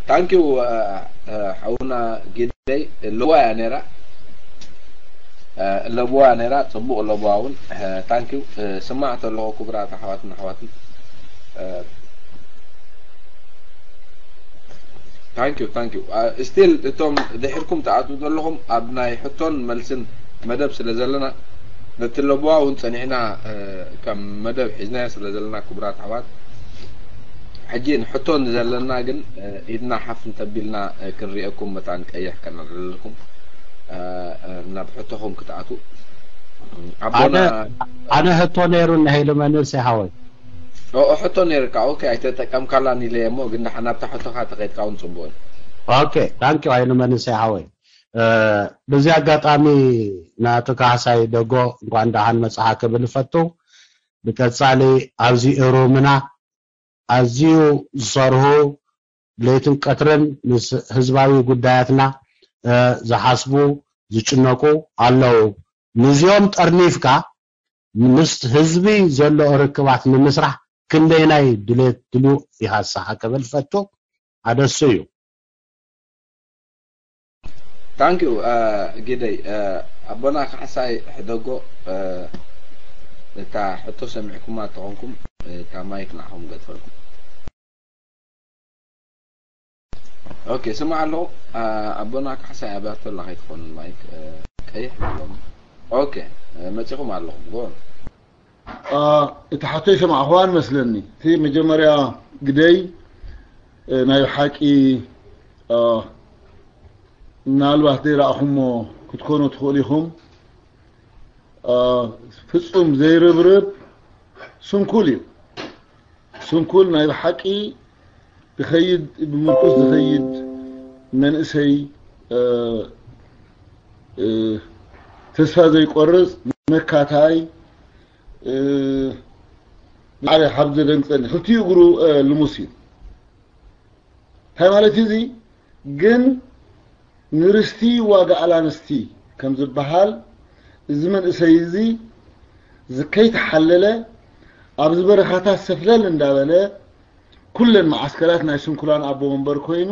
Thank you ሓውና ጊደይ። ለዋ እያ ነይራ። ለብዋ ነይራ፣ ጽቡቕ ለብዋ እውን። Thank you። ስማዕ ተለኹ ክቡራት ኣሕዋትን ኣሕዋትን። Thank you, thank you. Still እቶም ድሕርኩም ትኣትዉ ዘለኹም ኣብ ናይ ሕቶን መልስን መደብ ስለ ዘለና፣ ነቲ ለብዋ እውን ጸኒሕና ከም መደብ ሒዝናዮ ስለ ዘለና ክቡራት ኣሕዋት፣ ሕጂ ንሕቶ ንዘለና ግን ኢድና ሓፍ እንተቢልና ክንሪኤኩም መታን ቀይሕ ከነልዕለልኩም ናብ ሕቶኹም ክትኣትዉ። ኣቦና ኣነ ሕቶ ነይሩ ንሃይለ መንእሰይ ሓወይ። ኦ ሕቶ ነይርካ። ኦኬ ኣይተጠቀምካላን ኢለ እሞ ግን ደሓን ናብታ ሕቶኻ ተኸይድካ እውን ጽቡቕ እዩ። ኦኬ ታንኪ ሃይለ መንእሰይ ሓወይ። በዚ ኣጋጣሚ ናቶ ካሕሳይ ደጎ እንኳን ደሓን መጽሓ ክብል እፈቱ። ብቀጻሊ ኣብዚ እሩምና ኣዝዩ ዝሰርሁ ለይትን ቀትርን ምስ ህዝባዊ ጉዳያትና ዝሓስቡ ዝጭነቁ ኣለዉ። ንዚኦም ጠርኒፍካ ምስ ህዝቢ ዘሎ ርክባት ንምስራሕ ክንደይናይ ድሌት ድልዩ ይሃስሓ ክብል ፈቱ ኣደሱ እዩ። Thank you ጊደይ። ኣቦና ካሕሳይ ሕደጎ እታ ሕቶ ሰሚዕኩማ ተኾንኩም እታ ማይክ ንዓኹም ገድፈልኩም። ኦኬ ስማዕ ኣለኹ። ኣቦና ካሕሳይ ኣብያቶ ኣላ ከይትኾኑ ማይክ ቀይሕ ኣለኹም። ኦኬ መጺኹም ኣለኹም ጎ እቲ ሕቶ ይሰማዕኹዋን መስለኒ። እቲ መጀመርያ ግደይ ናይ ሓቂ ምናልባት ዘይረኣኹሞ ክትኮኑ ትኽእሉ ኢኹም። ፍጹም ዘይርብርብ ስንኩል እዩ። ስንኩል ናይ ብሓቂ ዝኸይድ ብምርኩስ ዝኸይድ መንእሰይ ተስፋ ዘይቆርጽ መካታይ ሓደ ካብ ዘደንግጸኒ ክልቲኡ እግሩ ልሙስ እዩ። እንታይ ማለት እዩ እዚ ግን ንርስቲ ዋጋ ኣላንስቲ ከም ዝበሃል እዚ መንእሰይ እዚ ዝከይተሓለለ ኣብዚ በረኻታት ሰፍለል እንዳበለ ኩለን መዓስከራት ናይ ስንኩላን ኣቦ ወንበር ኮይኑ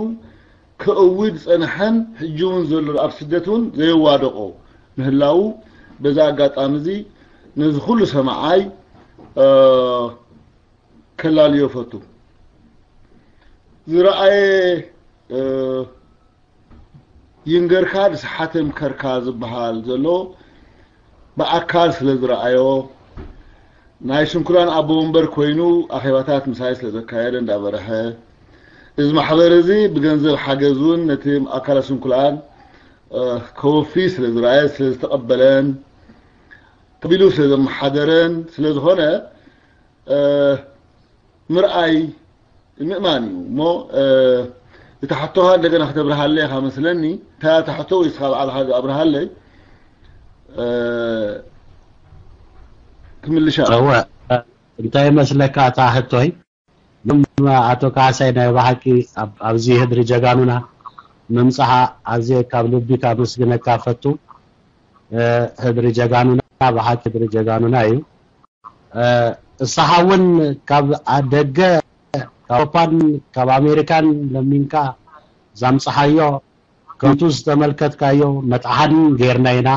ከእዊ ዝጸንሐን ሕጂ እውን ዘሎ ኣብ ስደት እውን ዘየዋደቆ ምህላዉ በዚ ኣጋጣሚ እዚ ነዚ ኩሉ ሰማዓይ ከላልዮ ፈቱ። ዝረኣየ ይንገርካ ዝሰሓተ ምከርካ ዝበሃል ዘሎ ብኣካል ስለ ዝረኣዮ ናይ ስንኩላን ኣቦ ወንበር ኮይኑ ኣኼባታት ምሳይ ስለ ዘካየደ እንዳበረሐ እዚ ማሕበር እዚ ብገንዘብ ሓገዝ እውን ነቲ ኣካለ ስንኩላን ከወፊ ስለ ዝረኣየ ስለ ዝተቐበለን ተቢሉ ስለ ዘመሓደረን ስለ ዝኾነ ምርኣይ ምእማን እዩ እሞ እታ ሕቶኻ እንደገና ክተብርሃለይ ኢኻ መስለኒ። እንታይ እታ ሕቶ ወይ እስኻ ባዕልኻ ኣብርሃለይ ክምልሻ። እወ እንታይ መስለካ እታ ሕቶይ ም ኣቶ ካሕሳይ ናይ ብሓቂ ኣብዚ ህድሪ ጀጋኑና ምምፃኻ ኣዝየ ካብ ልቢ ካመስግነካ ፈቱ። ህድሪ ጀጋኑና ብሓቂ ህድሪ ጀጋኑና እዩ። እሳኻ እውን ካብ ደገ ካብ ኣውሮፓን ካብ ኣሜሪካን ለሚንካ ዛምፅሓዮ ከምቱ ዝተመልከትካዮ መጥሓን ጌርና ኢና።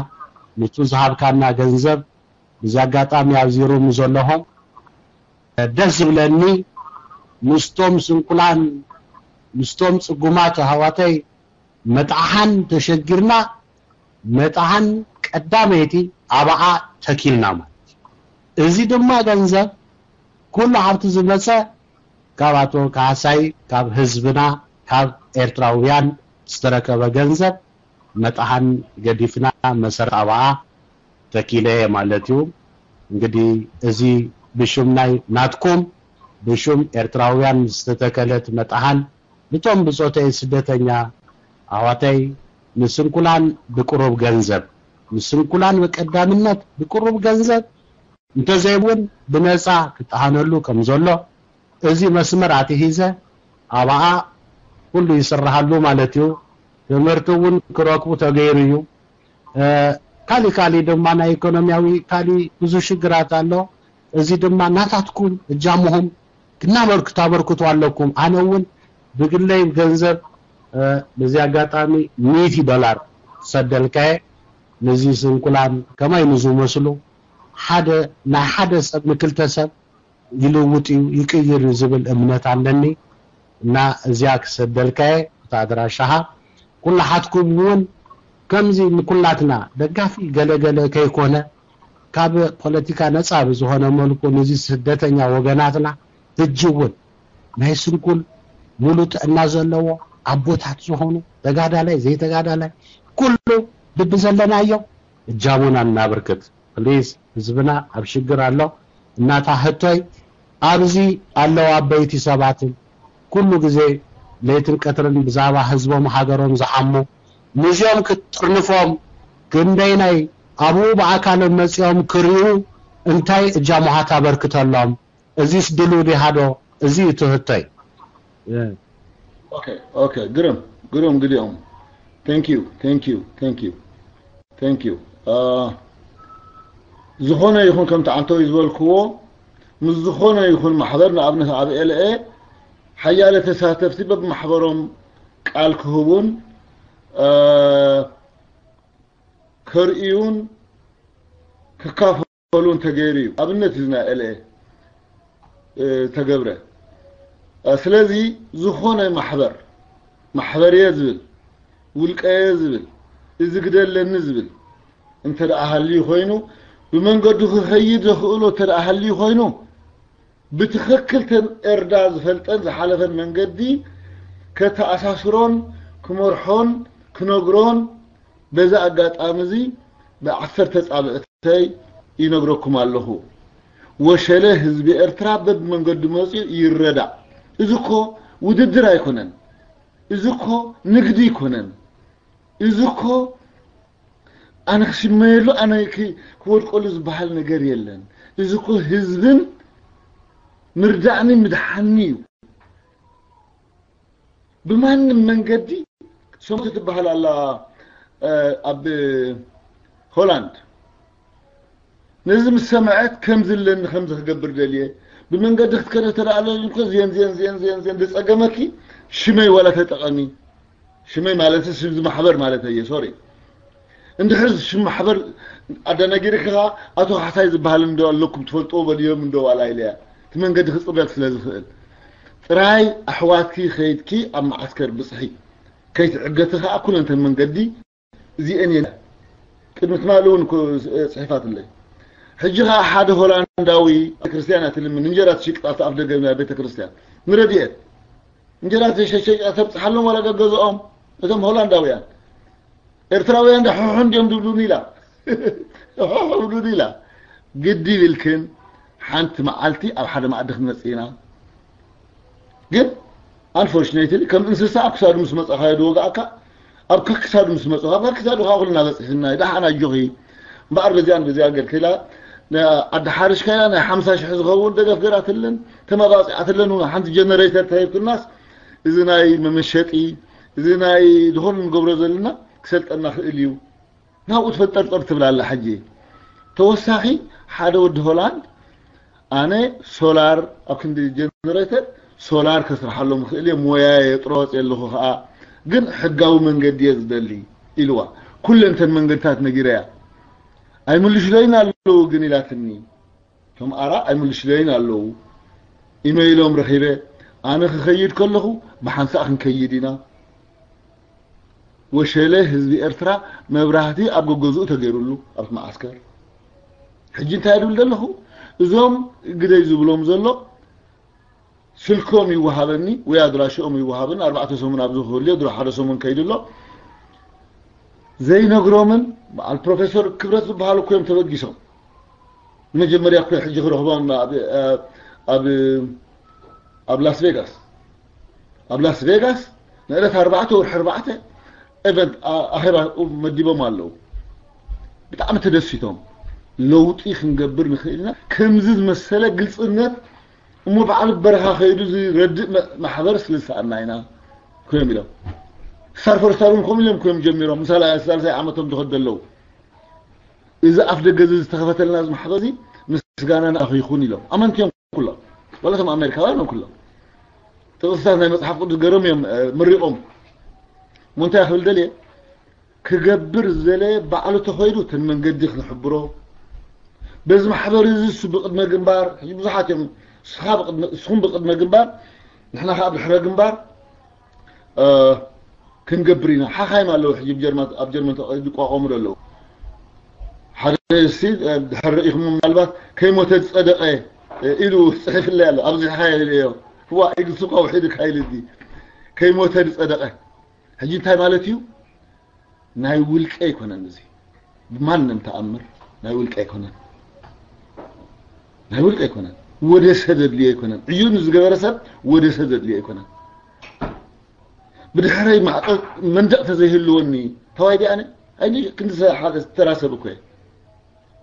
ንቱ ዝሃብካና ገንዘብ ብዚ ኣጋጣሚ ኣብዚ ሩም ዘለኹም ደስ ዝብለኒ ምስቶም ስንኩላን ምስቶም ፅጉማት ኣሕዋተይ መጥሓን ተሸጊርና መጥሓን ቀዳመይቲ ኣብኣ ተኪልና ማለት እዩ። እዚ ድማ ገንዘብ ኩሉ ሃብቲ ዝመፀ ካብ ኣቶ ካሕሳይ ካብ ህዝብና ካብ ኤርትራውያን ዝተረከበ ገንዘብ መጥሓን ገዲፍና መሰረት ኣብኣ ተኪለ ማለት እዩ። እንግዲህ እዚ ብሽም ናይ ናትኩም ብሽም ኤርትራውያን ዝተተከለት መጥሓን ንቶም ብጾተይ ስደተኛ ኣሕዋተይ ንስንኩላን ብቁሩብ ገንዘብ ንስንኩላን ብቀዳምነት ብቁሩብ ገንዘብ እንተዘይውን ብነጻ ክጠሃነሉ ከም ዘሎ እዚ መስመር ኣትሒዘ ኣብኣ ኩሉ ይስርሃሉ ማለት እዩ። ትምህርቲ እውን ክረክቡ ተገይሩ እዩ። ካሊ ካሊ ድማ ናይ ኢኮኖሚያዊ ካሊ ብዙ ሽግራት ኣሎ። እዚ ድማ ናታትኩም እጃምኹም ክናበር ክታበርክቱ ኣለኩም። ኣነ እውን ብግለይ ገንዘብ ነዚ ኣጋጣሚ ሚእቲ ዶላር ሰደልካየ ነዚ ስንኩላን ከማይ ንዝመስሉ ሓደ ናይ ሓደ ሰብ ንክልተ ሰብ ይልውጥ እዩ ይቅይር እዩ ዝብል እምነት ኣለኒ እና እዚኣ ክሰደልካየ እታ ኣድራሻኻ ኩላሓትኩም እውን ከምዚ ንኩላትና ደጋፊ ገለገለ ከይኮነ ካብ ፖለቲካ ነፃ ብዝኾነ መልኩ ንዚ ስደተኛ ወገናትና ሕጂ እውን ናይ ስንኩል ሙሉ ጥዕና ዘለዎ ኣቦታት ዝኾኑ ተጋዳላይ ዘይተጋዳላይ ኩሉ ብብዘለናዮ እጃሙና እናብርክት ፕሊዝ ህዝብና ኣብ ሽግር ኣሎ እናታ ህቶይ ኣብዚ ኣለዉ ኣበይቲ ሰባትን ኩሉ ግዜ ለይትን ቀትርን ብዛዕባ ህዝቦም ሃገሮም ዝሓሙ ንዚኦም ክትጥርንፎም ክንደይናይ ኣብኡ ብኣካሎም መፂኦም ክሪኡ እንታይ እጃሙኻ ታበርክተሎም እዚስ ድሉ ዲሃዶ እዚ እዩ ትህቶይ ግርም ግርም ግዲኦም thank you thank you thank you ዝኾነ ይኹን ከምቲ ዓንተዊ ዝበልክዎ ምስ ዝኾነ ይኹን ማሕበር ንኣብነት ኣብ ኤልኤ ሓያለ ተሳተፍቲ በብማሕበሮም ቃል ክህቡን ከርእዩን ክካፈሉን ተገይሩ እዩ ኣብነት እዚ ናይ ኤልኤ ተገብረ ስለዚ ዝኾነ ማሕበር ማሕበር እየ ዝብል ውልቀ እየ ዝብል እዚ ግደ ኣለኒ ዝብል እንተ ደኣ ሃልዩ ኮይኑ ብመንገዱ ክኸይድ ዘኽእሎ እንተ ደኣ ሃልዩ ኮይኑ ብትኽክል ተን ኤርዳ ዝፈልጠን ዝሓለፈን መንገዲ ከተኣሳስሮን ክመርሖን ክነግሮን በዚ ኣጋጣሚ እዚ ብዓሰርተ ጻብዕተይ ይነግረኩም ኣለኹ። ወሸለ ህዝቢ ኤርትራ በብመንገዱ መጺኡ ይረዳእ። እዚ እኮ ውድድር ኣይኮነን። እዚ እኮ ንግዲ ኣይኮነን። እዚ እኮ ኣነ ክሽመየሉ ኣነ ክወድቀሉ ዝበሃል ነገር የለን። እዚ እኮ ህዝብን ምርዳእኒ ምድሓኒ እዩ። ብማንም መንገዲ ሰሙት ትበሃል ኣላ ኣብ ሆላንድ ነዚ ምስ ሰምዐት ከምዚ ኣለኒ ከምዚ ክገብር ደልየ ብመንገዲ ክትከደ ተደኣለኒ እኮ ዜን ዜን ዜን ዜን ዜን ዝፀገመኪ ሽመይ ዋላ ተጠቐሚ ሽመይ ማለት እዚ ማሕበር ማለት እየ ሶሪ እንድሕር ሽም ማሕበር ኣደናጊርካ ኣቶ ካሕሳይ ዝበሃል እንዶ ኣለኩም ትፈልጥዎ በልዮም እንዶ ዋላ ኢለያ እቲ መንገዲ ክፅበል ስለ ዝኽእል ጥራይ ኣሕዋትኪ ከይድኪ ኣብ መዓስከር ብፅሒ ከይትዕገቲ ከዓ ኩለንተን መንገዲ እዚአን እየን ቅድሚ ትማሊ እውን ጽሒፋትለይ ሕጂ ከዓ ሓደ ሆላንዳዊ ክርስትያን እያ ትልምን እንጀራ ትሽቅጥ ኣብቲ ኣፍ ደገ ናይ ቤተ ክርስትያን ንረድኤት እንጀራ ተሸሸጫ ተብፅሓሎም ዋላ ገገዝኦም እቶም ሆላንዳውያን ኤርትራውያን ዳ ሕሑ እንዲዮም ድብሉኒ ኢላ ሕሑ ብሉኒ ኢላ ግዲ ይብልክን ሓንቲ መዓልቲ ኣብ ሓደ መኣዲ ክንመፅእ ኢና ግን unfortunately ከም እንስሳ ኣብ ክሳዱ ምስ መፃኻዮ ዝወግኣካ ኣብ ከክሳዱ ምስ መፁ ካብ ከክሳዱ ከዓ ኩልና በፂሕና ደሓን ኣጆኺ እምበኣር በዚኣን በዚኣ ገርክላ ዓዲ ሓርሽ ከላ ናይ ሓምሳ ሽሕ ዝኸውን ደገፍ ገራትልን ተመባፂዓትለን ሓንቲ ጀነሬተር ተሂብክናስ እዚ ናይ መመሸጢ እዚ ናይ ዝኾነ ንገብሮ ዘለና ክሰልጠና ክእል እዩ ናብኡ ትፈጠርጠር ትብል ኣላ ሕጂ ተወሳኺ ሓደ ወዲ ሆላንድ ኣነ ሶላር ኣብ ክንዲ ጀነሬተር ሶላር ከስርሓሎም ክእል እየ ሞያ የጥሮፅ የለኹ ከዓ ግን ሕጋዊ መንገዲ እየ ዝደሊ ኢልዋ ኩለንተን መንገድታት ነጊረያ ኣይምልሽለይን ኣለዉ ግን ኢላትኒ እቶም ኣራ ኣይምልሽለይን ኣለዉ ኢመይሎም ረኺበ ኣነ ክኸይድ ከለኹ ብሓንሳእ ክንከይድ ኢና ወሸለ ህዝቢ ኤርትራ መብራህቲ ኣብ ገገዝኡ ተገይሩሉ ኣብቲ መዓስከር ሕጂ እንታይ ድብል ዘለኹ እዞም ግደይ ዝብሎም ዘሎ ስልኮም ይወሃበኒ ወይ ኣድራሽኦም ይወሃበኒ ኣርባዕተ ሰሙን ኣብዚ ክህልዮ ድሮ ሓደ ሰሙን ከይድሎ ዘይነግሮምን በዓል ፕሮፌሰር ክብረት ዝበሃሉ እኮ እዮም ተበጊሶም መጀመርያ እኮ ሕጂ ክረኽቦም ኣብ ኣብ ላስ ቬጋስ ኣብ ላስ ቬጋስ ንዕለት ኣርባዕተ ወርሒ ኣርባዕተ ኤቨንት ኣኼባ መዲቦም ኣለዉ ብጣዕሚ ተደሲቶም ለውጢ ክንገብር ንኽእል ኢና ከምዚ ዝመሰለ ግልፅነት እሞ በዓል በረኻ ከይዱ ዝረድእ ማሕበር ስለ ዝሰኣና ኢና ኮይኖም ኢሎም ስታር ፎር ስታር እውን ከምኡ ኢሎም ኮይኖም ጀሚሮም ምሳላ ሳልሳይ ዓመቶም ዝኸዱ ኣለዉ እዚ ኣፍ ደገ እዚ ዝተኸፈተልና እዚ ማሕበር እዚ ምስጋና ንኣኺ ይኹን ኢሎም ኣመንቲ እዮም ኩሎም ዋላ እቶም ኣሜሪካውያን እዮም ኩሎም ጥቕስታት ናይ መጽሓፍ ቅዱስ ገሮም እዮም ምሪቖም። እሞ እንታይ ክብል ደልየ? ክገብር ዝደለየ ባዕሉ ተኾይዱ እተን መንገዲ ክንሕብሮ፣ በዚ ማሕበር እዚ እሱ ብቕድመ ግንባር፣ ሕጂ ብዙሓት እዮም፣ ንስኻ ብቕድመ፣ ንስኹም ብቕድመ ግንባር፣ ንሕና ከኣ ብድሕረ ግንባር ክንገብር ኢና። ሓኻይም ኣለዉ ሕጂ ኣብ ጀርመን፣ ኣብ ጀርመን ተቐ-፣ ዝቋቋሙ ዘለዉ። ሓደ ሲ ድሕር ርኢኹም ምናልባት ከይሞተ ዝጸደቐ ኢሉ ጽሒፍለይ ኣሎ። ኣብዚሕኻ የርእዮ። እዋ፣ ኢግሱ እኳ ውሒዱ ካይል እዚ ከይሞተ ዝጸደቐ። ሕጂ እንታይ ማለት እዩ? ናይ ውልቀ ኣይኮነን እዚ። ብማንም ተኣምር ናይ ውልቀ ኣይኮነን። ናይ ውልቀ ኣይኮነን። ወደ ሰብ ዘድልዮ ኣይኮነን። ዕዩ ንዝገበረ ሰብ ወደ ሰብ ዘድልዮ ኣይኮነን። ብድሕረይ ማዕቀብ መንደቕ ተዘይህልወኒ ተዋይ ዲኣነ ኣይኒ ክንዲ ሰ-፣ ሓደ ተራ ሰብ እኮ እየ።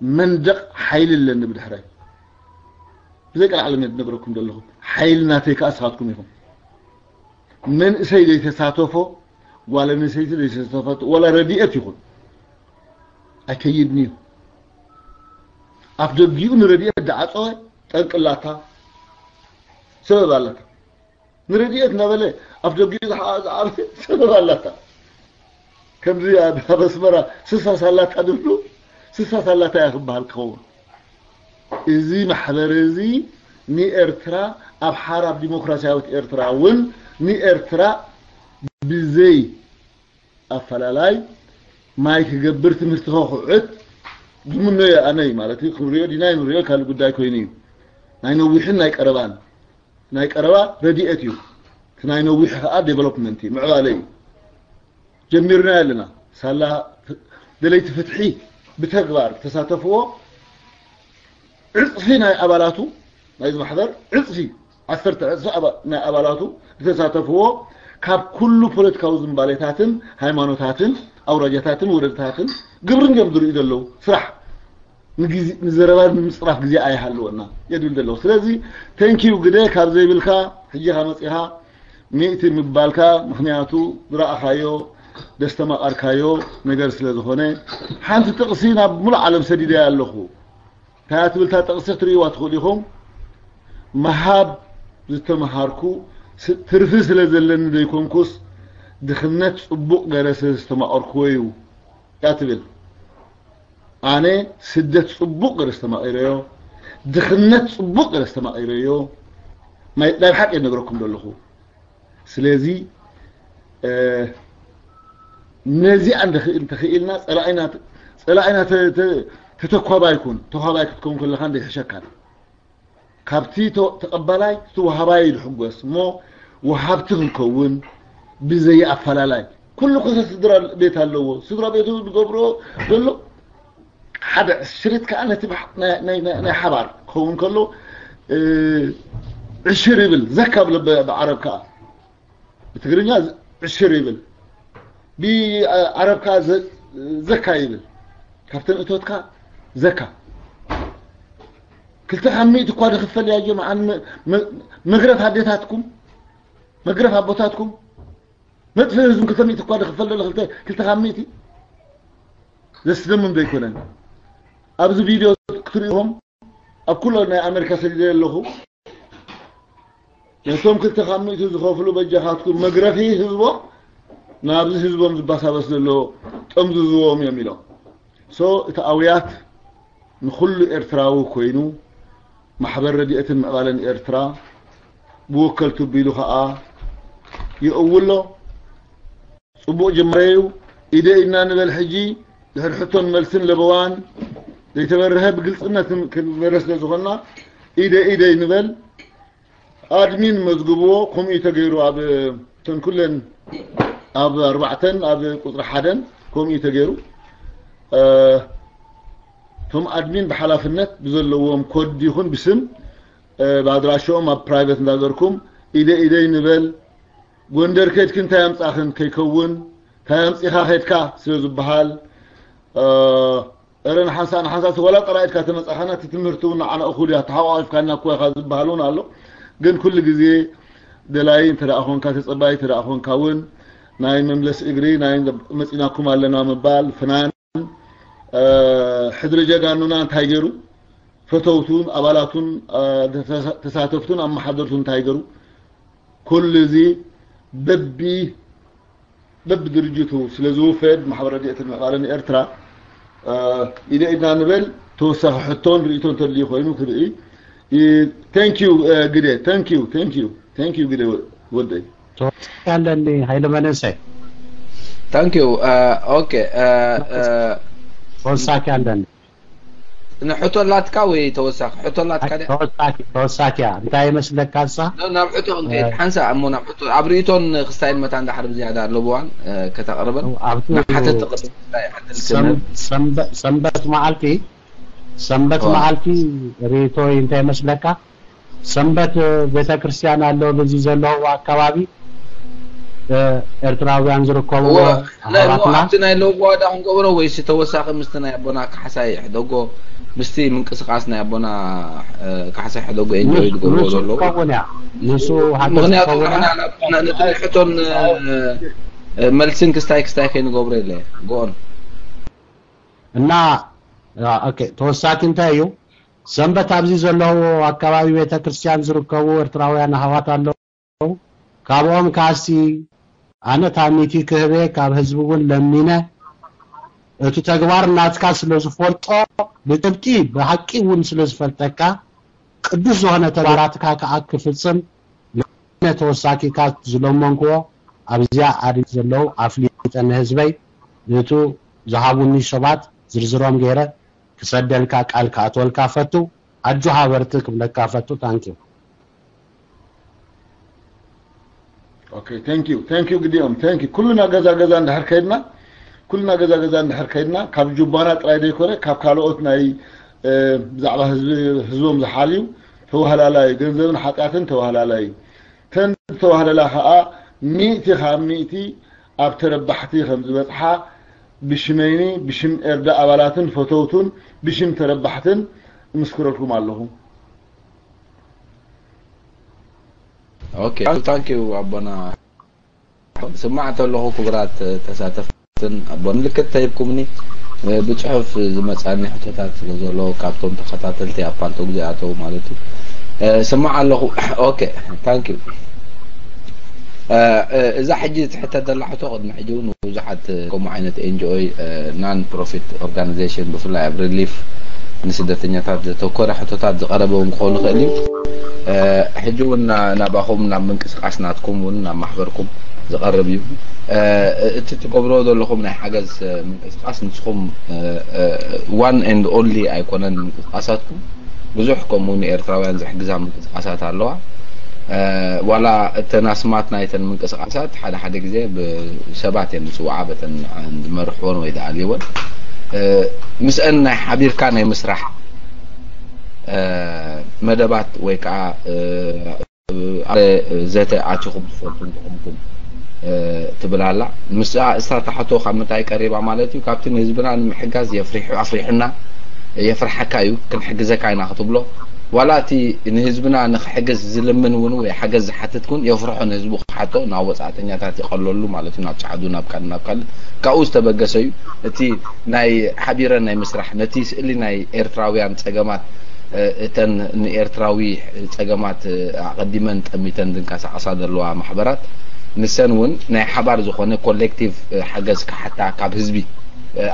መንደቕ ሓይሊ ኣለኒ ብድሕረይ። ብዘይ ቀልዓለም እየ ዝነግረኩም ዘለኹ። ሓይሊ ናተይ ከኣ ንስኻትኩም ኢኹም። መንእሰይ ዘይተሳተፎ፣ ጓል ኣንስተይቲ ዘይተሳተፈት፣ ወላ ረድኤት ይኹን ኣይከይድን እዩ። ኣፍ ደጊኡ ንረድኤት ዝዓጸወ ጠንቂ ኣላታ፣ ሰበብ ኣላታ። ንረድኤት እናበለ ኣፍ ደጊኡ ዝዓ-፣ ዝዓበ ሰበብ ኣላታ። ከምዚ ኣብ፣ ኣብ ኣስመራ ስሳ ሳላታ ድብሉ፣ ስሳ ሳላታ እያ ክበሃል ክኸውን። እዚ ማሕበር እዚ ንኤርትራ ኣብ ሓራ፣ ኣብ ዲሞክራሲያዊት ኤርትራ እውን ንኤርትራ ብዘይ ኣፈላላይ ማይ ክገብር፣ ትምህርቲ ከኹዕት ዝምነዮ ኣነ እዩ ማለት እዩ። ክንሪኦ ዲና ኣይንሪኦ ካልእ ጉዳይ ኮይኑ እዩ። ናይ ነዊሕን ናይ ቀረባን። ናይ ቀረባ ረድኤት እዩ። እቲ ናይ ነዊሕ ከኣ ዴቨሎፕመንት እዩ፣ ምዕባለ እዩ። ጀሚርና ኣለና። ሳላ ፍ-፣ ደለይቲ ፍትሒ ብተግባር ተሳተፍዎ። ዕጽፊ ናይ ኣባላቱ፣ ናይዚ ማሕበር ዕጽፊ፣ ዓሰርተ ዕጽፊ ኣባ-፣ ናይ ኣባላቱ ዝተሳተፍዎ፣ ካብ ኩሉ ፖለቲካዊ ዝንባሌታትን ሃይማኖታትን ኣውራጃታትን ወረዳታትን ግብርን እዮም ዝርእዩ ዘለዉ። ስራሕ ንግዜ-፣ ንዘረባ ንምጽራፍ ግዜ ኣይሃለወና የድብል ዘለዉ። ስለዚ፣ ቴንኪዩ ግደ ካብ ዘይብልካ፣ ሕጂ ኢኻ መጺኻ፣ ሚእቲ ምባልካ፣ ምኽንያቱ ዝረኣኻዮ፣ ዘስተማቐርካዮ ነገር ስለ ዝኾነ፣ ሓንቲ ጥቕሲ ናብ ሙሉእ ዓለም ሰዲደያ ኣለኹ። እንታይ እያ ትብል እታ ጥቕሲ ክትርእይዋ ትኽእሉ ኢኹም። ምሃብ ዝተምሃርኩ፣ ስ-፣ ትርፊ ስለ ዘለኒ ዘይኮንኩስ፣ ድኽነት ጽቡቕ ገይረ ስለ ዘስተማቐርኩዎ እዩ እያ ትብል። ኣነ ስደት ጽቡቕ ገይረ ዝተማቒረዮ፣ ድኽነት ጽቡቕ ገይረ ዝተማቒረዮ፣ ናይ፣ ናይ ብሓቂ እነግረኩም ዘለኹ። ስለዚ፣ እ፣ ነዚኣ እንተኽእል-፣ እንተኽኢልና ጸላኢና ተ-፣ ጸላኢና ተ-፣ ተ-፣ ተተኳባይ ኩን። ተኳባይ ክትከውን ከለኻ እንደ ይሕሸካን። ካብቲ ተ-፣ ተቐባላይ፣ እቲ ወሃባይ እዩ ዝሕጎስ እሞ፣ ወሃብቲ ክንከውን ብዘይ ኣፈላላይ። ኩሉ ክልተ ስድራ ቤት ኣለዎ። ስድራ ቤቱ ዝገብሮ ዘሎ ሓደ ዕሽሪት ከኣ ነቲ ባሕ-፣ ናይ፣ ናይ፣ ናይ፣ ናይ ሓባር ክኸውን ከሎ፣ እ፣ ዕሽር ይብል፣ ዘካ ብለ-፣ ብ-፣ ብዓረብ ከኣ። ብትግርኛ ዝ-፣ ዕሽር ይብል። ብዓረብ ከኣ ዘ-፣ ዘካ ይብል። ካብተን እቶትካ ዘካ። ክልተ ካብ ሚእቲ እኳ ዝኽፈል እያ፣ ጀምዓን መ-፣ መ-፣ መግረፍ ኣዴታትኩም፣ መግረፍ ኣቦታትኩም፣ መጥፍኢ ህዝቢ ክልተ ሚእቲ እኳ ዝኽፈል ዘሎ ክልተ፣ ክልተ ካብ ሚእቲ ዘስደምም ዶ ኣይኮነን? ኣብዚ ቪድዮ ክትርእይዎም ኣብ ኩሎ ናይ ኣሜሪካ ሰዲደ ኣለኹ። ነቶም ክልተ ካብ ሚእቲ ዝኸፍሉ በጃኻትኩም መግረፊ ህዝቦም ናብዚ ህዝቦም ዝባሳበስ ዘሎ ጠምዝዝዎም እዮም ኢሎም። ሶ እቲ ኣውያት ንኹሉ ኤርትራዊ ኮይኑ ማሕበር ረድኤትን ምዕባለን ኤርትራ ብወከልቱ ቢሉ ኸኣ ይእውሎ። ጽቡቕ ጅማሬ እዩ። ኢደ ኢድና ንበል ሕጂ። ድሕሪ ሕቶን መልስን ለበዋን ዘይተበርሀ ብግልጽነት ክንበረ ስለ ዝኾንና ኢደ ኢደይ ንበል። ኣድሚን መዝግብዎ፣ ከምኡ እዩ ተገይሩ። ኣብ እተን ኩለን ኣብ ኣርባዕተን ኣብ ቁጽሪ ሓደን ከምኡ እዩ ተገይሩ። እ፣ እቶም ኣድሚን ብሓላፍነት ብዘለዎም ኮድ ይኹን ብስም፣ እ፣ ብኣድራሽኦም ኣብ ፕራይቨት እንዳገርኩም ኢደ ኢደይ ንበል። ጎንደር ከድኪ እንታይ ኣምጻኽን ከይከውን፣ እንታይ ኣምጺኻ ከድካ ስለ ዝበሃል፣ እ፣ እረ ንሓንሳእ ንሓንሳእ ዋላ ጥራይ ኢድካ ተመጻኻና እቲ ትምህርቲ እውን ንዓና እኹል እዩ፣ ኣተሓቋቒፍካና እኮ ኢኻ ዝበሃል እውን ኣሎ። ግን ኩሉ ግዜ ደላይ እንተ ደኣ ኾንካ፣ ተጸባይ እንተ ደኣ ኾንካ እውን ናይ መምለሲ እግሪ፣ ናይ መጺናኩም ኣለና ምባል፣ ፍናን፣ እ፣ ሕድሪ ጀጋኑና እንታይ ገይሩ፣ ፈተውቱን ኣባላቱን፣ እ፣ ተሳ-፣ ተሳተፍቱን ኣመሓደርቱን እንታይ ገይሩ፣ ኩሉ እዚ በቢ በብድርጅቱ ስለ ዝውፈድ ማሕበር ረድኤትን ምዕባለን ኤርትራ ኢደ ኢድና ንበል። ተወሳኺ ሕቶን ርእይቶን ተድልዩ ኮይኑ ክርኢ። Thank you ግደ። Thank you, thank you, thank you ግደ ወደይ። ያለኒ ኃይለ መነሰ Thank you. Okay. ተወሳኪ ኣለኒ። ንሕቶ ላትካ ወይ ተወሳኺ ሕቶ ላትካ ድያ? ተወሳኪ ተወሳኪያ እንታይ ይመስለካ? እሳ ናብ ሕቶ ክንከይድ ሓንሳእ እሞ ናብ ሕቶ ኣብ ርእይቶን ክስታይን መታን ዳሕር ብዝያዳ ኣለብዋን ከተቕርበን ኣብቲ ንሓተት ትቕርብ ክስታይ ዕድል ክህብ። ሰንበት መዓልቲ ሰንበት መዓልቲ ርእይቶይ እንታይ ይመስለካ? ሰንበት ቤተ ክርስቲያን ኣሎ በዚ ዘለዎ ኣካባቢ ኤርትራውያን ዝርከብዎ እሞ ኣሕዋትና ኣብቲ ናይ ሎጎ ዋዳ ክንገብሮ ወይስ ተወሳኺ ምስቲ ናይ ኣቦና ካሕሳይ ሕደጎ ምስቲ ምንቅስቃስ ናይ ኣቦና ካሕሳይ ሕደጎ ኤንጆይ ዝገብርዎ ንሱ ዘለዉ ክኸውን እያ። ንሱ ሓገዝ ምክንያቱ ክኸውን እያ። ንሕና ነቲ ናይ ሕቶን መልስን ክስታይ ክስታይ ከይንገብሮ የለ ጎን እና ኦኬ ተወሳኪ እንታይ እዩ? ሰንበት ኣብዚ ዘለዉ ኣካባቢ ቤተ ክርስቲያን ዝርከቡ ኤርትራውያን ኣሕዋት ኣለዉ። ካብኦም ካሲ ኣነ ታሚቲ ክህበ ካብ ህዝቢ እውን ለሚነ እቲ ተግባር ናትካ ስለ ዝፈልጦ ብጥብጢ ብሓቂ እውን ስለ ዝፈልጠካ ቅዱስ ዝኾነ ተግባራትካ ከዓ ክፍጽም ተወሳኪካ ዝለመንክዎ ኣብዚኣ ኣድግ ዘለዉ ኣፍሊጠ ንህዝበይ እቱ ዝሃቡኒ ሰባት ዝርዝሮም ገይረ ክሰደልካ ቃል ክኣትወልካ ፈቱ ኣጆ ሃበርቲ ክብለካ ፈቱ ታንኪ Okay, thank you, thank you ግዲኦም thank you። ኩልና ገዛ ገዛ እንድሕር ከይድና ኩልና ገዛ ገዛ እንድሕር ከይድና ካብ ጁባና ጥራይ ዘይኮነ ካብ ካልኦት ናይ ብዛዕባ ህዝቦም ዝሓልዩ ተዋህላላይ ገንዘብን ሓጢኣትን ተዋህላላይ ተን ዝተዋህለላ ከዓ ሚእቲ ካብ ሚእቲ ኣብ ተረባሕቲ ከም ዝበፅሓ ብሽመይኒ ብሽም ኤርዳ ኣባላትን ፈተውቱን ብሽም ተረባሕትን እምስክረልኩም ኣለኹ። Okay, thank you ኣቦና። ስማዕ ተለኹ ክቡራት ተሳተፍትን ኣቦ ምልክት ተሂብኩምኒ ብፅሑፍ ዝመፃኒ ሕቶታት ስለ ዘሎ ካብቶም ተኸታተልቲ ኣብ ፓልቶክ ዝኣተው ማለት እዩ ስማዕ ኣለኹ። Okay, thank you። እዛ ሕጂ ትሕተት ዘላ ሕቶ ቅድሚ ሕጂ እውን ብዙሓት ከምኡ ዓይነት ኤንጂኦይ non profit organization ብፍላይ ኣብ ሪሊፍ ንስደተኛታት ዘተኮረ ሕቶታት ዝቐረበ እውን ክኸውን ይኽእል እዩ። ሕጂ እውን ናባኹም ናብ ምንቅስቃስ ናትኩም እውን ናብ ማሕበርኩም ዝቐርብ እዩ። እቲ ትገብርዎ ዘለኹም ናይ ሓገዝ ምንቅስቃስ ንስኹም one and only ኣይኮነን ምንቅስቃሳትኩም ብዙሕ ከምኡ ንኤርትራውያን ዝሕግዛ ምንቅስቃሳት ኣለዋ። ዋላ እተን ኣስማት ናይተን ምንቅስቃሳት ሓደ ሓደ ግዜ ብሰባት እየን ዝፅውዓ በተን ዝመርሕወን ወይ ዝኣልይወን ምስአን ናይ ሓቢርካ ናይ ምስራሕ መደባት ወይ ከዓ ኣብ ዘተ ኣቲኹም ትፈልጡ እንተኾንኩም ትብል ኣላ። ምስኣ እሳ ታሕቶ ካብ ምንታይ ቀሪባ ማለት እዩ ካብቲ ንህዝብና ንምሕጋዝ የፍሪሑ ኣፍሪሑና የፍርሓካ እዩ ክንሕግዘካ ኢና ክትብሎ ዋላ እቲ ንህዝብና ንክሕግዝ ዝልምን እውን ወይ ሓገዝ ዝሓትት እውን የፍርሖ ንህዝቡ ክሓቶ ናብ ወፃእተኛታት ይቐለሉ ማለት እዩ ናብ ፃዕዱ ናብ ካልእ ናብ ካልእ ካብኡ ዝተበገሰ እዩ እቲ ናይ ሓቢረ ናይ ምስራሕ ነቲ ስእሊ ናይ ኤርትራውያን ፀገማት እተን ንኤርትራዊ ፀገማት ኣቐዲመን ጠሚተን ዝንቀሳቐሳ ዘለዋ ማሕበራት ንሰን እውን ናይ ሓባር ዝኾነ ኮሌክቲቭ ሓገዝ ክሓታ ካብ ህዝቢ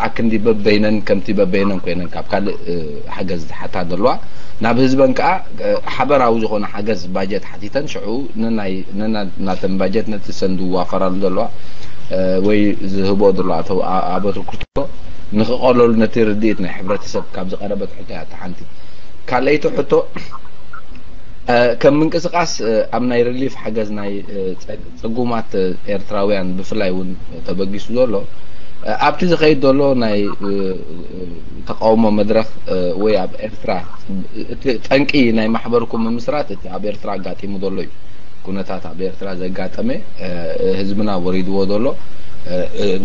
ኣክንዲ በበይነን ከምቲ በበይነን ኮይነን ካብ ካልእ ሓገዝ ዝሓታ ዘለዋ ናብ ህዝበን ከዓ ሓበራዊ ዝኾነ ሓገዝ ባጀት ሓቲተን ሽዑ ነናተን ባጀት ነቲ ሰን ዝዋፈራሉ ዘለዋ ወይ ዝህቦ ዘለዋ ኣበርክቶ ንክቐለሉ ነቲ ርድኢት ናይ ሕብረተሰብ ካብ ዝቐረበት ሕቶ እያ ሓንቲ ካልኣይቲ ሕቶ ከም ምንቅስቃስ ኣብ ናይ ሪሊፍ ሓገዝ ናይ ፅጉማት ኤርትራውያን ብፍላይ እውን ተበጊሱ ዘሎ ኣብቲ ዝኸይድ ዘሎ ናይ ተቃውሞ መድረክ ወይ ኣብ ኤርትራ ጠንቂ ናይ ማሕበርኩም ምምስራት እቲ ኣብ ኤርትራ ኣጋጢሙ ዘሎ እዩ ኩነታት ኣብ ኤርትራ ዘጋጠመ ህዝብና ወሪድዎ ዘሎ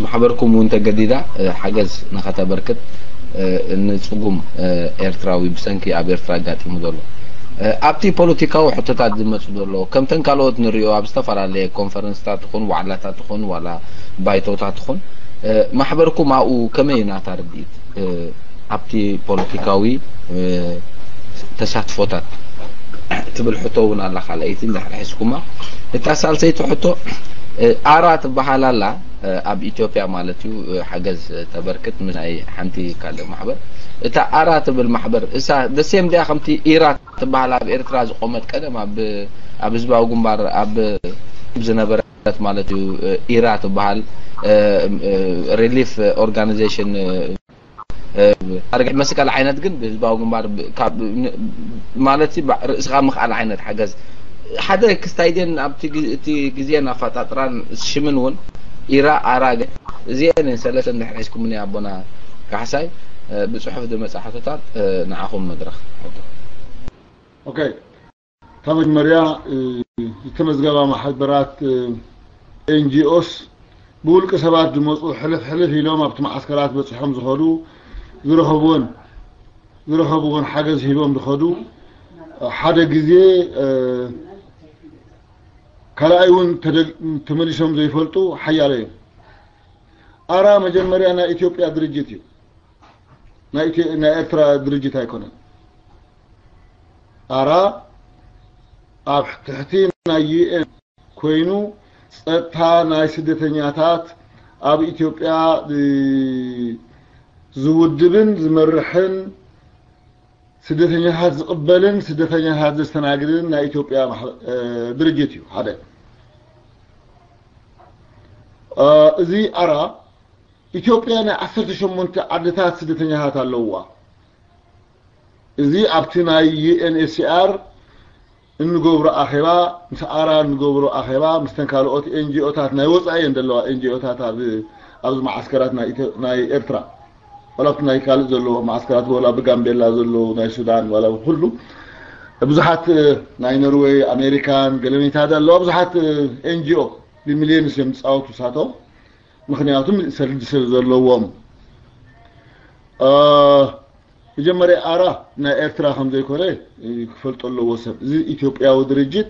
ማሕበርኩም እውን ተገዲዳ ሓገዝ ንኸተበርክት ንፅጉም ኤርትራዊ ብሰንኪ ኣብ ኤርትራ ኣጋጢሙ ዘሎ ኣብቲ ፖለቲካዊ ሕቶታት ዝመፁ ዘሎ ከምተን ካልኦት ንሪኦ ኣብ ዝተፈላለየ ኮንፈረንስታት ይኹን ዋዕላታት ይኹን ዋላ ባይቶታት ይኹን ማሕበርኩም ኣብኡ ከመይ ናታ ርድኢት ኣብቲ ፖለቲካዊ ተሳትፎታት ትብል ሕቶ እውን ኣላ። ካልኣይቲ እንድሕር ሒዝኩማ፣ እታ ሳልሰይቲ ሕቶ፣ እ፣ ኣራ ትበሃል ኣላ፣ እ፣ ኣብ ኢትዮጵያ ማለት እዩ፣ እ፣ ሓገዝ ተበርክት ምስ ናይ ሓንቲ ካልእ ማሕበር። እታ ኣራ ትብል ማሕበር እሳ ደሴም ድያ ከምቲ ኢራ ትበሃል ኣብ ኤርትራ ዝቆመት ቀደም ኣብ፣ ኣብ ህዝባዊ ግንባር ኣብ ዝነበረት ማለት እዩ፣ እ፣ ኢራ ትበሃል፣ እ፣ እ፣ ሪሊፍ ኦርጋናይዜሽን፣ እ፣ ኣርግዕ መስቀል ዓይነት ግን ብህዝባዊ ግንባር ብ-፣ ካብ፣ ን-፣ ማለት ሲ ባ-፣ ርእስኻ ምኽኣል ዓይነት ሓገዝ። ሓደ ክስታይድን ኣብቲ ግ-፣ እቲ ግዜን ኣፈጣጥራን ሽምን እውን ኢራ ኣራ ግን እዚአን እየን ሰለስተ እንድሕር ሒዝኩምኒ ኣቦና ካሕሳይ፣ እ፣ ብጽሑፍ ዝመጽእ ሕቶታት፣ እ፣ ንዓኹም መድረኽ። ኦኬ። ካብ መጀመርያ፣ እ፣ ዝተመዝገባ ማሕበራት፣ እ፣ ኤንጂኦስ ብውልቂ ሰባት ዝመፁ ሕልፍ ሕልፍ ኢሎም ኣብቲ መዓስከራት በፂሖም ዝኸዱ ዝረኸብዎን ዝረኸብዎን ሓገዝ ሂቦም ዝኸዱ፣ ሓደ ግዜ፣ እ፣ ካልኣይ እውን ተደ-፣ ተመሊሶም ዘይፈልጡ ሓያሎ እዮም። ኣራ መጀመርያ ናይ ኢትዮጵያ ድርጅት እዩ። ናይ ኢትዮ-፣ ናይ ኤርትራ ድርጅት ኣይኮነን። ኣራ ኣብ ትሕቲ ናይ ዩኤን ኮይኑ ጸጥታ ናይ ስደተኛታት ኣብ ኢትዮጵያ፣ እ፣ ዝውድብን ዝመርሕን ስደተኛታት ዝቕበልን ስደተኛታት ዘስተናግድን ናይ ኢትዮጵያ ማሕ-፣ እ፣ ድርጅት እዩ። ሓደ፣ እ፣ እዚ ኣራ ኢትዮጵያ ናይ ዓሰርተ ሸሞንተ ዓድታት ስደተኛታት ኣለውዋ። እዚ ኣብቲ ናይ ዩኤንኤችሲኣር እንገብሮ ኣኼባ፣ ምስ ኣራ እንገብሮ ኣኼባ፣ ምስተን ካልኦት ኤንጂኦታት ናይ ወጻኢ እየን ዘለዋ፣ ኤንጂኦታት ኣብ፣ ኣብዚ መዓስከራት ናይ ኢትዮ-፣ ናይ ኤርትራ፣ ዋላ ኣብቲ ናይ ካልእ ዘለዉ መዓስከራት፣ ዋላ ብጋምቤላ ዘለዉ፣ ናይ ሱዳን፣ ዋላ ኩሉ ብዙሓት፣ ናይ ኖርዌይ፣ ኣሜሪካን፣ ገለመታት ኣለዋ። ብዙሓት ኤንጂኦ ብሚልዮንስ እዮም ዝጻወቱ ሳቶም፣ ምኽንያቱ ሰልዲ ስለ ዘለዎም። እ፣ መጀመርያ ኣራ ናይ ኤርትራ ከም ዘይኮነ፣ እ፣ ክፈልጦ ኣለዎ ሰብ። እዚ ኢትዮጵያዊ ድርጅት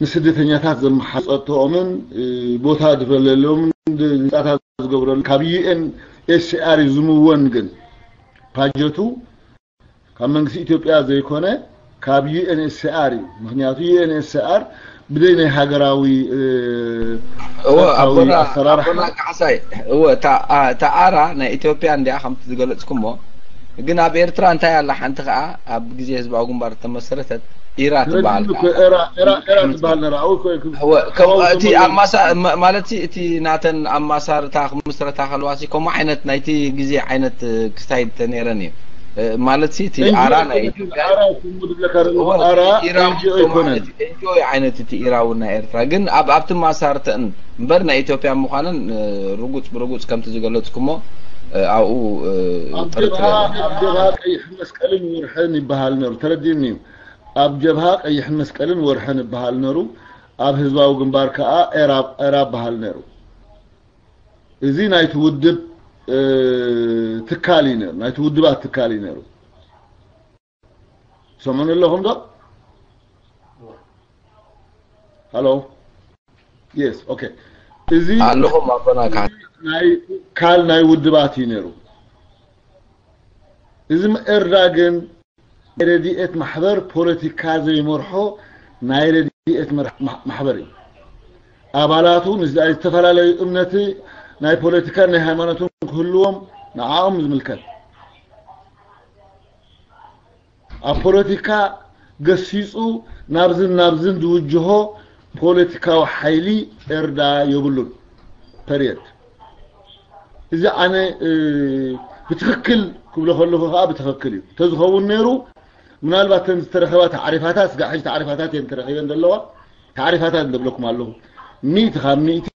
ንስደተኛታት ዘመሓ-፣ ጸጥተኦምን፣ እ፣ ቦታ ዝፈለለዮምን ህንጻታት ዝገብረሉ ካብ ዩኤንኤችሲኣር እዩ ዝምወን። ግን ባጀቱ ካብ መንግስቲ ኢትዮጵያ ዘይኮነ ካብ ዩኤንኤችሲኣር እዩ። ምኽንያቱ ዩኤንኤችሲኣር ብደይ ናይ ሃገራዊ፣ እ፣ እወ፣ ጸጥታዊ ኣቦና፣ ኣሰራርሓ ኣቦና ካሕሳይ፣ እወ፣ እታ፣ ኣ-፣ እታ ኣራ ናይ ኢትዮጵያ እንድያ፣ ከምቲ ዝገለጽኩሞ። ግን ኣብ ኤርትራ እንታይ ኣላ? ሓንቲ ከኣ ኣብ ግዜ ህዝባዊ ግንባር ዝተመሰረተት ኢራ ትበሃል ተረዲኡኒ እኮ፣ ከኣ። ኤራ፣ ኤራ፣ ኤራ ትበሃል ነራ። ኣብኡ እኮ፣ እኮ፣ እወ፣ ከም፣ ኣብኡ እቲ ተመልዩ። ኣማሳ-፣ ማ-፣ ማለት ሲ፣ እቲ ናተን ኣማሳርታ ክምስረታ ከለዋ ሲ፣ ከምኡ ዓይነት ናይቲ ግዜ ዓይነት፣ እ፣ ክስታይል ተነይረን እዩ። እ፣ ማለት ሲ፣ እቲ ኤንጂኦ ኣራ ናይ ኣይኮነትን፣ ኢትዮጵያ ኣራ እዩ። እኮ፣ እሞ ዝብለካ ዘለኹ፣ እወ፣ ኣራ ኢራዊ ኤንጂኦ እኮ ኣይኮነን። ማለት ኤንጂኦ እዩ ዓይነት እቲ ኢራዊ ናይ ኤርትራ። ግን ኣብ፣ ኣብቲ ማሳርተን እምበር ናይ ኢትዮጵያ ምዃነን፣ እ፣ ርጉጽ ብርጉጽ ከምቲ ዝገለጽኩሞ፣ እ፣ ኣብኡ፣ እ፣ ኣብ ጥርጥር ጀብሃ፣ የለን። ኣብ ጀብሃ ቀይሕ መስቀልን ወርሕን ይበሃል ነሩ። ተረዲእኒ እዩ። ኣብ ጀብሃ ቀይሕ መስቀልን ወርሕን ይበሃል ነሩ። ኣብ ህዝባዊ ግንባር ከኣ ኤራ፣ ኤራ ይበሃል ነሩ። እዚ ናይቲ ውድብ፣ እ፣ ትካል እዩ ነሩ። ናይቲ ውድባት ትካል እዩ ነሩ። ሰምዑኒ ኣለኹም ዶ? ሃሎ? የስ፣ ኦኬ። እዚ ኣለኹም ኣቦና ካሕሳይ። ናይ፣ ካል ናይ ውድባት እዩ ነሩ። እዚ ኤርዳ ግን ናይ ረድኤት ማሕበር ፖለቲካ ዘይመርሖ ናይ ረድኤት መር-፣ ማ-፣ ማሕበር እዩ። ኣባላቱ ንዝ-፣ ዝተፈላለዩ እምነቲ ናይ ፖለቲካን ናይ ሃይማኖትን ክህልዎም ንዓኦም ዝምልከት። ኣብ ፖለቲካ ገሲጹ ናብዝን ናብዝን ዝውጅሆ ፖለቲካዊ ሓይሊ ኤርዳ የብሉን። ፐርየድ። እዚ ኣነ፣ እ፣ ብትኽክል ክብሎ ከለኹ ከኣ ብትኽክል እዩ። እንተዝኸውን ነይሩ፣ ምናልባት እተን ዝተረኸባ ታዕሪፋታት፣ ስጋዕ ሕጂ ታዕሪፋታት እየን ተረኺበን ዘለዋ፣ ታዕሪፋታት እንደብለኩም ኣለኹ። ሚእቲ ካብ ሚእቲ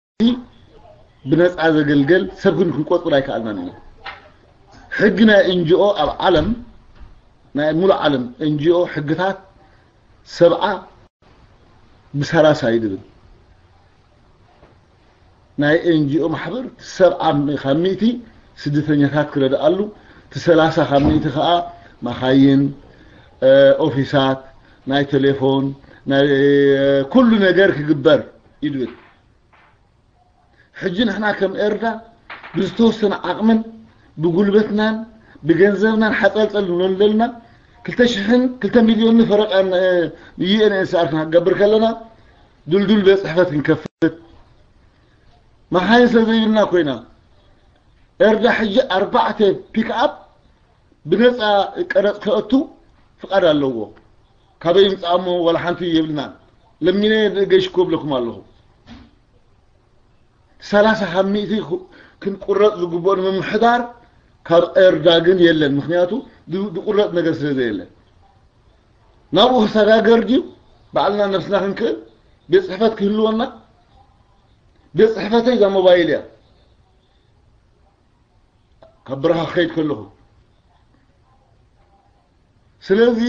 ብነጻ ዘገልገል ሰብ ግን ክንቆጽር ኣይከኣልናን ኢና። ሕጊ ናይ ኤንጂኦ ኣብ ዓለም፣ ናይ ሙሉእ ዓለም ኤንጂኦ ሕግታት ሰብዓ ብሰላሳ እዩ ድብል። ናይ ኤንጂኦ ማሕበር ሰብዓ ካብ ሚእቲ ስደተኛታት ክረድኣሉ፣ እቲ ሰላሳ ካብ ሚእቲ ከኣ መኻይን፣ እ፣ ኦፊሳት፣ ናይ ቴሌፎን፣ ናይ፣ እ፣ ኩሉ ነገር ክግበር እዩ ድብል። ሕጂ ንሕና ከም ኤርዳ ብዝተወሰነ ዓቕምን ብጉልበትናን ብገንዘብናን ሓጸልጸል ንብሎ ዘለና ክልተ ሽሕን ክልተ ሚልዮን ፈረቃ ዩኤንኤስኣር ክንገብር ከለና ድልዱል ቤት ጽሕፈት ክንከፍት መኻይን ስለ ዘይብልና ኮይና ኤርዳ ሕጂ ኣርባዕተ ፒክኣፕ ብነፃ ቀረፅ ከእቱ ፍቃድ ኣለዎ። ካበይ ይምፅኣሞ ዋላ ሓንቲ የብልናን። ለሚነ ገይሽ ክብለኩም ኣለኹ። ሰላሳ ካብ ሚእቲ ክንቁረፅ ዝግብኦ ንምምሕዳር ካብ ኤርዳ ግን የለን። ምክንያቱ ዝቁረፅ ነገር ስለ ዘየለ ናብኡ ክሰጋገር ድዩ? ባዕልና ነብስና ክንክእል ቤት ፅሕፈት ክህልወና? ቤት ፅሕፈተይ እዛ ሞባይል እያ። ካብ በረኻ ክኸይድ ከለኹ። ስለዚ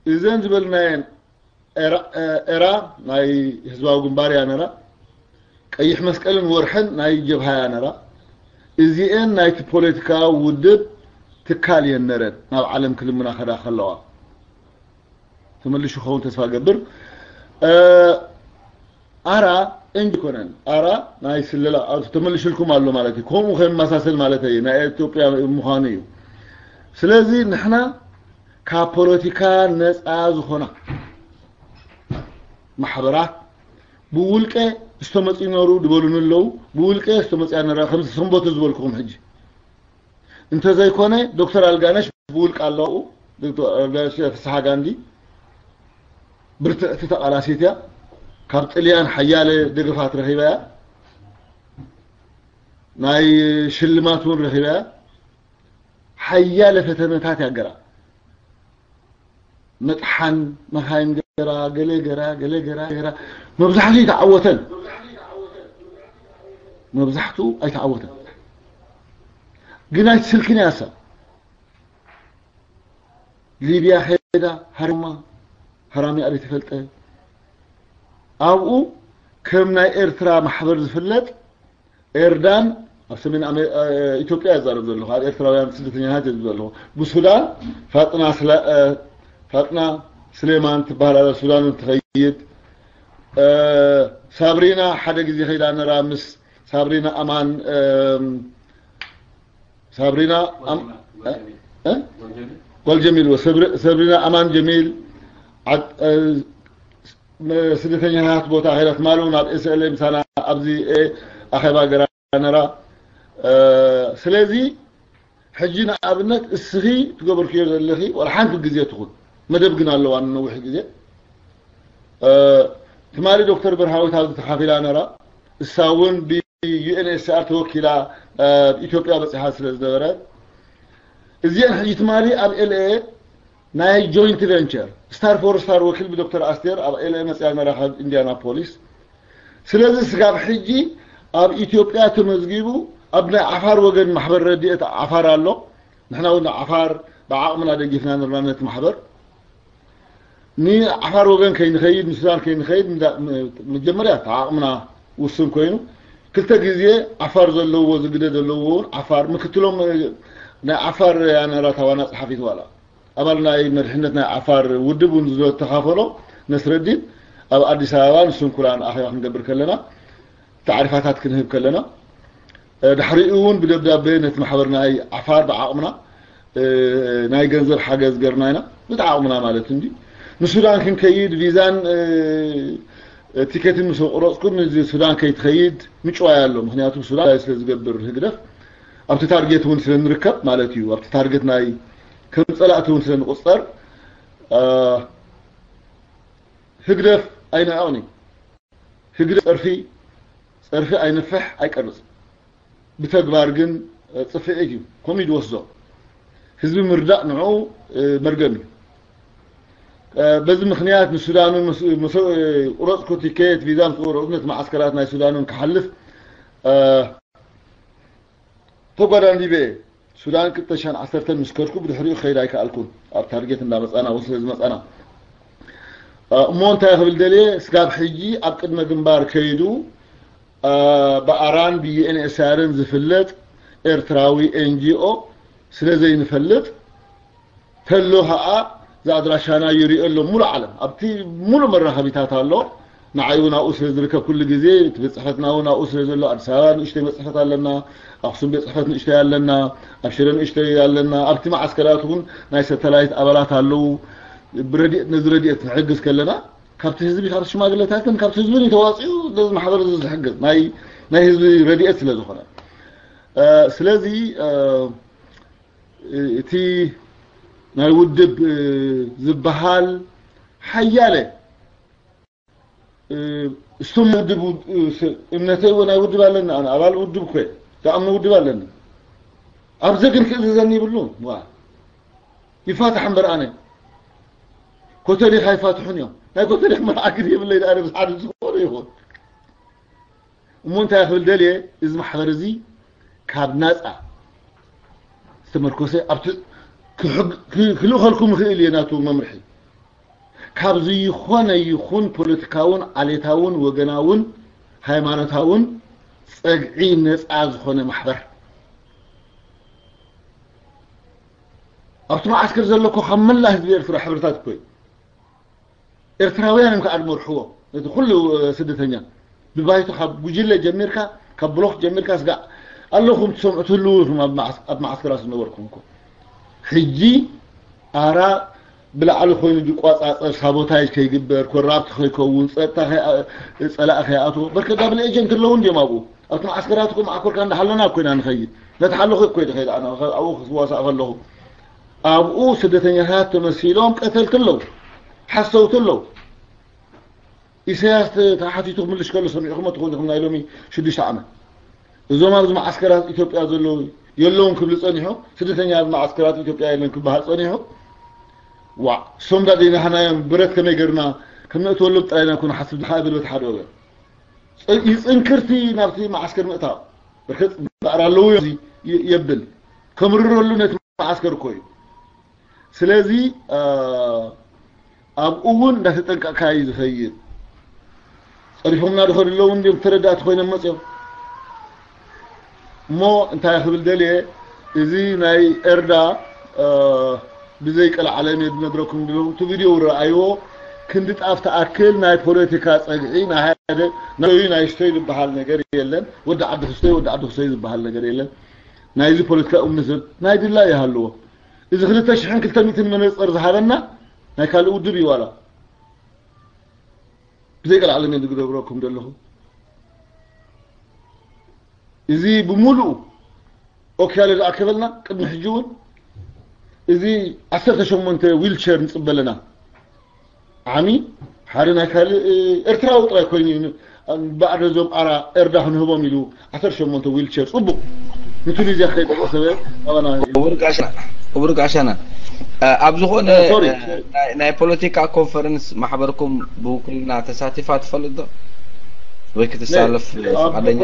እዘን ዝበልናየን ኤራ ናይ ህዝባዊ ግንባር እያ ነራ፣ ቀይሕ መስቀልን ወርሕን ናይ ጀብሃ እያ ነራ። እዚኤን ናይቲ ፖለቲካዊ ውድብ ትካል እየን ነረን ናብ ዓለም ክልምና ከዳ ከለዋ። ተመልሹ ክኸውን ተስፋ ገብር። ኣራ እንጂ ኮነን ኣራ ናይ ስለላ ተመልሽልኩም ኣሎ ማለት እዩ። ከምኡ ከመሳሰል ማለት እዩ ናይ ኢትዮጵያ ምዃኑ እዩ። ስለዚ ንሕና ካብ ፖለቲካ ነፃ ዝኾና ማሕበራት ብውልቀ ዝተመፅኡ ነሩ ዝበሉን ኣለዉ። ብውልቀ ዝተመፅያ ነራ ከም ሰንበቱ ዝበልኩኹም ሕጂ እንተዘይኮነ ዶክተር ኣልጋነሽ ብውልቅ ኣለዉ። ዶክተር ኣልጋነሽ ፍስሓ ጋንዲ ብርትዕቲ ተቓላሲት እያ። ካብ ጥልያን ሓያለ ደገፋት ረኺባ እያ። ናይ ሽልማት እውን ረኺባ እያ። ሓያለ ፈተነታት ያገራ መጥሓን መኻይን ገራ ገለ ገራ ገለ ገራ ገራ መብዛሕቱ ኣይተዓወተን። መብዛሕቱ ኣይተዓወተን። ግን ኣይትስልክን እያ እሳ። ሊብያ ኸይዳ ሃሪማ ሃራሚ ኣበይ ተፈልጠ። ኣብኡ ከም ናይ ኤርትራ ማሕበር ዝፍለጥ ኤርዳን ኣብ ሰሜን ኣመ- እ፣ ኢትዮጵያ ይዛረብ ዘለኹ ኣብ ኤርትራውያን ስደተኛታት ይዛረብ ዘለኹ። ብሱዳን ፋጥና ስለ እ፣ ፋጥና ስሌማን ትበሃል ኣላ ሱዳን ትኸይድ። እ፣ ሳብሪና ሓደ ግዜ ኸይዳ ነራ ምስ ሳብሪና ኣማን እ፣ ሳብሪና ኣም- እ፣ እ? ጓል ጀሚል ወ- ሰብሪ- ሰብሪና ኣማን ጀሚል ዓድ- እ፣ ም- ስደተኛታት ቦታ ኸይዳ ትማሉ ናብ ኤስኤልኤ ምሳና ኣብዚ እ፣ ኣኼባ ገራ ነራ። እ፣ ስለዚ ሕጂ ንኣብነት እስኺ ትገበርክዮ ዘለኺ ዋላ ሓንቲ ግዜ ትኹን መደብ ግን ኣለዋ ንነዊሕ ግዜ። እ፣ ትማሊ ዶክተር ብርሃዊት ኣብዚ ተኻፊላ ነራ። እሳ እውን ብዩኤንኤስኣር ተወኪላ እ፣ ኢትዮጵያ በፂሓ ስለ ዝነበረ እዚአን ሕጂ ትማሊ ኣብ ኤልኤ ናይ ጆይንት ቨንቸር ስታር ፎር ስታር ወኪል ብዶክተር ኣስቴር ኣብ ኤልኤ መፅያ ነራ ካብ ኢንዲያናፖሊስ። ስለዚ ስጋብ ሕጂ ኣብ ኢትዮጵያ ተመዝጊቡ ኣብ ናይ ዓፋር ወገን ማሕበር ረድኤት ዓፋር ኣሎ። ንሕና እውን ዓፋር ብዓቕምና ደጊፍና ነርና ነቲ ማሕበር። ንዓፋር ወገን ከይንኸይድ ንሱዳን ከይንኸይድ መጀመርያ ዓቕምና ውሱን ኮይኑ ክልተ ግዜ ዓፋር ዘለዎ ዝግደ ዘለዎ እውን ዓፋር ምክትሎም ናይ ዓፋር ያነራ ታዋና ፀሓፊት ዋላ ኣባል ናይ መድሕነት ናይ ዓፋር ውድብ እውን ዝተኻፈሎ ነስረዲን ኣብ ኣዲስ ኣበባ ንሱን ኩላን ኣኼባ ክንገብር ከለና ታዕሪፋታት ክንህብ ከለና ድሕሪኡ እውን ብደብዳቤ ነቲ ማሕበር ናይ ዓፋር ብዓቕምና ናይ ገንዘብ ሓገዝ ገርና ኢና ብቲ ዓቕምና ማለት እንዲ ንሱዳን ክንከይድ ቪዛን ቲኬትን ምስ ቁረፅኩ ሱዳን ከይትኸይድ ምጭዋይ ኣሎ ምክንያቱ ሱዳን ስለ ዝገብር ህግደፍ ኣብቲ ታርጌት እውን ስለ ንርከብ ማለት እዩ ኣብቲ ታርጌት ናይ ከም ፀላእቲ እውን ስለ ንቁፀር ህግደፍ ኣይንዕቕን እዩ ህግደፍ ፀርፊ ፀርፊ ኣይነፍሕ ኣይቀርፅ ብተግባር ግን ፅፍዒት እዩ ከምኡ ድወስዶ ህዝቢ ምርዳእ ንዑ መርገም እዩ በዚ ምክንያት ንሱዳን ቁረፅኩ ቲኬት ቪዛ ምስ ቁረፅኩ ነቲ ማዓስከራት ናይ ሱዳንን ክሓልፍ ተጓዳን ዲበ ሱዳን ክልተ ሽሕን ዓሰርተን ምስ ከድኩ ብድሕሪኡ ክኸይድ ኣይከኣልኩን ኣብ ታርጌት እንዳመፃና እውን ስለ ዝመፃና እሞ እንታይ ክብል ደልየ ስጋብ ሕጂ ኣብ ቅድመ ግንባር ከይዱ ብኣራን ብዩኤንኤስኣርን ዝፍለጥ ኤርትራዊ ኤንጂኦ ስለ ዘይንፈልጥ ተሎ ከዓ ዝኣድራሻና ይሪኦ ኣሎ ሙሉ ዓለም ኣብቲ ሙሉ መራኸቢታት ኣሎ ንዓይ እውን ኣብኡ ስለ ዝርከብ ኩሉ ግዜ እቲ ቤት ጽሕፈትና እውን ኣብኡ ስለ ዘሎ ኣዲስ ኣበባ ንእሽተይ ቤት ጽሕፈት ኣለና፣ ኣኽሱም ቤት ጽሕፈት ንእሽተይ ኣለና፣ ኣብ ሽረ ንእሽተይ ኣለና። ኣብቲ መዓስከራት እውን ናይ ሰተላይት ኣባላት ኣለዉ። ብረድኤት ነዚ ረድኤት ንሕግዝ ከለና ካብቲ ህዝቢ ካብ ሽማግለታትን ካብቲ ህዝብን ተዋፂኡ ነዚ ማሕበር እዚ ዝሕግዝ ናይ ናይ ህዝቢ ረድኤት ስለ ዝኾነ ስለዚ እቲ ናይ ውድብ ዝበሃል ሓያለ እሱም ውድብ እምነተይ ናይ ውድብ ኣለኒ ኣነ ኣባል ውድብ ኮ ዝኣምኖ ውድብ ኣለኒ። ኣብዚ ግን ክእዝዘኒ ይብሉ። ይፋታሕ እምበር ኣነ ኮተሊክ ኣይፋትሑን እዮም። ናይ ኮተሊክ መርዓ ግን የብለይ። ዳ ሓደ ዝኾነ ይኹን እሞ እንታይ ክብል ደልየ፣ እዚ ማሕበር እዚ ካብ ናፃ ዝተመርኮሰ ኣብቲ ክልእኸልኩም ይኽእል እየ ናቱ መምርሒ ካብ ዝይኾነ ይኹን ፖለቲካውን ዓሌታውን ወገናውን ሃይማኖታውን ፀግዒ ነፃ ዝኾነ ማሕበር ኣብቲ መዓስከር ዘሎ እኮ ካብ መላእ ህዝቢ ኤርትራ ሕብርታት እኮ እዩ። ኤርትራውያን እዮም ከዓ ዝመርሕዎ ነቲ ኩሉ ስደተኛ ብባይቶ ካብ ጉጅለ ጀሚርካ ካብ ብሎክ ጀሚርካ ስጋዕ ኣለኹም ትሰምዑ ትህልዉ ኢኹም ኣብ መዓስከራት ዝነበርኩም እኮ ሕጂ ኣራ ብላዕሊ ኮይኑ ዝቋፃፀር ሳቦታጅ ከይግበር ኮራፕት ከይከውን ፀጥታ ፀላእ ከይኣትዎ በርከ ዳብል ኤጀንት ኣለዉ እንዲዮም ኣብኡ ኣብቲ መዓስከራት እኮ መዓኮርካ እንዳሃለና ኮይና ንኸይድ ነቲ ሓለኹ እኮ ይድኸይድ ኣነ ኣብኡ ክዋሳእ ከለኹ ኣብኡ ስደተኛታት ተመሲሎም ቀተልቲ ኣለዉ ሓሰውቲ ኣለዉ ኢሳያስ ተሓቲቱ ክምልሽ ከሎ ሰሚዕኹሞ ትኾኑ ኢኹም ናይ ሎሚ ሽዱሽተ ዓመት እዞም ኣብዚ መዓስከራት ኢትዮጵያ ዘለዉ የለውን ክብሉ ጸኒሑ ስደተኛ ኣብ መዓስከራት ኢትዮጵያ የለን ክበሃል ጸኒሑ ዋ ሶምዳ ደይናህናዮም ብረት ከመይ ገርና ከም ነእትወሎም ጥራይና ኮነ ሓስብ ድሓ ብል በቲ ሓደ ወገን ይጽንክርቲ ናብቲ መዓስከር ምእታው ብርክት በዕር ኣለዉ የብል ከምርረሉ ነቲ መዓስከር እኮ እዩ ስለዚ ኣብኡ እውን እንዳተጠንቀቕካ እዩ ዝኸይድ ጸሪፎምና ድኸዱ ኣለዉ እንዲም ተረዳእቲ ኮይኖም መፅዮም እሞ እንታይ ክብል ደልየ እዚ ናይ ኤርዳ ብዘይ ቀልዓለም እየ ዝነግረኩም ድለኹም እቲ ቪድዮ እውን ረኣይዎ ክንዲ ጣፍ ትኣክል ናይ ፖለቲካ ፀግዒ ናይ ሓደ ናይ ናይስተይ ዝበሃል ነገር የለን ወዲ ዓዲ ክስተይ ወዲ ዓዲ ክስተይ ዝበሃል ነገር የለን ናይዚ ፖለቲካ እምነት ናይ ድላ ይሃልዎ እዚ ክልተ ሽሕን ክልተ ሚእትን መነፀር ዝሃበና ናይ ካልእ ውድብ እዩ ዋላ ብዘይ ቀልዓለም እየ ዝግደብረኩም ዘለኹ እዚ ብምሉኡ ኦክያለ ዝኣከበልና ቅድሚ ሕጂ እውን እዚ ዓሰርተ ሸሞንተ ዊልቸር ንፅበለና ዓሚ ሓደ ናይ ካልእ ኤርትራዊ ጥራይ ኮይኑ ባዕደ ዞም ኣራ ኤርዳ ክንህቦም ኢሉ ዓሰርተ ሸሞንተ ዊልቸር ፅቡቅ ንቱኒዝያ ከይጠቀሰበ ኣባና ክቡር ጋሻና ኣብ ዝኾነ ናይ ፖለቲካ ኮንፈረንስ ማሕበርኩም ብውክልና ተሳቲፋ ትፈልጥ ዶ ወይ ክትሳለፍ ፍቃደኛ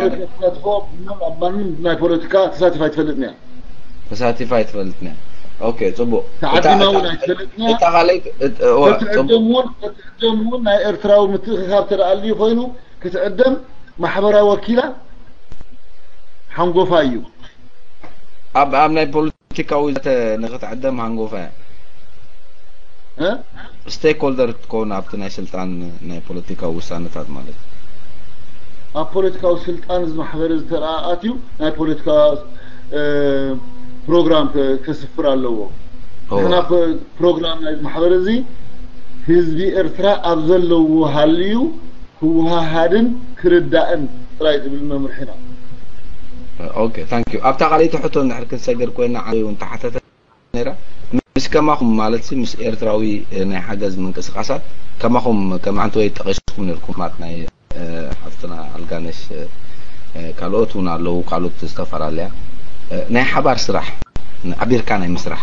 ኣብ ማንም ናይ ፖለቲካ ተሳቲፋ ኣይትፈልጥን እያ ተሳቲፋ ኣይትፈልጥን እያ ኦኬ ፅቡቅ ተዓዲማ እውን ኣይትፈልጥን እያ እታ ካልኣይ ክትዕደም እውን ናይ ኤርትራዊ ምትእኽኻብ ተደኣልዩ ኮይኑ ክትዕደም ማሕበራዊ ወኪላ ሓንጎፋ እዩ ኣብ ኣብ ናይ ፖለቲካዊ ዘተ ንክትዕደም ሃንጎፋ እያ ስቴክሆልደር ክትከውን ኣብቲ ናይ ስልጣን ናይ ፖለቲካዊ ውሳነታት ማለት እዩ ኣብ ፖለቲካዊ ስልጣን እዚ ማሕበር እዚ ተረኣኣት እዩ ናይ ፖለቲካ ፕሮግራም ከስፍር ኣለዎ ንሕና ፕሮግራም ናይ ማሕበር እዚ ህዝቢ ኤርትራ ኣብ ዘለዎ ሃልዩ ክወሃሃድን ክርዳእን ጥራይ ዝብል መምርሒ ኢና። ኦኬ ታንክ ዩ ኣብታ ካልኣይቲ ሕቶ እንድሕር ክንሰግር ኮይና ዓንዶይ እውን ተሓተተ ነይራ ምስ ከማኹም ማለት ምስ ኤርትራዊ ናይ ሓገዝ ምንቅስቃሳት ከማኹም ከም ዓንተወይ ጠቂስኩም ነርኩም ማለት ናይ ሓፍትና ኣልጋነሽ ካልኦት እውን ኣለዉ ካልኦት ዝተፈላለያ ናይ ሓባር ስራሕ ሓቢርካ ናይ ምስራሕ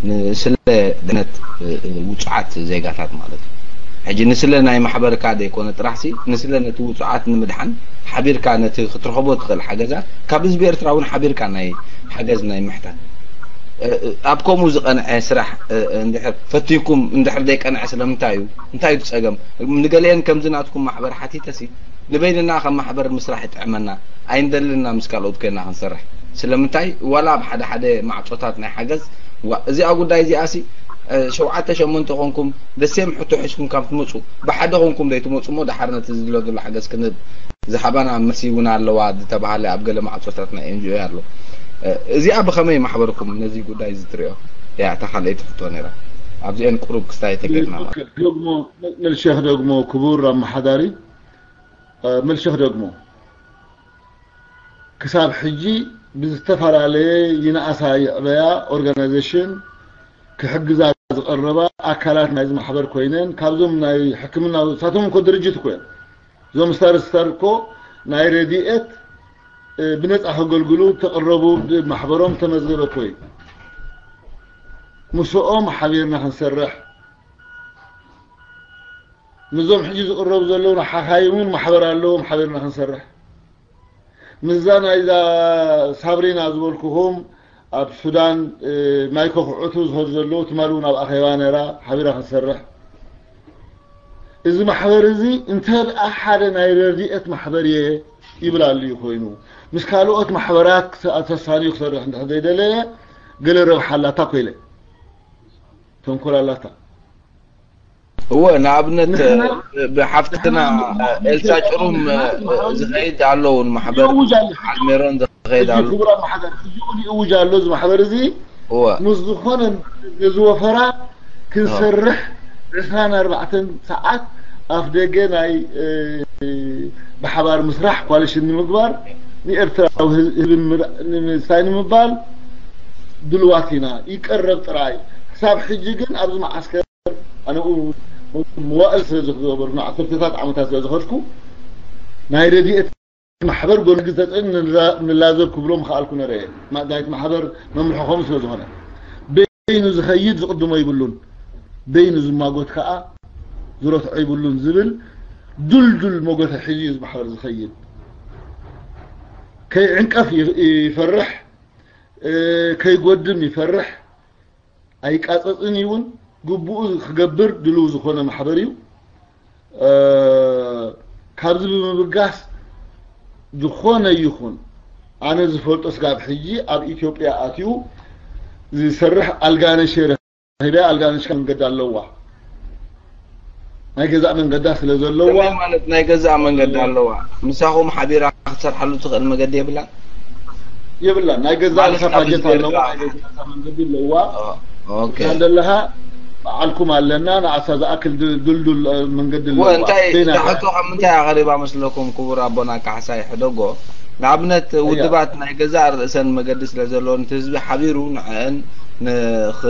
ንስለ ድሕነት ውፁዓት ዜጋታት ማለት እዩ ሕጂ ንስለ ናይ ማሕበርካ ዘይኮነ ጥራሕ ሲ ንስለ ነቲ ውፁዓት ንምድሓን ሓቢርካ ነቲ ክትረኸቦ ትኽእል ሓገዛት ካብ ህዝቢ ኤርትራ እውን ሓቢርካ ናይ ሓገዝ ናይ ምሕታት ኣብ ከምኡ ዝቐንዐ ስራሕ እንድሕር ፈቲንኩም እንድሕር ዘይቀንዐ ስለምንታይ እዩ እንታይ እዩ ፀገም ንገሊአን ከምዚ ናትኩም ማሕበር ሓቲተ ሲ ንበይንና ከም ማሕበር ምስራሕ ይጥዕመና ኣይንደልን ኢና ምስ ካልኦት ኮይና ክንሰርሕ ስለምንታይ ዋላ ኣብ ሓደ ሓደ ማዕፆታት ናይ ሓገዝ እዚኣ ጉዳይ እዚኣ ሲ ሸውዓተ ሸሞንተ ኮንኩም ደሴም ሕቶ ሒዝኩም ካብ ትመፁ፣ ብሓደ ኮንኩም ዘይትመፁ እሞ፣ ደሓር ነቲ ዝድሎ ዘሎ ሓገዝ ክንብ ዝሃባና መሲ እውን ኣለዋ ዝተባሃለ ኣብ ገለ ማዕፆታት ናይ ኤንጂኦ ኣሎ። እዚኣ ብኸመይ ማሕበርኩም ነዚ ጉዳይ እዚ ትሪኦ? እያ እታ ካልኣይቲ ሕቶ ነይራ። ኣብዚአን ቁሩብ ክስታይ ተገይርና ማለት። ኦኬ፣ ደግሞ፣ መልሼ ደግሞ ክቡር ኣመሓዳሪ፣ መልሼ ደግሞ ክሳብ ሕጂ ብዝተፈላለየ ይንኣሳ ይዕበያ ኦርጋናይዜሽን ክሕግዛ ዝቐረባ ኣካላት ናይዚ ማሕበር ኮይነን፣ ካብዞም ናይ ሕክምና፣ ንሳቶም እኮ ድርጅት እኮ እዮም። እዞም ስታር ስታር እኮ ናይ ረድኤት ብነፃ ከገልግሉ ተቐረቡ፣ ብማሕበሮም ተመዝገበ እኮ እዩ። ምስኦም ሓቢርና ክንሰርሕ፣ ምስዞም ሕጂ ዝቕረቡ ዘለዉ ሓኻይም እውን ማሕበር ኣለዎም፣ ሓቢርና ክንሰርሕ። ምስዛ ናይዛ ሳብሪና ዝበልኩኹም ኣብ ሱዳን ማይኮ ክዕቱ ዝኸዱ ዘለዉ፣ ትማሊ እውን ኣብ ኣኼባ ነይራ፣ ሓቢራ ክንሰርሕ። እዚ ማሕበር እዚ እንተ ደኣ ሓደ ናይ ረድኤት ማሕበር እየ ይብል ኣሎ እዩ ኮይኑ፣ ምስ ካልኦት ማሕበራት ክተ-፣ ተሳንዩ ክሰርሕ እንድሕር ዘይደለየ፣ ገለ ረብሓ ኣላታ ኮይለ፣ ተንኮል ኣላታ። እወ፣ ንኣብነት ንሕና ብሓፍትና ኤልሳ ጭሩም ዝኸይድ ኣሎ እውን ማሕበር ይእውጅ ኣሎ። በዓል ሜሮን ዝኸይድ ኣሎ። ክቡር ኣመሓዳሪ፣ ሕጂ እውን ይእውጅ ኣሎ። እዚ ማሕበር እዚ እወ። ምስ ዝኾነ ዝወፈራ ክንሰርሕ ዕስራን ኣርባዕተን ሰዓት ኣፍ ደገ ናይ፣ እ፣ ብሓባር ምስራሕ ኮሊሽን ንምግባር ንኤርትራዊ ህዝቢ ንምር-፣ ንምስታይ ንምባል ድልዋት ኢና። ይቀረብ ጥራይ። ክሳብ ሕጂ ግን ኣብዚ መዓስከር ኣነ ኡ-፣ መዋእል ስለ ዝገበርኩ፣ ንዓሰርተታት ዓመታት ስለ ዝኸድኩ፣ ናይ ረድኤት ማሕበር ጎልጊ ተጽዕን ንላ-፣ ንላዘብ ክብሎ ምኽኣልኩ ነረ እየ። ማ-፣ ናይቲ ማሕበር መምርሒ ከምኡ ስለ ዝኾነ። በይኑ ዝኸይድ ዝቕድሞ ይብሉን፣ በይኑ ዝማጎት ከኣ ዝረትዖ ይብሉን ዝብል ድልዱል መጎተ ሒዙ እዩ እዚ ማሕበር ዝኸይድ። ከይዕንቀፍ ይ-፣ ይፈርሕ፣ እ፣ ከይጎድም ይፈርሕ፣ ኣይቃጸጽን እዩ እውን፣ ግቡኡ ክገብር ድልው ዝኾነ ማሕበር እዩ። እ፣ ካብዚ ብምብጋስ ዝኾነ ይኹን ኣነ ዝፈልጦ ስጋብ ሕጂ ኣብ ኢትዮጵያ ኣትዩ ዝሰርሕ ኣልጋነሽ ረኺበ፣ ኣልጋነሽ መንገዲ ኣለዋ። ናይ ገዛእ መንገዳ ስለ ዘለዋ ከመይ ማለት ናይ ገዛእ መንገዲ ኣለዋ? ምሳኹም ሓቢራ ክትሰርሓሉ ትኽእል መገዲ የብላን? የብላን። ናይ ገዛእ ማለት ርእሳ ካብ ባጀት ህዝቢ ኣለዋ፣ ኤርትራ ናይ ገዛእ መንገዲ ኣለዋ። ኦ፣ ኦኬ። እዛ ዘለኻ በዓልኩም ኣለና፣ ንኣሳ ዝኣክል ድ-፣ ድልዱል፣ እ፣ መንገዲ እወ፣ ኣለዋ። እንታይ በይና እዛ ሕቶ ካብ ምንታይ እያ ቀሪባ መስለኩም ክቡር ኣቦና ካሕሳይ ሕደጎ? ንኣብነት እያ። ውድባት ናይ ገዛእ ርእሰን መገዲ ስለ ዘለወን እቲ ህዝቢ ሓቢሩ ንዕአን ንኽ-፣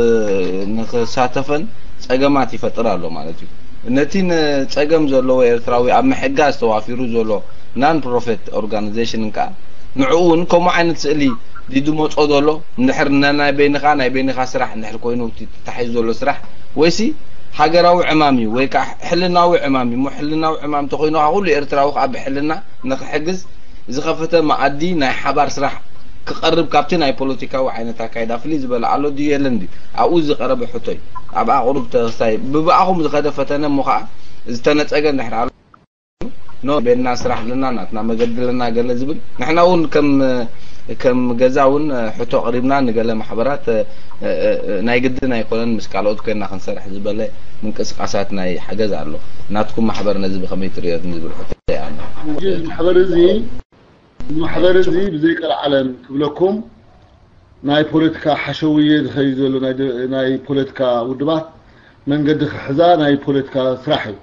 ንኽሳተፈን ጸገማት ይፈጥር ኣሎ ማለት እዩ። ነቲ ንጸገም ዘለዎ ኤርትራዊ ኣብ ምሕጋዝ ተዋፊሩ ዘሎ ናን ፕሮፊት ኦርጋናይዜሽን ከኣ ንዕኡ እውን ከምኡ ዓይነት ስእሊ ድዩ ዝመጾ ዘሎ? እንድሕር ናይ በይንኻ፣ ናይ በይንኻ ስራሕ እንድሕር ኮይኑ እቲ ተታሒዙ ዘሎ ስራሕ፣ ወይሲ ሃገራዊ ዕማም እዩ ወይ ከኣ ሕልናዊ ዕማም እዩ? እሞ ሕልናዊ ዕማም እንተኾይኑ ከኣ ኩሉ ኤርትራዊ ከኣ ብሕልና ንኽሕግዝ ዝኸፈተ መኣዲ ናይ ሓባር ስራሕ ክቐርብ ካብቲ ናይ ፖለቲካዊ ዓይነት ኣካይዳ ፍልይ ዝበለ ኣሎ ድዩ የለን ድዩ? ኣብኡ ዝቐረበ ሕቶ እዩ። ኣብ ኣቕሩብ ተኽስታይ ብብኣኹም ዝኸደ ፈተነ እሞ ኸዓ ዝተነጸገ እንድሕር ኣሎ፣ ኖ፣ ቤትና ስራሕ ኣለና፣ ናትና መገዲ ኣለና ገለ ዝብል፣ ንሕና እውን ከም፣ ከም ገዛ እውን ሕቶ ኣቕሪብና ንገለ ማሕበራት፣ እ፣ እ፣ እ፣ ናይ ግድን ኣይኮነን ምስ ካልኦት ኮይንና ክንሰርሕ ዝበለ ምንቅስቃሳት ናይ ሓገዝ ኣሎ። ናትኩም ማሕበር ነዚ ብኸመይ ትርእዮ ንዝብል ሕቶ እየ ኣነ። እዚ ማሕበር እዚ፣ እዚ ማሕበር እዚ ብዘይ ቀልዓለም ክብለኩም ናይ ፖለቲካ ሓሸውየ ዝኸይድ ዘሎ ናይ ደ-፣ ናይ ፖለቲካ ውድባት መንገዲ ክሕዛ ናይ ፖለቲካ ስራሕ እዩ።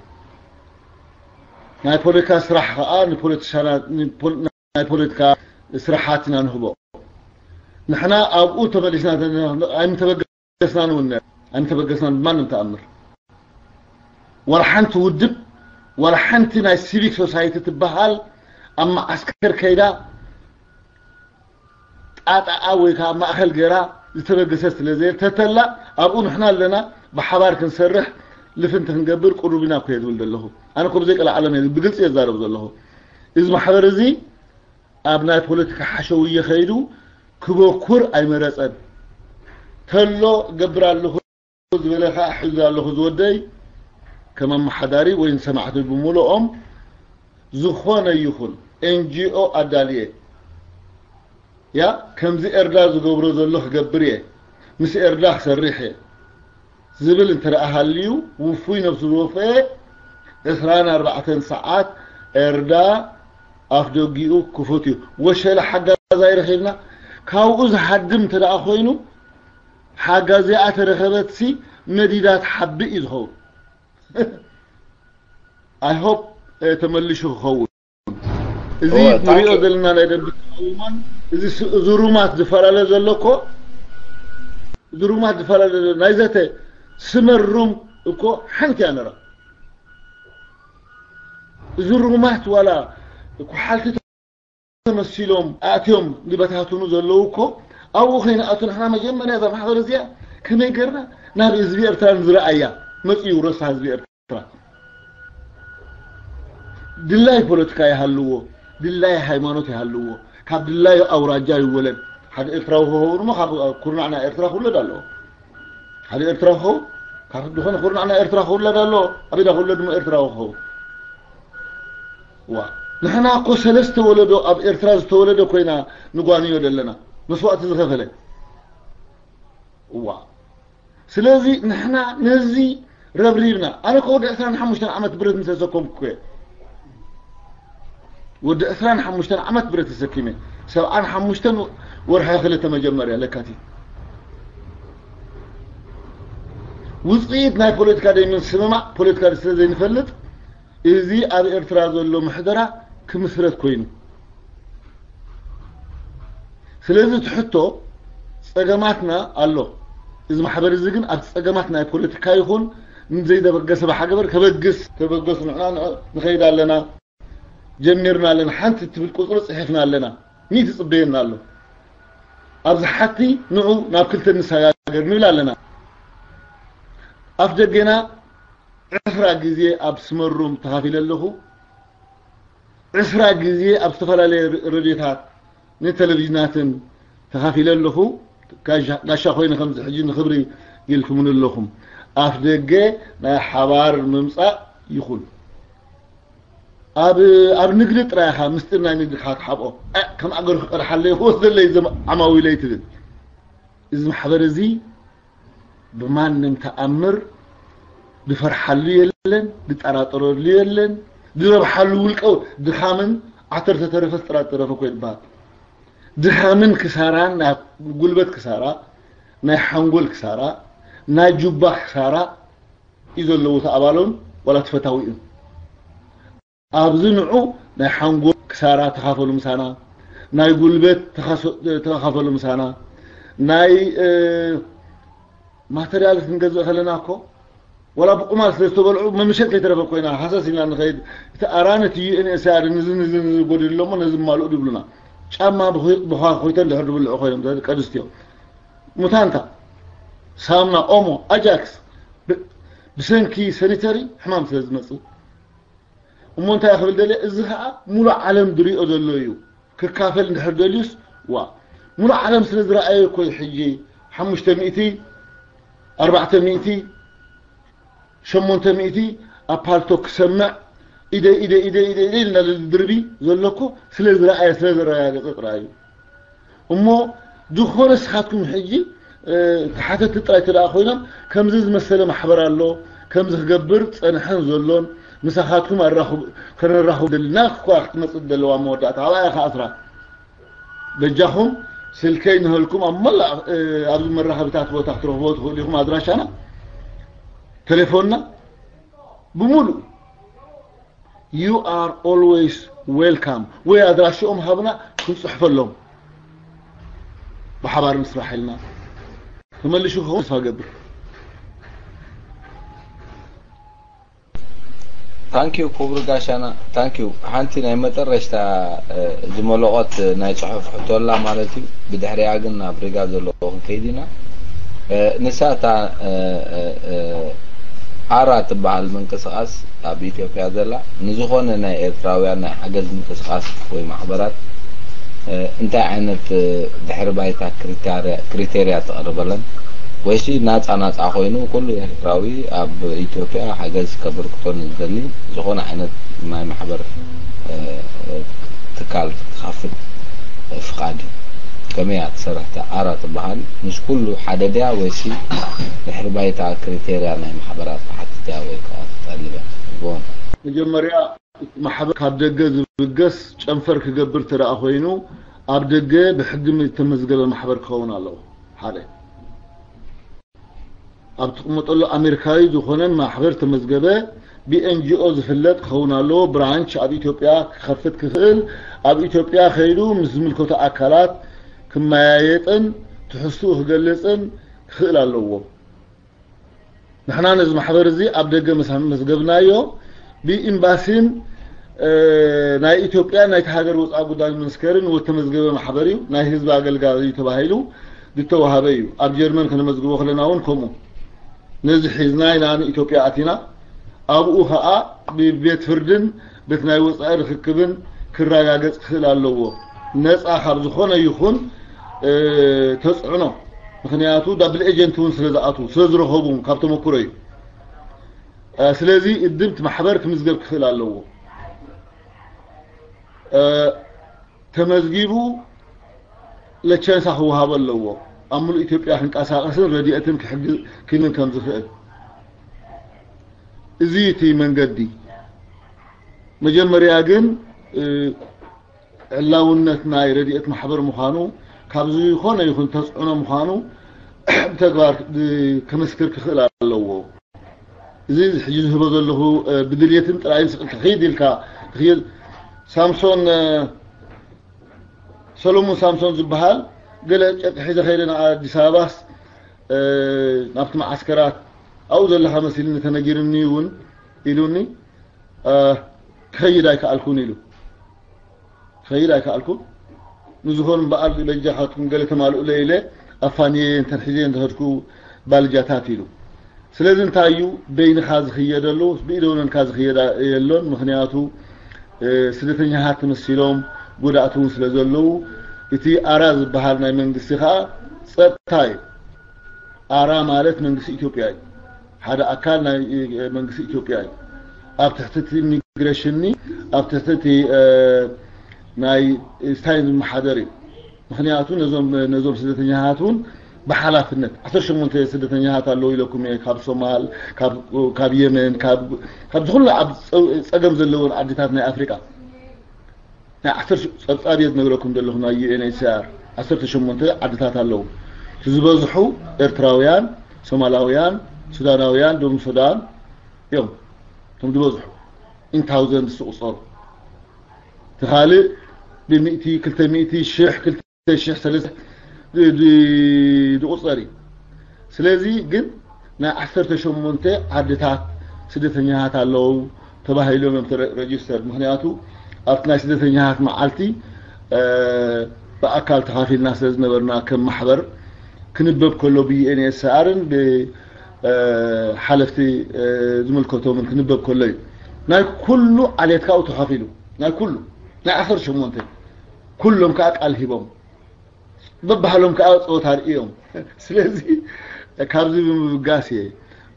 ናይ ፖለቲካ ስራሕ ከዓ ንፖለቲሻናት፣ ንፖል-፣ ናይ ፖለቲካ ስራሓት ኢና ንህቦ። ንሕና ኣብኡ ተመሊስና ተነ-፣ ኣይምተበገስናን እውን፣ ኣይምተበገስናን ብማንም ተኣምር። ዋላ ሓንቲ ውድብ፣ ዋላ ሓንቲ ናይ ሲቪክ ሶሳይቲ ትበሃል ኣብ መዓስከር ከይዳ ጣጣኣ ወይ ከዓ ማእኸል ገይራ ዝተበገሰት ስለ ዘየለ፣ ተተላ ኣብኡ ንሕና ኣለና፣ ብሓባር ክንሰርሕ ልፍንቲ ክንገብር ቅሩብ ኢና እኮ እየ ዝብል ዘለኹ። ኣነ እኮ ብዘይ ቀልዓለም እየ ብግልፂ እየ ዝዛረብ ዘለኹ። እዚ ማሕበር እዚ ኣብ ናይ ፖለቲካ ሓሸውየ ከይዱ ክበኩር ኣይመረፀን። ተሎ እገብር ኣለኹ ዝበለ ከዓ ሕዚ ኣለኹ ዝወደይ ከም ኣመሓዳሪ ወይ ንሰማዕቲ ብምልኦም ዝኾነ ይኹን ኤንጂኦ ኣዳልየ ያ ከምዚ ኤርዳ ዝገብሮ ዘሎ ክገብር እየ፣ ምስ ኤርዳ ክሰርሕ እየ። ዝብል እንተ ደኣ ሃልዩ፣ ውፉይ ነብሱ ዝወፈየ ዕስራን ኣርባዕተን ሰዓት ኤርትራ ኣፍ ደጊኡ ክፉት እዩ። ወሸለ ሓጋዛይ ረኺብና፣ ካብኡ ዝሃድም እንተ ደኣ ኮይኑ፣ ሓጋዚኣ ተረኸበትሲ መዲዳ ትሓብእ እዩ ዝኸውን። I hope ተመሊሹ ክኸውን። እዚ ንሪኦ ዘለና ናይ ደንቢ ተቃውሞን እዚ ሩማት ዝፈላለ ዘሎ እኮ፣ እዚ ሩማት ዝፈላለ ዘሎ ናይ ዘተ ስመር ሩም እኮ ሓንቲ እያ ነራ። እዚ ሩማት ዋላ ኩሓልቲ ተመሲሎም ኣትዮም ዝበታትኑ ዘለዉ እኮ፣ ኣብኡ ከይንኣቱ ንሕና መጀመርያ እዛ ማሕበር እዚኣ ከመይ ገርና ናብ ህዝቢ ኤርትራ ንዝረኣያ መፅኡ ረሳ ህዝቢ ኤርትራ። ድላይ ፖለቲካ ይሃልዎ፣ ድላይ ሃይማኖት ይሃልዎ፣ ካብ ድላዩ ኣውራጃ ይወለድ። ሓደ ኤርትራዊ ክኸውን እሞ ካብ ኩርናዕ ናይ ኤርትራ ክውለድ ኣለዎ። ሓደ ኤርትራዊ ክኸውን ካብ ዝኾነ ኩርናዕ ናይ ኤርትራ ክውለድ ኣለዎ። ኣበይ ዳ ክውለድ እሞ ኤርትራዊ ክኸውን? ዋ፣ ንሕና እኮ ሰለስተ ወለዶ ኣብ ኤርትራ ዝተወለደ ኮይና ንጓንዮ ዘለና መስዋእቲ ዝኸፈለ። ዋ፣ ስለዚ ንሕና ነዚ ረብሪብና። ኣነ እኮ ወዲ ዕስራን ሓሙሽተን ዓመት ብረት ምስ ተሰከምኩ እየ። ወዲ ዕስራን ሓሙሽተን ዓመት ብረት ተሰኪመ። ሰብዓን ሓሙሽተን ወርሒ ክልተ መጀመርያ ለካቲት። ውፅኢት ናይ ፖለቲካ ደይ ምስምማዕ ፖለቲካ ስለ ዘይንፈልጥ፣ እዚ ኣብ ኤርትራ ዘሎ ምሕደራ ክምስረት ኮይኑ። ስለዚ እቲ ሕቶ ጸገማትና ኣሎ። እዚ ማሕበር እዚ ግን ኣብ ጸገማት ናይ ፖለቲካ ይኹን ንዘይተበገሰ ብሓገበር ከበግስ፣ ተበገሱ ንሕና ንኸይድ ኣለና፣ ጀሚርና ኣለና፣ ሓንቲ ትብል ቁጽሪ ጽሒፍና ኣለና፣ ሚእቲ ይጽበየና ኣሎ። ኣብዚ ሓቲ ንዑ ናብ ክልተ ንሰጋገር ንብል ኣለና። ኣፍ ደገና ዕስራ ግዜ ኣብ ስመሩም ተኻፊለ ኣለኹ። ዕስራ ግዜ ኣብ ዝተፈላለየ ሬድዮታት ንቴሌቪዥናትን ተኻፊለ ኣለኹ። ጋሻ ኮይነ ከምዚ ሕጂ ንኽብሪ ኢልኩምኒ ኣለኹም። ኣፍ ደገ ናይ ሓባር ምምጻእ ይኹን ኣብ ኣብ ንግዲ ጥራይ ኢኻ ምስጢር ናይ ንግዲ ክትሓብኦ። ከም ኣገሩ ክቀድሓለይ ክወስደለይ ዘም ዓማዊለይ ትብል። እዚ ማሕበር እዚ ብማንም ተኣምር ዝፈርሓሉ የለን፣ ዝጠራጠረሉ የለን። ዝረብሓሉ ውልቀ ድኻምን ዓተር ተተረፈስ ጥራይ ተረፈ እኮ ይበሃል። ድኻምን ክሳራን ናይ ጉልበት ክሳራ፣ ናይ ሓንጎል ክሳራ፣ ናይ ጁባ ክሳራ እዩ ዘለዎ እቲ ኣባሎም ዋላ እቲ ፈታዊኡን። ኣብዚ ንዑ ናይ ሓንጎል ክሳራ ተኻፈሉ ምሳና፣ ናይ ጉልበት ተኻፈሉ ምሳና፣ ናይ ማተርያል ክንገዝእ ከለና እኮ ዋላ ብቁማር ስለ ዝተበልዑ መምሸጥ ከይተረፈ ኮይና ሃሰስ ኢና ንኸይድ። እቲ ኣራን እቲ ዩኤንኤስኣር ንዚ ንዚ ንዚ ጎዲሉ እሞ ነዚ ማልኡ ድብሉና። ጫማ ብኳኾይተን ድሕር ድብልዑ ኮይኖም ደቂ ኣንስትዮ ሙታንታ ሳምና ኦሞ ኣጃክስ ብሰንኪ ሰኒተሪ ሕማም ስለ ዝመፅእ እሞ እንታይ ክብል ደልየ፣ እዚ ኸዓ ሙሉእ ዓለም ዝሪኦ ዘሎ እዩ። ክካፈል እንድሕር ደልዩስ ዋ ሙሉእ ዓለም ስለ ዝረኣየ እኮ እዩ ሕጂ ሓሙሽተ ሚእቲ ኣርባዕተ ሚእቲ ሸሞንተ ሚእቲ ኣብ ፓልቶክ ክሰምዕ ኢደ ኢደ ኢደ ኢደ ኢደ ኢልና ዝድርቢ ዘሎ እኮ ስለ ዝረኣየ ስለ ዘረጋገፀ ጥራይ እዩ። እሞ ዝኾነ ንስኻትኩም ሕጂ ተሓተቲ ጥራይ ተደኣ ኮይኖም ከምዚ ዝመሰለ ማሕበር ኣሎ ከምዚ ክገብር ጸንሐን ዘሎን ምሳኻትኩም ኣራኽቡ ከነራኽቡ ደልና ክኳ ክትመጽእ ዘለዋ መወዳእታ ኣብኣ ኢኻ ኣስራ በጃኹም ስልከይ ንህልኩም ኣብ መላእ ኣብዚ መራኸብታት ቦታ ክትረኽቦ ትኽእሉ ኢኹም ኣድራሻና ቴሌፎንና ብምሉእ you are always welcome ወይ ኣድራሽኦም ሃብና ክንፅሕፈሎም ብሓባር ንስራሕ ኢልና ተመልሹ ክኸውን ተስፋ ገብር ታንኪዩ ክቡር ጋሻና ታንኪዩ ሓንቲ ናይ መጠረሽታ ዝመለቆት ናይ ፅሑፍ ሕቶላ ማለት እዩ ብድሕሪያ ግን ናብ ሪጋ ዘለዎ ክንከይድ ኢና ንሳ እታ ኣራ ትበሃል ምንቅስቃስ ኣብ ኢትዮጵያ ዘላ ንዝኾነ ናይ ኤርትራውያን ናይ ሓገዝ ምንቅስቃስ ወይ ማሕበራት እንታይ ዓይነት ድሕሪ ባይታ ክሪቴርያ ተቕርበለን ወይሲ ናፃ ናፃ ኮይኑ ኩሉ ኤርትራዊ ኣብ ኢትዮጵያ ሓገዝ ከበርክቶ ንዝደሊ ዝኾነ ዓይነት ናይ ማሕበር ትካል ክኸፍት ፍቓድ እዩ። ከመይ እያ ትሰርሕ እታ ኣራ ትበሃል? ምስ ኩሉ ሓደ ድያ ወይሲ ድሕሪ ባይታ ክሪቴርያ ናይ ማሕበራት ትሓትት እያ ወይ ከዓ ትጠልብ እያ? ብወንታ። መጀመርያ እቲ ማሕበር ካብ ደገ ዝብገስ ጨንፈር ክገብር ተደኣ ኮይኑ ኣብ ደገ ብሕጊ ዝተመዝገበ ማሕበር ክኸውን ኣለዎ። ሓደ ኣብ ትቕመጠሉ ኣሜሪካዊ ዝኾነ ማሕበር ተመዝገበ ብኤንጂኦ ዝፍለጥ ክኸውን ኣለዎ። ብራንች ኣብ ኢትዮጵያ ክኸፍት ክኽእል ኣብ ኢትዮጵያ ከይዱ ምስ ዝምልከቶ ኣካላት ክመያየጥን ትሕዝትኡ ክገልጽን ክኽእል ኣለዎ። ንሕና ነዚ ማሕበር እዚ ኣብ ደገ መስ- መዝገብናዮ ብኤምባሲን እ፣ ናይ ኢትዮጵያ ናይቲ ሃገር ወፃኢ ጉዳይ ሚኒስቴርን ወተመዝገበ ማሕበር እዩ። ናይ ህዝቢ ኣገልጋሊ ተባሂሉ ዝተዋሃበ እዩ። ኣብ ጀርመን ከነመዝግቦ ከለና እውን ከምኡ ነዚ ሒዝና ኢና ንኢትዮጵያ ኣቲና። ኣብኡ ከዓ ብቤት ፍርድን ቤት ናይ ወፃኢ ርክክብን ክረጋገፅ ክኽእል ኣለዎ። ነፃ ካብ ዝኾነ ይኹን እ፣ ተፅዕኖ፣ ምክንያቱ ዳብል ኤጀንት እውን ስለ ዝኣትዉ ስለ ዝረኸቡ ካብ ተመኩሮ እዩ። እ፣ ስለዚ እድምት ማሕበር ክምዝገብ ክኽእል ኣለዎ። እ፣ ተመዝጊቡ ለቸንሳ ክወሃቦ ኣለዎ። ኣብ ሙሉእ ኢትዮጵያ ክንቀሳቀስን ረድኤትን ክሕግዝ ክህብን ከም ዝኽእል እዚ እቲ መንገዲ። መጀመርያ ግን እ፣ ዕላውነት ናይ ረድኤት ማሕበር ምዃኑ ካብ ዝኾነ ይኹን ተፅዕኖ ምዃኑ ብተግባር ድ- ክምስክር ክኽእል ኣለዎ። እዚ ሕጂ ዝህቦ ዘለኹ እ፣ ብድልየትን ጥራይን ስቕ ኢልካ ኺድ ኢልካ ትኽይድ። ሳምሶን እ፣ ሰሎሙን ሳምሶን ዝበሃል ገለ ጨርቂ ሒዘ ከይደ ናብ ኣዲስ ኣበባስ እ፣ ናብቲ መዓስከራት ኣብኡ ዘለኻ መሲልኒ ተነጊርኒ እውን ኢሉኒ እ፣ ክኸይድ ኣይከኣልኩን ኢሉ። ክኸይድ ኣይከኣልኩን። ንዝኾኑ እምበኣር በጃኻትኩም ገለ ተማልኡለይ ኢለ ኣፋንየ እንተን ሒዘ እንተኸድኩ ባልጃታት ኢሉ። ስለዚ እንታይ እዩ በይንኻ ዝኽየደሉ ብኢደውነንካ ዝኽየድ የሎን። ምክንያቱ እ፣ ስደተኛታት ተመሲሎም ጎዳእቲ እውን ስለ ዘለዉ እቲ ኣራ ዝበሃል ናይ መንግስቲ ከዓ ጸጥታ እዩ። ኣራ ማለት መንግስቲ ኢትዮጵያ እዩ። ሓደ ኣካል ናይ እ፣ መንግስቲ ኢትዮጵያ እዩ። ኣብ ትሕቲ እቲ ኢሚግሬሽን ኣብ ትሕቲ እቲ እ፣ ናይ ስታይ ዝመሓደር እዩ። ምክንያቱ ነዞም ነዞም ስደተኛታት እውን ብሓላፍነት ዓሰርተ ሸሞንተ ስደተኛታት ኣለዉ ኢለኩም እየ ካብ ሶማል ካብ ካብ የመን ካብ ካብ ዝኩሉ ኣብ ፀ- ፀገም ዘለውን ዓድታት ናይ ኣፍሪቃ ናይ ዓሰርተ ጸብጻብ እየ ዝነግረኩም ዘለኹ ናይ ዩ ኤን ኤች ሲ ኣር ዓሰርተ ሸሞንተ ዓድታት ኣለዉ እቲ ዝበዝሑ ኤርትራውያን ሶማላውያን ሱዳናውያን ደቡብ ሱዳን እዮም እቶም ዝበዝሑ in thousands ዝቁፀሩ እቲ ካልእ ብሚእቲ ክልተ ሚእቲ ሽሕ ክልተ ሽሕ ሰለስተ ድ- ድ- ዝቁፀር እዩ ስለዚ ግን ናይ ዓሰርተ ሸሞንተ ዓድታት ስደተኛታት ኣለዉ ተባሂሎም እዮም ተረ- registered ምክንያቱ ኣብቲ ናይ ስደተኛታት መዓልቲ እ፣ ብኣካል ተኻፊልና ስለ ዝነበርና ከም ማሕበር ክንበብ ከሎ ብ ዩ ኤን ኤች ሲ ኣር ን ብ እ፣ ሓለፍቲ እ፣ ዝምልከቶምን ክንበብ ከሎ እዩ ናይ ኩሉ ዓሌት ካብኡ ተኻፊሉ ናይ ኩሉ ናይ ዓሰርተ ሸሞንተ ኩሎም ከዓ ቃል ሂቦም በባህሎም ከዓ ፀወታ ርእዮም ስለዚ ካብዚ ብምብጋስ እየ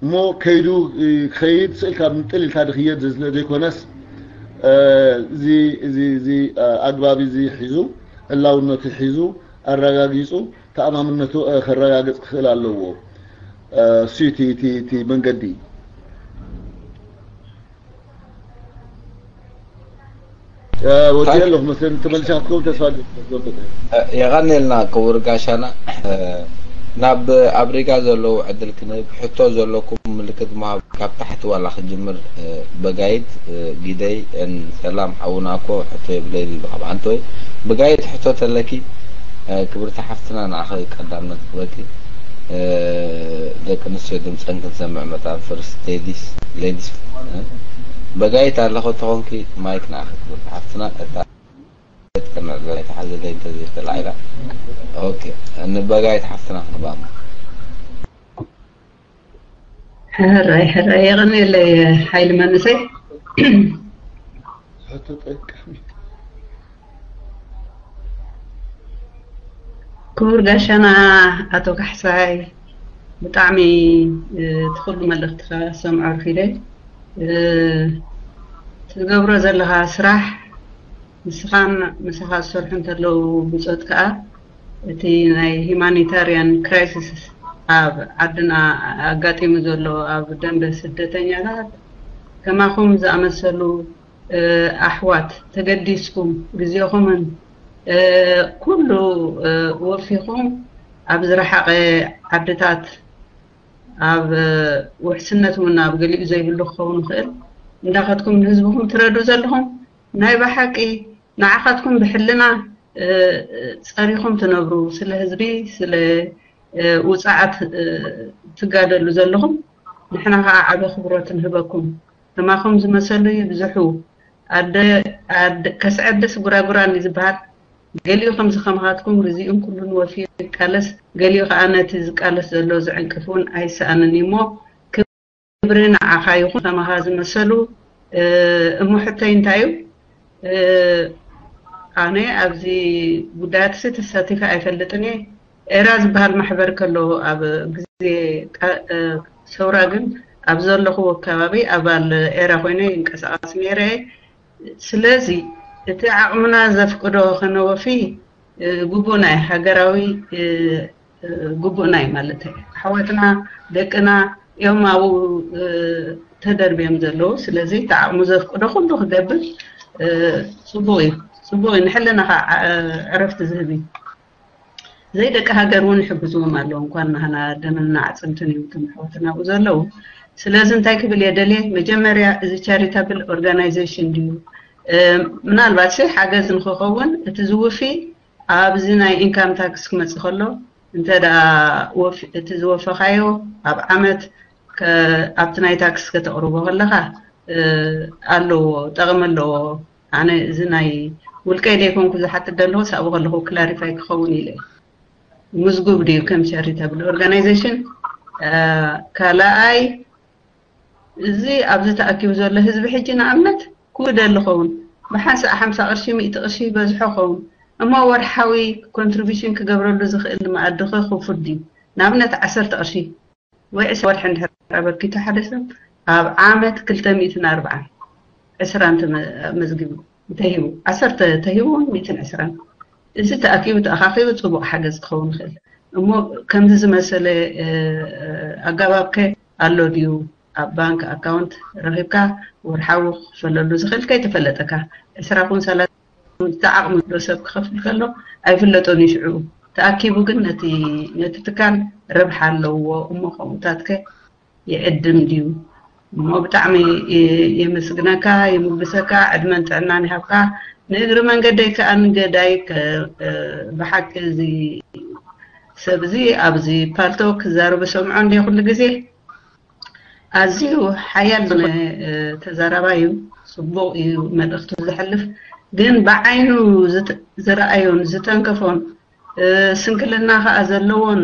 እሞ ከይዱ እ፣ ክኸይድ ስእልካ ምጥል ኢልካ ድክየድ ስለ ዘይኮነስ እ፣ እዚ እዚ እዚ እ፣ ኣግባብ እዚ ሒዙ ዕላውነቱ ሒዙ ኣረጋጊፁ ተኣማምነቱ እ፣ ከረጋግፅ ክኽእል ኣለዎ እ፣ እሱ እቲ እቲ እቲ መንገዲ ወዲ ኣለኹ መስለኒ ተመልሻ ክትከውን ተስፋ የቐንየልና ክቡር ጋሻና ናብ ኣብ ሪጋ ዘለዉ ዕድል ክንህብ ሕቶ ዘለኩም ምልክት ምሃብ ካብ ታሕቲ ዋላ ክጅምር በጋይት ጊደይ ሰላም ሓውና እኮ ሕቶ የብለይን ኢሉ ካብ ኣንተ ወይ በጋይት ሕቶ ተለኪ ክብርቲ ሓፍትና ንዓኺ ቀዳምነት ክበኪ ደቂ ኣንስትዮ ድምፀን ክንሰምዕ መታን first ladies ladies በጋይት ኣለኹ ተኾንኪ ማይክ ንዓኺ ክብርቲ ሓፍትና እታ ተመዕዘ ተሓዘለይ እንተዘይተላዒላ ኦኬ ንበጋይት ሓፍትና ክንባም ሕራይ ሕራይ የቐንየለይ ሓይሊ መንእሰይ ሕቶ ጠቃሚ ክቡር ጋሻና ኣቶ ካሕሳይ ብጣዕሚ ትኽሉ መልእኽትኻ ሰምዖ ርኪለ ትገብሮ ዘለኻ ስራሕ ንስኻን ምሳኻ ዝሰርሑ እንተለዉ ብፆት ከዓ እቲ ናይ ሂማኒታርያን ክራይሲስ ኣብ ዓድና ኣጋጢሙ ዘሎ ኣብ ደንበ ስደተኛታት ከማኹም ዝኣመሰሉ ኣሕዋት ተገዲስኩም ግዜኹምን ኩሉ ወፊኹም ኣብ ዝረሓቐ ዓድታት ኣብ ውሕስነት እውን ኣብ ገሊኡ ዘይብሉ ክኸውን ይኽእል እንዳኸድኩም ንህዝብኹም ትረዱ ዘለኹም ናይ ብሓቂ ንዓኻትኩም ብሕልና ጸሪኹም ትነብሩ ስለ ህዝቢ ስለ ውፅዓት ትጋደሉ ዘለኹም ንሕና ከዓ ዓበ ክብሮት ንህበኩም። ከማኹም ዝመሰሉ ይብዝሑ። ኣደ ኣደ- ከስዐ ኣደስ ጉራጉራን እዩ ዝበሃል። ገሊኡ ከምዚ ከማኻትኩም ግዚኡን ኩሉን ወፊዩ ይቃለስ፣ ገሊኡ ከዓ ነቲ ዝቃለስ ዘሎ ዝዕንቅፍ እውን ኣይሰኣንን እዩ እሞ ክብሪ ንዓኻ ይኹን። ከማኻ ዝመሰሉ እሞ ሕቶይ እንታይ እዩ? ኣነ ኣብዚ ጉዳያት ሲ ተሳቲፈ ኣይፈልጥን እየ። ኤራ ዝበሃል ማሕበር ከሎ ኣብ ግዜ ሰውራ ግን ኣብ ዘለኹዎ ከባቢ ኣባል ኤራ ኮይነ ይንቀሳቐስ ነይረ። ስለዚ እቲ ዓቕምና ዘፍቅዶ ከነወፊ ግቡእና እዩ፣ ሃገራዊ ግቡእና እዩ ማለት እዩ። ኣሕዋትና ደቅና እዮም ኣብኡ ተደርብዮም ዘለዉ። ስለዚ እቲ ዓቕሙ ዘፍቅዶ ኩሉ ክገብር ፅቡቕ እዩ፣ ፅቡቕ እዩ። ንሕልናኻ ዕረፍቲ ዝህብ እዩ። ዘይደቂ ሃገር እውን ይሕግዝዎም ኣለዉ። እንኳን ናህና ደምና ኣዕፅምትን እዮም እቶም ኣሕዋትና ኣብኡ ዘለዉ። ስለዚ እንታይ ክብል እየ ደልየ፣ መጀመርያ እዚ ቻሪታብል ኦርጋናይዜሽን ድዩ? ምናልባት ሲ ሓገዝ ንክኸውን እቲ ዝውፊ ኣብዚ ናይ ኢንካም ታክስ ክመፅእ ከሎ እንተ ደኣ እቲ ዝወፈኻዮ ኣብ ዓመት ኣብቲ ናይ ታክስ ከተቕርቦ ከለኻ ኣለዎ፣ ጠቕሚ ኣለዎ። ኣነ እዚ ናይ ውልቀይ ዘይኮንኩ ዝሓትት ዘለኹ ሳብኡ ከለኹ ክላሪፋይ ክኸውን ኢለ። ምዝጉብ ድዩ ከም ቻሪታብል ኦርጋናይዜሽን? ካልኣይ እዚ ኣብዚ ተኣኪቡ ዘሎ ህዝቢ ሕጂ ንኣብነት ክውደ ኣለኸውን ብሓንሳእ ሓምሳ ቅርሺ ሚእቲ ቅርሺ ይበዝሖ ኸውን እሞ ወርሓዊ ኮንትሪቢሽን ክገብረሉ ዝኽእል መኣድኸ ክፉት ድዩ? ንኣብነት ዓሰርተ ቅርሺ ወይ ዕስራ ወርሒ እንድሕር ኣበርኪቱ ሓደ ሰብ ኣብ ዓመት ክልተ ሚእትን ኣርባዓን ዕስራን መዝጊቡ እንተሂቡ ዓሰርተ ተሂቡ እውን ሚእትን ዕስራን እዚ ተኣኪቡ ተኣኻኺቡ ፅቡቕ ሓገዝ ክኸውን ይኽእል እሞ ከምዚ ዝመሰለ ኣጋባብከ ኣሎ ድዩ? ኣብ ባንክ ኣካውንት ረኺብካ ወርሓዊ ክኽፈለሉ ዝኽእል ከይተፈለጠካ ዕስራ ኩን ሰላሳ እቲ ዓቕሚ ዶ ሰብ ክኸፍል ከሎ ኣይፍለጦን እዩ። ሽዑ ተኣኪቡ ግን ነቲ ነቲ ትካል ረብሓ ኣለዎ እሞ ከምኡታትከ ይዕድም ድዩ? እሞ ብጣዕሚ የመስግነካ፣ የሙግሰካ፣ ዕድመን ጥዕናን ይሃብካ። ንእግሪ መንገደይ ከኣ ንገዳይ ብሓቂ እዚ ሰብ እዚ ኣብዚ ፓልቶ ክዛረቡ ሰምዖ እንደ ኩሉ ግዜ ኣዝዩ ሓያል ዝኾነ ተዛራባይ እዩ። ጽቡቕ እዩ መልእኽቱ ዘሕልፍ፣ ግን ብዓይኑ ዝረኣዮን ዝተንከፎን ስንክልና ከኣ ዘለዎን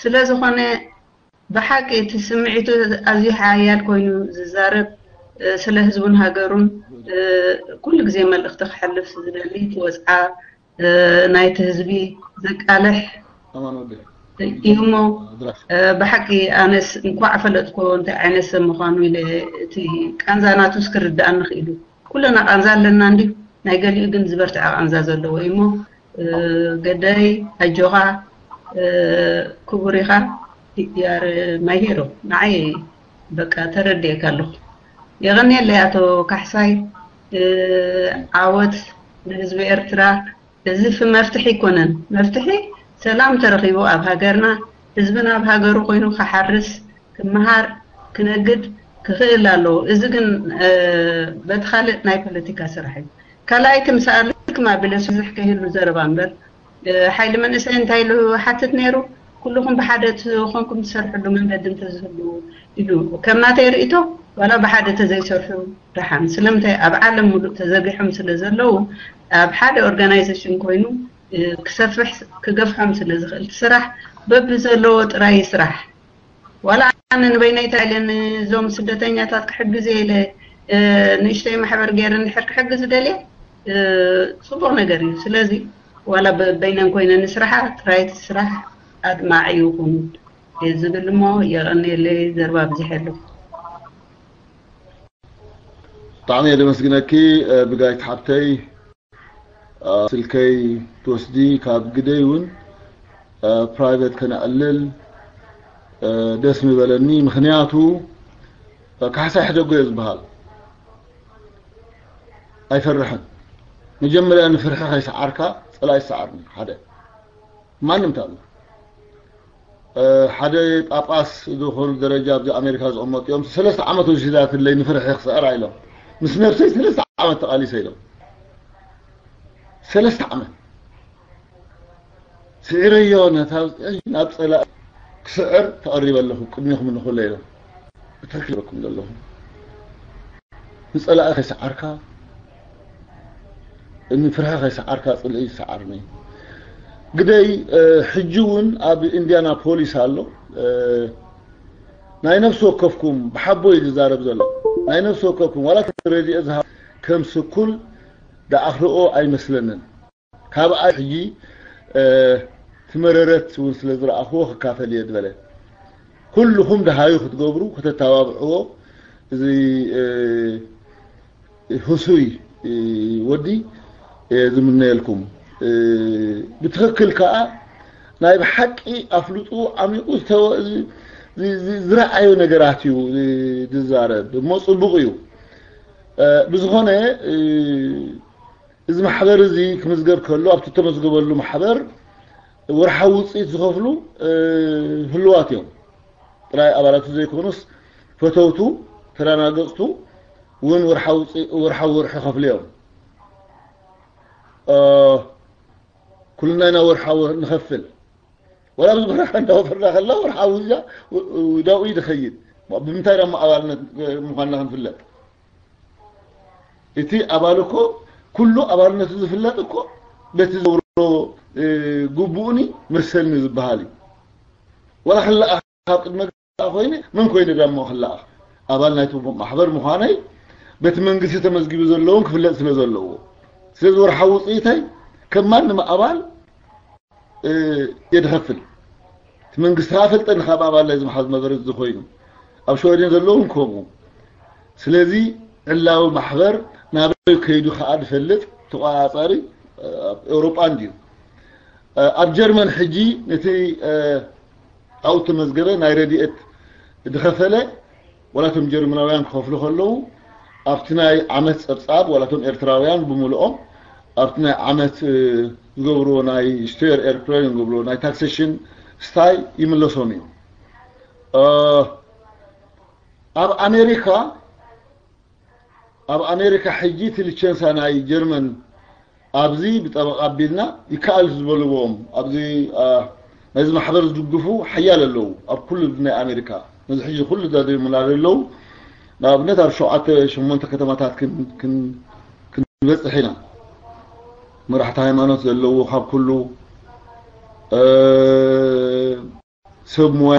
ስለ ዝኾነ ብሓቂ እቲ ስምዒቱ ኣዝዩ ሓያል ኮይኑ ዝዛረብ ስለ ህዝቡን ሃገሩን ኩሉ ግዜ መልእኽቲ ክሕልፍ ዝደሊ እቲ ወጽዓ ናይቲ ህዝቢ ዘቃልሕ እዩ እሞ ብሓቂ ኣነስ እንኳዕ ፈለጥኮ እንታይ ዓይነት ሰብ ምዃኑ ኢለ እቲ ቃንዛ ናቱስ ክርድኣኒ ክኢሉ ኩለና ቃንዛ ኣለና እንዲ ናይ ገሊኡ ግን ዝበርትዐ ቃንዛ ዘለዎ እዩ እሞ ገዳይ ኣጆኻ ክቡር ኢኻ ያር ማይሄሮ ንዓይ በቃ ተረድኤካ ኣለኹ የቐንየለይ ኣቶ ካሕሳይ ዓወት ንህዝቢ ኤርትራ እዚ መፍትሒ ኣይኮነን መፍትሒ ሰላም ተረኺቡ ኣብ ሃገርና ህዝብና ኣብ ሃገሩ ኮይኑ ክሓርስ ክመሃር ክነግድ ክኽእል ኣለዎ እዚ ግን በቲ ካልእ ናይ ፖለቲካ ስራሕ እዩ ካልኣይቲ ምስ ኣልክም ኣቢለ ብዙሕ ከይህሉ ዘረባ እምበር ሓይሊ መንእሰይ እንታይ ኢሉ ሓትት ነይሩ ኩልኹም ብሓደ ዝኾንኩም ትሰርሕሉ መንገዲ እንተዝህሉ ኢሉ ከም ናተይ ርእቶ ዋላ ብሓደ ተዘይሰርሑ ደሓን ስለምንታይ ኣብ ዓለም ሙሉእ ተዘርጊሖም ስለ ዘለዉ ኣብ ሓደ ኦርጋናይዜሽን ኮይኑ ክሰፍሕ ክገፍሖም ስለ ዝኽእል ስራሕ በቢ ዘለዎ ጥራይ ስራሕ ዋላ ኣነ ንበይነይ ታይለ ንዞም ስደተኛታት ክሕግዝ ኢለ ንእሽተይ ማሕበር ገይረ እንድሕር ክሕግዝ ደልየ ፅቡቕ ነገር እዩ ስለዚ ዋላ በይነን ኮይነ ንስራሓ ጥራይ እቲ ስራሕ ኣድማዒ ይኹን ዝብል እሞ የቐንየለይ ዘርባ ብዝሕ ኣለኹ ብጣዕሚ እየ ደመስግነኪ ብጋይት ሓብተይ ስልከይ ትወስዲ ካብ ግደይ እውን ፕራይቬት ከነዕልል ደስ ምበለኒ። ምኽንያቱ ካሕሳይ ሕደጎ እየ ዝበሃል። ኣይፈርሕን። መጀመርያ ንፍርሒ ከይሰዓርካ ጸላኢ ይሰዓርኒ። ሓደ ማንም ታሉ ሓደ ጳጳስ ዝኾኑ ደረጃ ኣብዚ ኣሜሪካ ዝቕመጡ እዮም። ሰለስተ ዓመት ወሲዳትለይ ንፍርሒ ክስዕር ኢሎም ምስ ነብሰይ ሰለስተ ዓመት ተቓሊሰ ኢሎም። ሰለስተ ዓመት ስዒረዮ ነታ ናብ ጸላኢ ክስዕር ተቐሪበ ኣለኹ ቅድሚኹም ንኹለ ኢሎም። ብትኽክል በኩም ዘለኹም ንጸላኢ ከይሰዓርካ ንፍርሒ ከይሰዓርካ ጽልኢ ይሰዓርኒ። ግደይ ሕጂ እውን ኣብ ኢንዲያና ፖሊስ ኣሎ። ናይ ነፍሲ ወከፍኩም ብሓቦ እዩ ዝዛረብ ዘሎ። ናይ ነፍሲ ወከፍኩም ዋላ ረድኤት ዝሃብ ከም ስኩል ደኣኽርኦ ኣይመስለንን። ካብኣ ሕጂ ትመረረት እውን ስለ ዝረኣኽዎ ክካፈል እየ ዝበለ። ኩልኹም ደሃዩ ክትገብሩ ከተተባብዕዎ እዚ ህሱይ ወዲ ዝምነየልኩም። ብትኽክል ከዓ ናይ ብሓቂ ኣፍልጡ ዓሚቑ ዝተወ- ዝ- ዝ- ዝረኣዮ ነገራት እዩ ዝዛረብ እሞ ፅቡቕ እዩ። ብዝኾነ እዚ ማሕበር እዚ ክምዝገብ ከሎ ኣብቲ ተመዝገበሉ ማሕበር ወርሓዊ ውፅኢት ዝኸፍሉ ህልዋት እዮም። ጥራይ ኣባላቱ ዘይኮኑስ ፈተውቱ፣ ተዳናገፅቱ እውን ወርሓዊ ውፅኢ- ወርሓዊ ወርሒ ከፍሉ እዮም። ኩልና ኢና ወርሓዊ ንኸፍል። ወላ ኣብዚ በረኻ እንዳወፈርና ከላ ወርሓዊ እዚኣ ዳኡ እዩ ዝኸይድ። ብምንታይ ደሞ ኣባልነት ምዃንና ክንፍለጥ? እቲ ኣባል እኮ ኩሉ ኣባልነቱ ዝፍለጥ እኮ በቲ ዘውሮ ግቡእኒ መሰልኒ ዝበሃል እዩ። ወላ ክለኣ ካብ ቅድመ ኮይነ መን ኮይነ ደሞ ክለኣ ኣባል ናይቲ ማሕበር ምዃነይ በቲ መንግስቲ ተመዝጊቡ ዘለውን ክፍለጥ ስለ ዘለዎ። ስለዚ ወርሓዊ ውፅኢተይ ከም ማንም ኣባል የድኸፍል እቲ መንግስቲ ከዓ ፈልጠኒ ካብ ኣባል ናይዚ ማሕበር መበረት ዝኾይኑ ኣብ ሸወደን ዘለውን ከምኡ። ስለዚ ዕላዊ ማሕበር ናበይ ከይዱ ከዓ ዝፈልጥ ተቆፃፃሪ ኣብ ኤውሮጳ እንድዩ። ኣብ ጀርመን ሕጂ ነቲ ኣብኡ ተመዝገበ ናይ ረድኤት ዝኸፈለ ዋላቶም ጀርመናውያን ክኸፍሉ ከለዉ ኣብቲ ናይ ዓመት ፀብፃብ ዋላቶም ኤርትራውያን ብምልኦም ኣብቲ ናይ ዓመት ዝገብርዎ ናይ ስቴር ኤርትራውያን ዝገብርዎ ናይ ታክሴሽን ስታይ ይምለሶም እዩ። ኣብ ኣሜሪካ ኣብ ኣሜሪካ ሕጂ እቲ ሊቸንሳ ናይ ጀርመን ኣብዚ ብጠበቃ ኣቢልና ይከኣል ዝበልዎም ኣብዚ ነዚ ማሕበር ዝድግፉ ሓያል ኣለዉ ኣብ ኩሉ ናይ ኣሜሪካ ነዚ ሕጂ ኩሉ ዳደሙና ዘለዉ ንኣብነት ኣብ ሸውዓተ ሸሞንተ ከተማታት ክንበፅሕ ኢና። መራሕቲ ሃይማኖት ዘለዎ ካብ ኩሉ ሰብ ሞያ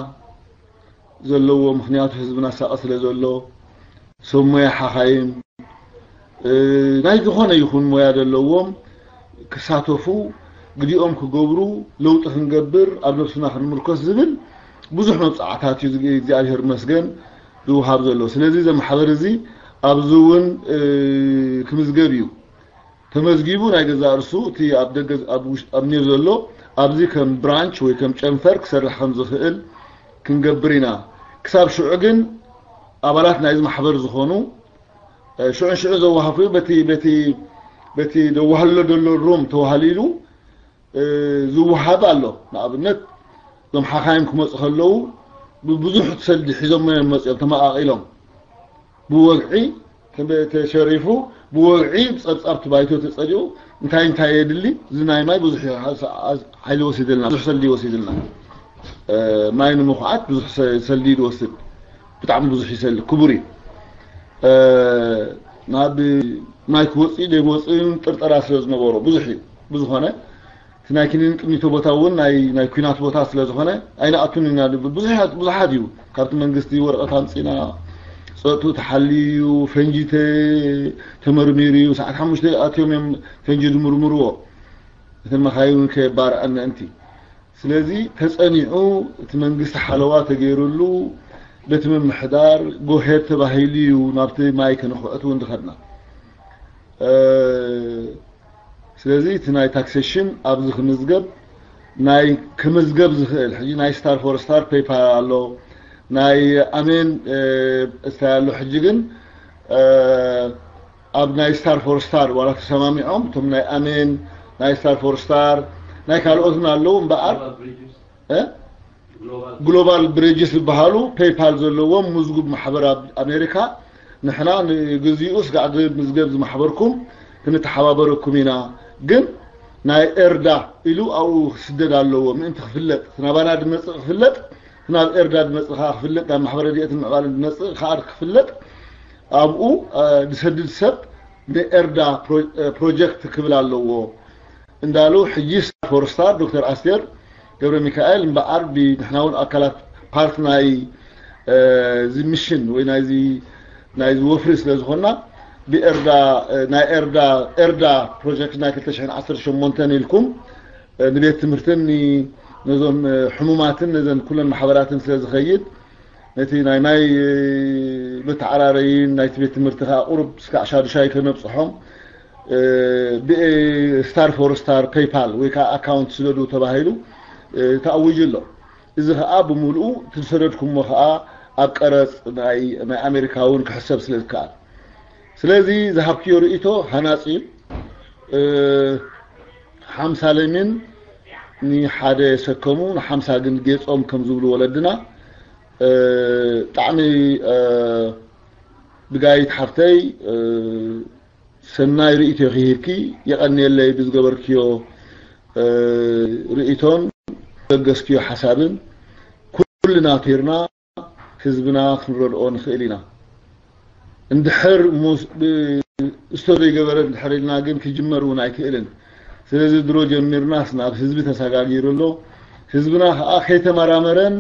ዘለዎ ምክንያቱ ህዝብና ሳቀ ስለ ዘሎ ሰብ ሞያ ሓኻይም ናይ ዝኾነ ይኹን ሞያ ዘለዎም ክሳተፉ ግዲኦም ክገብሩ ለውጢ ክንገብር ኣብ ነብስና ክንምርኮስ ዝብል ብዙሕ መብፃዕታት እዩ እግዚኣብሔር መስገን ዝውሃብ ዘሎ ስለዚ እዚ ማሕበር እዚ ኣብዚ እውን ክምዝገብ እዩ ተመዝጊቡ ናይ ገዛእ ርእሱ እቲ ኣብ ደገ ኣብ ኔር ዘሎ ኣብዚ ከም ብራንች ወይ ከም ጨንፈር ክሰርሕ ከም ዝኽእል ክንገብር ኢና። ክሳብ ሽዑ ግን ኣባላት ናይዚ ማሕበር ዝኾኑ ሽዑ ሽዑ ዘዋሃፉ በቲ በቲ በቲ ደዋህሎ ዘሎ ሩም ተዋህሊሉ ዝወሃብ ኣሎ። ንኣብነት እዞም ሓኻይም ክመፁ ከለዉ ብብዙሕ ሰልዲ ሒዞሞ እዮም መፅኦም ተመቃቂሎም ብወግዒ ተሸሪፉ ብወግዒ ብፀብፃብ ባይቶ ተፀዲቑ እንታይ እንታይ የድሊ እዚ ናይ ማይ ብዙሕ ሓይሊ ወሲድልና ብዙሕ ሰልዲ ወሲድልና ማይ ንምኹዓት ብዙሕ ሰልዲ ይወስድ ብጣዕሚ ብዙሕ ይሰሊ ክቡር እዩ ናብ ማይ ክወፅእ ዘይወፅእ ጥርጠራ ስለ ዝነበሮ ብዙሕ እዩ ብዝኾነ እቲ ናይ ክኒን ቅኒቶ ቦታ እውን ናይ ኩናት ቦታ ስለ ዝኾነ ኣይንኣቱን ኢና ንብል ብዙሓት ብዙሓት እዩ ካብቲ መንግስቲ ወረቐት ኣምፂና ፀጥኡ ተሓልዩ እዩ ፈንጂ ተመርሚሩ እዩ ሰዓት ሓሙሽተ ኣትዮም እዮም ፈንጂ ዝምርምርዎ እተን መኻይን እውን ከየባርዐን ምእንቲ ስለዚ ተፀኒዑ እቲ መንግስቲ ሓለዋ ተገይሩሉ በቲ ምምሕዳር ጎሄድ ተባሂሉ እዩ ናብቲ ማይ ከነኽዕት እውን ዝኸድና ስለዚ እቲ ናይ ታክሴሽን ኣብዚ ክምዝገብ ናይ ክምዝገብ ዝኽእል ሕጂ ናይ ስታር ፎር ስታር ፔይፓል ኣሎ ናይ ኣሜን እንታይ ኣሎ ሕጂ ግን ኣብ ናይ ስታር ፎር ስታር ዋላ ተሰማሚዖም እቶም ናይ ኣሜን ናይ ስታር ፎር ስታር ናይ ካልኦትን ኣለዉ እምበኣር ግሎባል ብሪጅስ ዝበሃሉ ፔይፓል ዘለዎም ምዝጉብ ማሕበር ኣብ ኣሜሪካ ንሕና ንግዚኡ ስጋዕ ዝምዝገብ ዝማሕበርኩም ክንተሓባበረኩም ኢና ግን ናይ ኤርዳ ኢሉ ኣብኡ ክስደድ ኣለዎ ምእንቲ ክፍለጥ ናባና ድመፅእ ክፍለጥ ናብ ኤርዳ ድመፅእ ከዓ ክፍለጥ ናብ ማሕበረ ድየትን ምዕባልን ድመፅእ ከዓ ክፍለጥ ኣብኡ ዝሰድድ ሰብ ንኤርዳ ፕሮጀክት ክብል ኣለዎ እንዳሉ ሕጂ ስታር ፎር ስታር ዶክተር ኣስቴር ገብረ ሚካኤል እምበኣር ንሕና እውን ኣካላት ፓርት ናይ እዚ ሚሽን ወይ ናይዚ ናይዚ ወፍሪ ስለ ዝኾንና ብኤርዳ ናይ ኤርዳ ኤርዳ ፕሮጀክት ናይ ክልተ ሽሕን ዓሰርተ ሸሞንተን ኢልኩም ንቤት ትምህርትን ነዞም ሕሙማትን ነዘን ኩለን ማሕበራትን ስለ ዝኸይድ ነቲ ናይ ማይ መተዓራረይን ናይቲ ቤት ትምህርቲ ከዓ ቁሩብ ስካዕ ሻዱሻይ ከነብፅሖም ብስታር ፎር ስታር ፔይፓል ወይ ከዓ ኣካውንት ስደዱ ተባሂሉ ተኣዊጁ ኣሎ እዚ ከዓ ብምሉኡ ትዝሰደድኩሞ ከዓ ኣብ ቀረፅ ናይ ኣሜሪካ እውን ክሕሰብ ስለ ዝከኣል ስለዚ ዝሃብክዮ ርእቶ ሃናፂ እዩ ሓምሳ ለሚን ንሓደ የሰከሙ ንሓምሳ ግን ጌፆም ከም ዝብሉ ወለድና ብጣዕሚ ብጋይት ሓፍተይ ሰናይ ርእቶ ክሂብኪ የቐንየለይ ብዝገበርክዮ ርእቶን ዘገስክዮ ሓሳብን ኩልና ቴርና ህዝብና ክንረድኦ ንኽእል ኢና። እንድሕር እስቶ ዘይገበረ እንድሕር ኢልና ግን ክጅመር እውን ኣይክእልን። ስለዚ ድሮ ጀሚርናስ ናብ ህዝቢ ተሰጋጊሩ ኣሎ። ህዝብና ከዓ ከይተመራመረን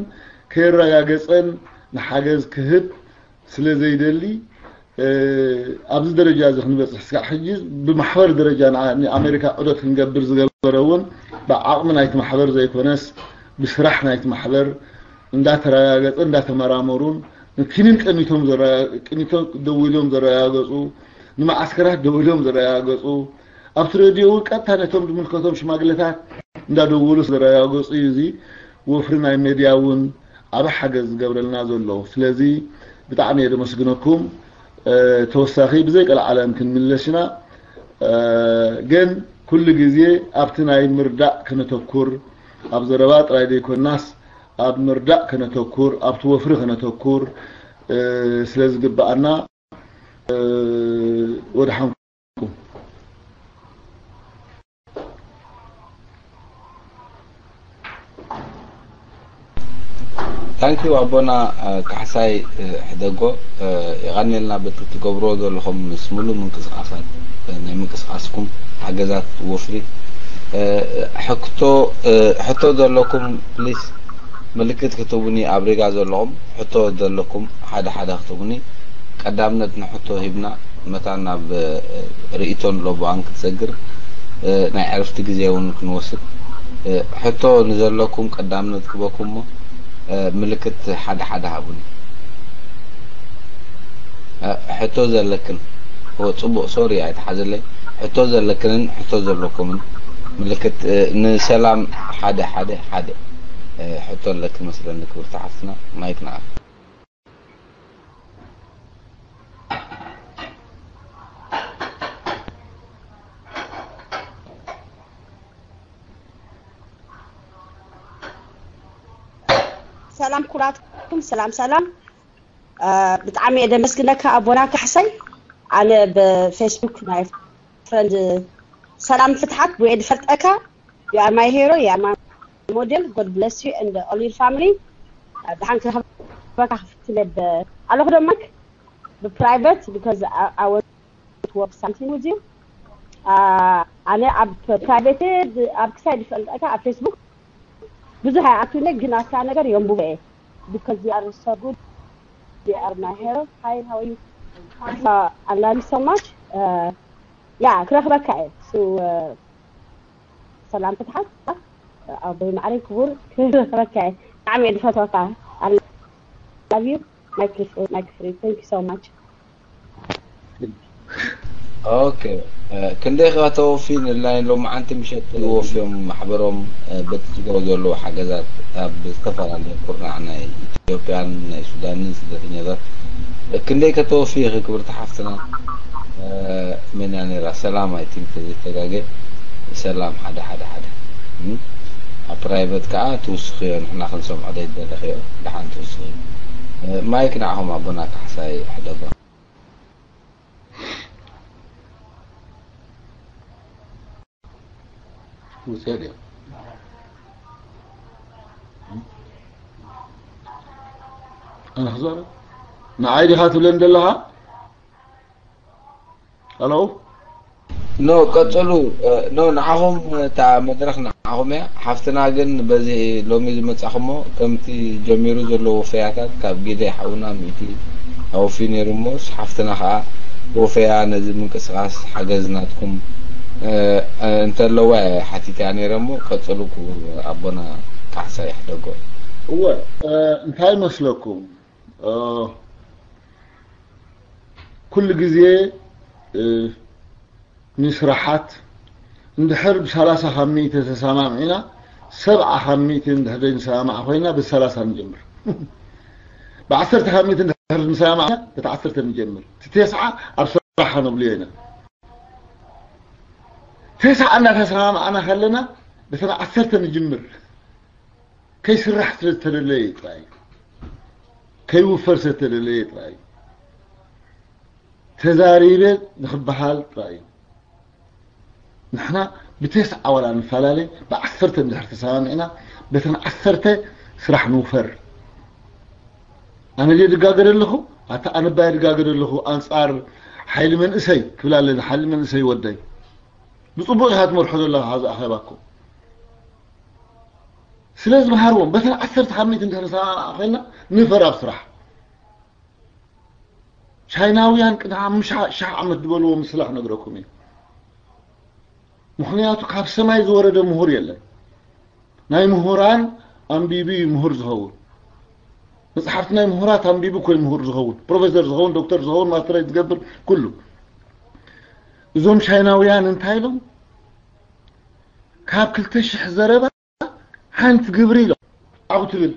ከየረጋገፀን ንሓገዝ ክህብ ስለ ዘይደሊ ኣብዚ ደረጃ እዚ ክንበፅሕ ስጋዕ ሕጂ ብማሕበር ደረጃ ንኣሜሪካ ዑደት ክንገብር ዝገበረ እውን ብዓቕሚ ናይቲ ማሕበር ዘይኮነስ ብስራሕ ናይቲ ማሕበር እንዳተረጋገፀ እንዳተመራመሩን ንኪኒን ቀኒቶም ደዊሎም ዘረጋገፁ ንመዓስከራት ደዊሎም ዘረጋገፁ ኣብቲ ሬድዮ እውን ቀጥታ ነቶም ዝምልከቶም ሽማግለታት እንዳደወሉ ዘረጋገፁ እዩ እዚ ወፍሪ ናይ ሜድያ እውን ዓቢ ሓገዝ ዝገብረልና ዘሎ ስለዚ ብጣዕሚ እየ ደመስግነኩም ተወሳኺ ብዘይ ቀልዓለም ክንምለስ ኢና ግን ኩሉ ግዜ ኣብቲ ናይ ምርዳእ ከነተኩር ኣብ ዘረባ ጥራይ ዘይኮናስ ኣብ ምርዳእ ከነተኩር ኣብቲ ወፍሪ ከነተኩር ስለ ዝግብኣና ወድሓንኩም ታንኪዩ ኣቦና ካሕሳይ ሕደጎ የቐንየልና በቲ ትገብርዎ ዘለኹም ምስ ሙሉ ምንቅስቃሳት ናይ ምንቅስቃስኩም ሓገዛት ወፍሪ ሕክቶ ሕቶ ዘለኩም ፕሊስ ምልክት ክትቡኒ ኣብ ሪጋ ዘለኹም ሕቶ ዘለኩም ሓደ ሓደ ክትቡኒ ቀዳምነት ንሕቶ ሂብና መታን ናብ ርእይቶን ሎቦኣን ክትሰግር ናይ ዕርፍቲ ግዜ እውን ክንወስድ ሕቶ ንዘለኩም ቀዳምነት ክበኩም እሞ ምልክት ሓደ ሓደ ሃቡኒ ሕቶ ዘለክን ጽቡቕ ሶሪ ኣይተሓዘለይ ሕቶ ዘለክንን ሕቶ ዘለኩምን ምልክት ንሰላም ሓደ ሓደ ሓደ ሕቶ ኣለክን መስለኒ ክብርቲ ሓፍትና ማይክ ንዓኽ ሰላም ኩላትኩም ሰላም ሰላም ብጣዕሚ እየ ደመስግነካ ኣቦና ካሕሳይ ኣነ ብፌስቡክ ናይ ፍረንድ ሰላም ፍትሓት ብየ ዝፈልጠካ you are my hero you are my model God bless you and all your family ደሓን ክረኽበካ ክፍትነ ኣለኹ ዶ ማይክ ብፕራይቨት because I was to work something with you ኣነ ኣብ ፕራይቬት ኣብ ክሳይ ዝፈልጠካ ኣብ ፌስቡክ ብዙሕ ኣይኣትውነ ግን ኣታ ነገር የንብቦ እየ because you are so good you are my hero hi how are you I love you so much yeah ክረኽበካ እየ so ሰላም ፍትሓት ኣቦይ ማዕረይ ክቡር ክረኽበካ እየ ብጣዕሚ እየ ዝፈትወካ I love you my free thank you so much ኦኬ። ክንደይ ከ ተወፊ ንላይን ሎማዓንቲ ምሸት ወፍዮም ማሕበሮም በቲ ዝገብሮ ዘለዉ ሓገዛት ኣብ ዝተፈላለዩ ኩርናዕ ናይ ኢትዮጵያን ናይ ሱዳንን ስደተኛታት ክንደይ ከተወፊ ኢኺ ክብርቲ ሓፍትና? መን እያ ነይራ? ሰላም፣ ኣይ ቲንክ ዘይተጋገ ሰላም ሓደ ሓደ ሓደ። ኣብ ፕራይቨት ከዓ ትውስኽዮ፣ ንሕና ክንሰምዖ ዘይደለኽዮ ደሓን ትውስኽዮ። ማይክ ንዓኹም ኣቦና ካሕሳይ ሕደጎ። ውፅእ ድያ? ኣነ ክዛረብ? ንዓይ ዲኻ ትብለኒ ዘለኻ? ሃሎ? ኖ፣ ቀጽሉ። ኖ፣ ንዓኹም፣ እታ መድረኽ ንዓኹም እያ። ሓፍትና ግን በዚ ሎሚ ዝመጻኹሞ ከምቲ ጀሚሩ ዘሎ ወፈያታት ካብ ጊደ ሓውና ሚእቲ ኣወፊ ነይሩ እሞ፣ ሓፍትና ኸኣ ወፈያ ነዚ ምንቅስቓስ ሓገዝ ናትኩም፣ እ፣ እ፣ እንተለዋ እየ ሓቲተያ ነይረ እሞ፣ ቀጽሉ ክቡር ኣቦና ካሕሳ ይሕደጎ። እወ፣ እ፣ እንታይ መስለኩም? እ፣ ኩሉ ግዜ፣ እ፣ ንስራሓት እንድሕር ብሰላሳ ካብ ሚእቲ ተሰማሚዕና፣ ሰብዓ ካብ ሚእቲ እንድሕር ዘይንሰማማዕ ኮይና፣ ብሰላሳ ንጀምር። ብዓሰርተ ካብ ሚእቲ እንድሕር ንሰማማዕና፣ በቲ ዓሰርተ ንጀምር። እቲ ተስዓ ኣብ ስራሕኻ ነብልዮ ኢና። ተስዓ እናተሰማማዕና ከለና፣ በተን ዓሰርተ ንጅምር። ከይስራሕ ስለ ዝተደለየ ጥራይ እዩ። ከይውፈር ስለ ዝተደለየ ጥራይ እዩ። ተዛሪበ ንኽበሃል ጥራይ እዩ። ንሕና ብተስዓ ዋላ ንፈላለ፣ ብዓሰርተ እንድሕር ተሰማሚዕና፣ በተን ዓሰርተ ስራሕ ንውፈር። ኣነ ድየ ድጋገ ዘለኹ? ኣታ ኣነ ባየ ድጋገ ዘለኹ ኣንጻር ሓይሊ መንእሰይ ክብል ኣለኒ፣ ሓይሊ መንእሰይ ወደይ። ብጽቡቕ ኢኻ ትመርሖ ዘለኻ እዚ ኣኼባ እኮ። ስለ ዝመሃርዎም፣ በተን ዓሰርተ ካብ ሚእቲ እንድሕር ንሰማማዕ ኮይንና፣ ንፈር ኣብ ስራሕ። ቻይናውያን ቅድሚ ሓሙሽተ ሺሕ ዓመት ዝበልዎ ምስላ ክነግረኩም እየ። ምኽንያቱ ካብ ሰማይ ዝወረደ ምሁር የለን። ናይ ምሁራን ኣንቢቡ እዩ ምሁር ዝኸውን። መጽሓፍቲ ናይ ምሁራት ኣንቢቡ እኮ እዩ ምሁር ዝኸውን። ፕሮፌሰር ዝኸውን፣ ዶክተር ዝኸውን፣ ማስተሬት ዝገብር፣ ኩሉ። እዞም ቻይናውያን እንታይ ኢሎም? ካብ ክልተ ሽሕ ዘረባ ሓንቲ ግብሪ ኢሎም ዓው ትብል።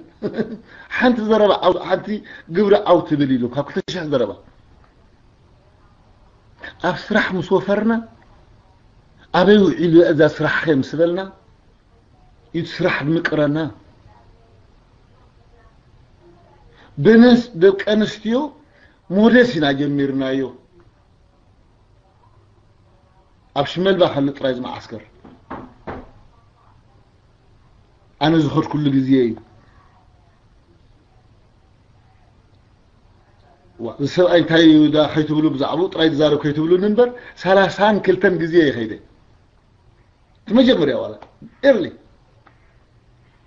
ሓንቲ ዘረባ ዓው፣ ሓንቲ ግብሪ ዓው ትብል ኢሉ ካብ ክልተ ሽሕ ዘረባ። ኣብ ስራሕ ምስ ወፈርና፣ ኣበይ ውዒሉ እዛ ስራሕኸ ምስ በልና፣ እዩ ስራሕ ድምቅረና። ብንስ ደቂ ኣንስትዮ ሞዴስ ኢና ጀሚርናዮ። ኣብ ሽመልባ ከሎ ጥራይ እዚ መዓስከር ኣነ ዝኸድኩሉ ግዜ እዩ። ዋ፣ እዚ ሰብኣይ እንታይ እዩ ዳ ከይትብሉ፣ ብዛዕባኡ ጥራይ ትዛረብ ከይትብሉኒ እምበር፣ ሰላሳን ክልተን ግዜ እየ ከይደ። እቲ መጀመርያ ዋላ ኤርሊ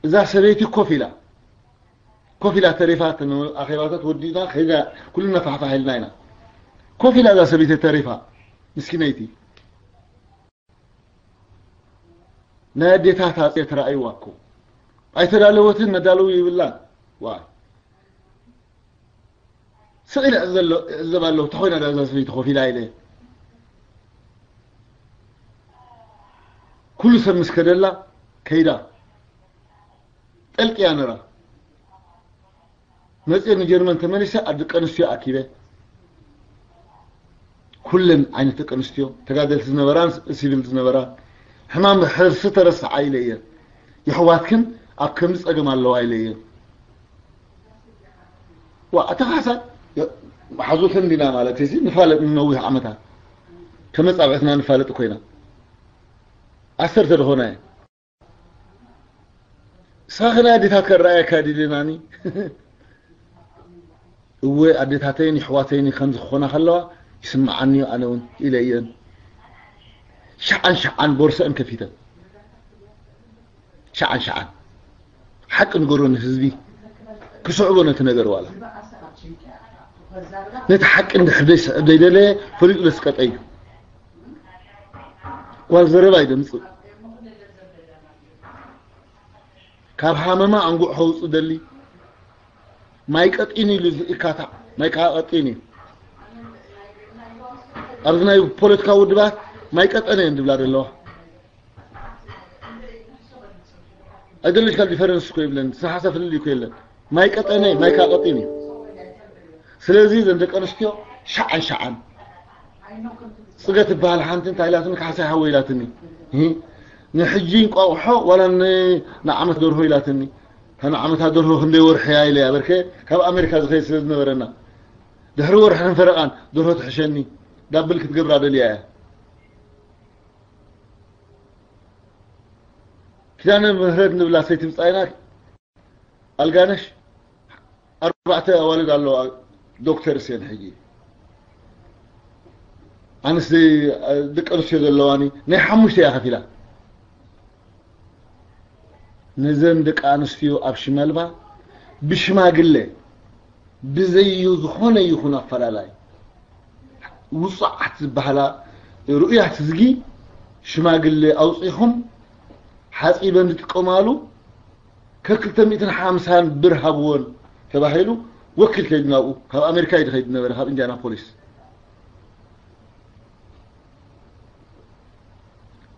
እዛ ሰበይቲ ኮፍ ኢላ፣ ኮፍ ኢላ ተሪፋ፣ እተን ኣኼባታት ወዲእና ከይዳ፣ ኩልና ፋሕፋሕ ኢልና ኢና። ኮፍ ኢላ እዛ ሰበይቲ ተሪፋ፣ ምስኪነይቲ። ናይ ኣዴታት ኣጽየ ተራእይዋ እኮ። ኣይተዳለወትን፣ መዳለዊ ይብላን። ዋይ። ስቕ ኢለ እዕዘብ ኣለኹ፣ እንታይ ኮይና እዛ ሰበይቲ ኮፍ ኢላ ኢለ። ኩሉ ሰብ ምስ ከደላ ከይዳ። ጠልቅያ ነራ። መጽየ ንጀርመን ተመሊሰ፣ ኣብ ደቂ ኣንስትዮ ኣኪበ። ኩለን ዓይነት ደቂ ኣንስትዮ፣ ተጋደልቲ ዝነበራን ሲቪል ዝነበራን፣ ሕማም ሕርሲ ተረስዓ ኢለ እየ። የሕዋትክን ኣብ ከምዚ ጸገም ኣለዋ ኢለ እየ። ዋ፣ ኣታ ካሕሳ፣ መሓዙት እንዲና ማለት እዚ ንፋለጥ ንነዊሕ ዓመታት። ከመጻብዕትና ንፋለጥ ኮይና። ዓሰርተ ዝኾና እየ። ንስኻ ከ ናይ ኣዴታትካ ረኣየካ ድልናኒ? እወ፣ ኣዴታተይን የሕዋተይን ከም ዝኾና ከለዋ ይስምዓኒ እዩ፣ ኣነ እውን ኢለ እየን። ሸዓን ሸዓን ቦርሰአን ከፊተን። ሸዓን ሸዓን። ሓቂ ንገሮ ንህዝቢ። ክስዕቦ ነቲ ነገር ዋላ። ነቲ ሓቂ እንድሕር ዘይስዕብ ዘይደለየ ፈሊጡ ለስቀጠ እዩ። ጓል ዘረባ ይደምጽእ። ካብ ሃመማ ኣንጉዕ ከውጽእ ደሊ። ማይ ቀጢን ኢሉ ዝእካታ። ማይ ከዓ ቀጢን እዩ። ኣብዚ ናይ ፖለቲካ ውድባት ማይ ቀጠነ እየን ዝብላ ዘለዋ። ኣይደሎጂካል ዲፈረንስ እኮ የብለን፣ ዝተሓሳ ፍልልይ እኮ የለን። ማይ ቀጠነ ማይ ካቀጢን እዩ። ስለዚ ዘን ደቂ ኣንስትዮ ሸዓን ሸዓን ጽገ ትበሃል ሓንቲ እንታይ ኢላትኒ፣ ካሕሳይ ሓወይ ኢላትኒ፣ ንሕጂ እንቋቑሖ ዋላ ንዓመት ደርሆ ኢላትኒ። እታ ንዓመታ ደርሆ ክንደይ ወርሒ እያ ኢለ እያ በርከ ካብ ኣሜሪካ ዝኸይድ ስለ ዝነበረና፣ ድሕሪ ወርሕን ፈረቓን ደርሆ ትሕሸኒ፣ ዳብል ክትገብራ ደልያ እያ። ኪዳነ ምህረት ንብላ ሰይቲ ብጻይና ኣልጋነሽ ኣርባዕተ ኣዋልድ ኣለዋ። ዶክተር እሴን ሕጂ ኣንስ ደቂ ኣንስትዮ ዘለዋኒ ናይ ሓሙሽተ እያ ከፊላ። ነዘን ደቂ ኣንስትዮ ኣብ ሽመልባ ብሽማግለ ብዘዩ ዝኾነ ይኹን ኣፈላላይ ውጹዓት ዝበሃላ ርኡያት ህዝጊ ሽማግለ ኣውጺኹም ሓጺበን ዝጥቀማሉ ከክልተ ሚእትን ሓምሳን ብር ሃብወን ተባሂሉ ወኪል ከይዱ ናብኡ ካብ ኣሜሪካ እዩ ዝኸይድ ነበረ ካብ ኢንዲያናፖሊስ።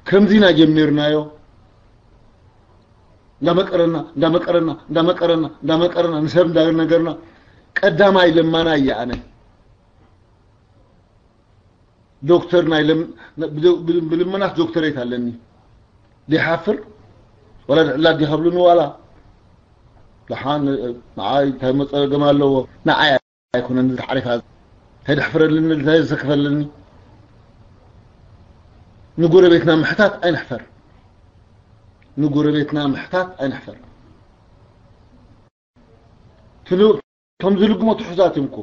ከምዚ ኢና ጀሚርናዮ። እንዳመቀረና እንዳመቀረና እንዳመቀረና እንዳመቀረና ንሰብ እንዳነገርና ቀዳማይ ለማና እየ ኣነ። ዶክተር ናይ ለም ብልመናት ዶክተሬት ኣለኒ። ዲሓፍር ወላ ድዕላ ዲሃብሉኒ ዋላ ደሓን ንዓይ እንታይ መፀገም ኣለዎ? ንዓይ ኣይኮነን ተዓሪፋ እንታይ ደሕፍረልኒ እንታይ ዘሰክፈለኒ? ንጎረቤትና ምሕታት ኣይንሕፈር። ንጎረቤትና ምሕታት ኣይንሕፈር። ትሉ እቶም ዝልግሞ ትሑዛት እዮም እኮ።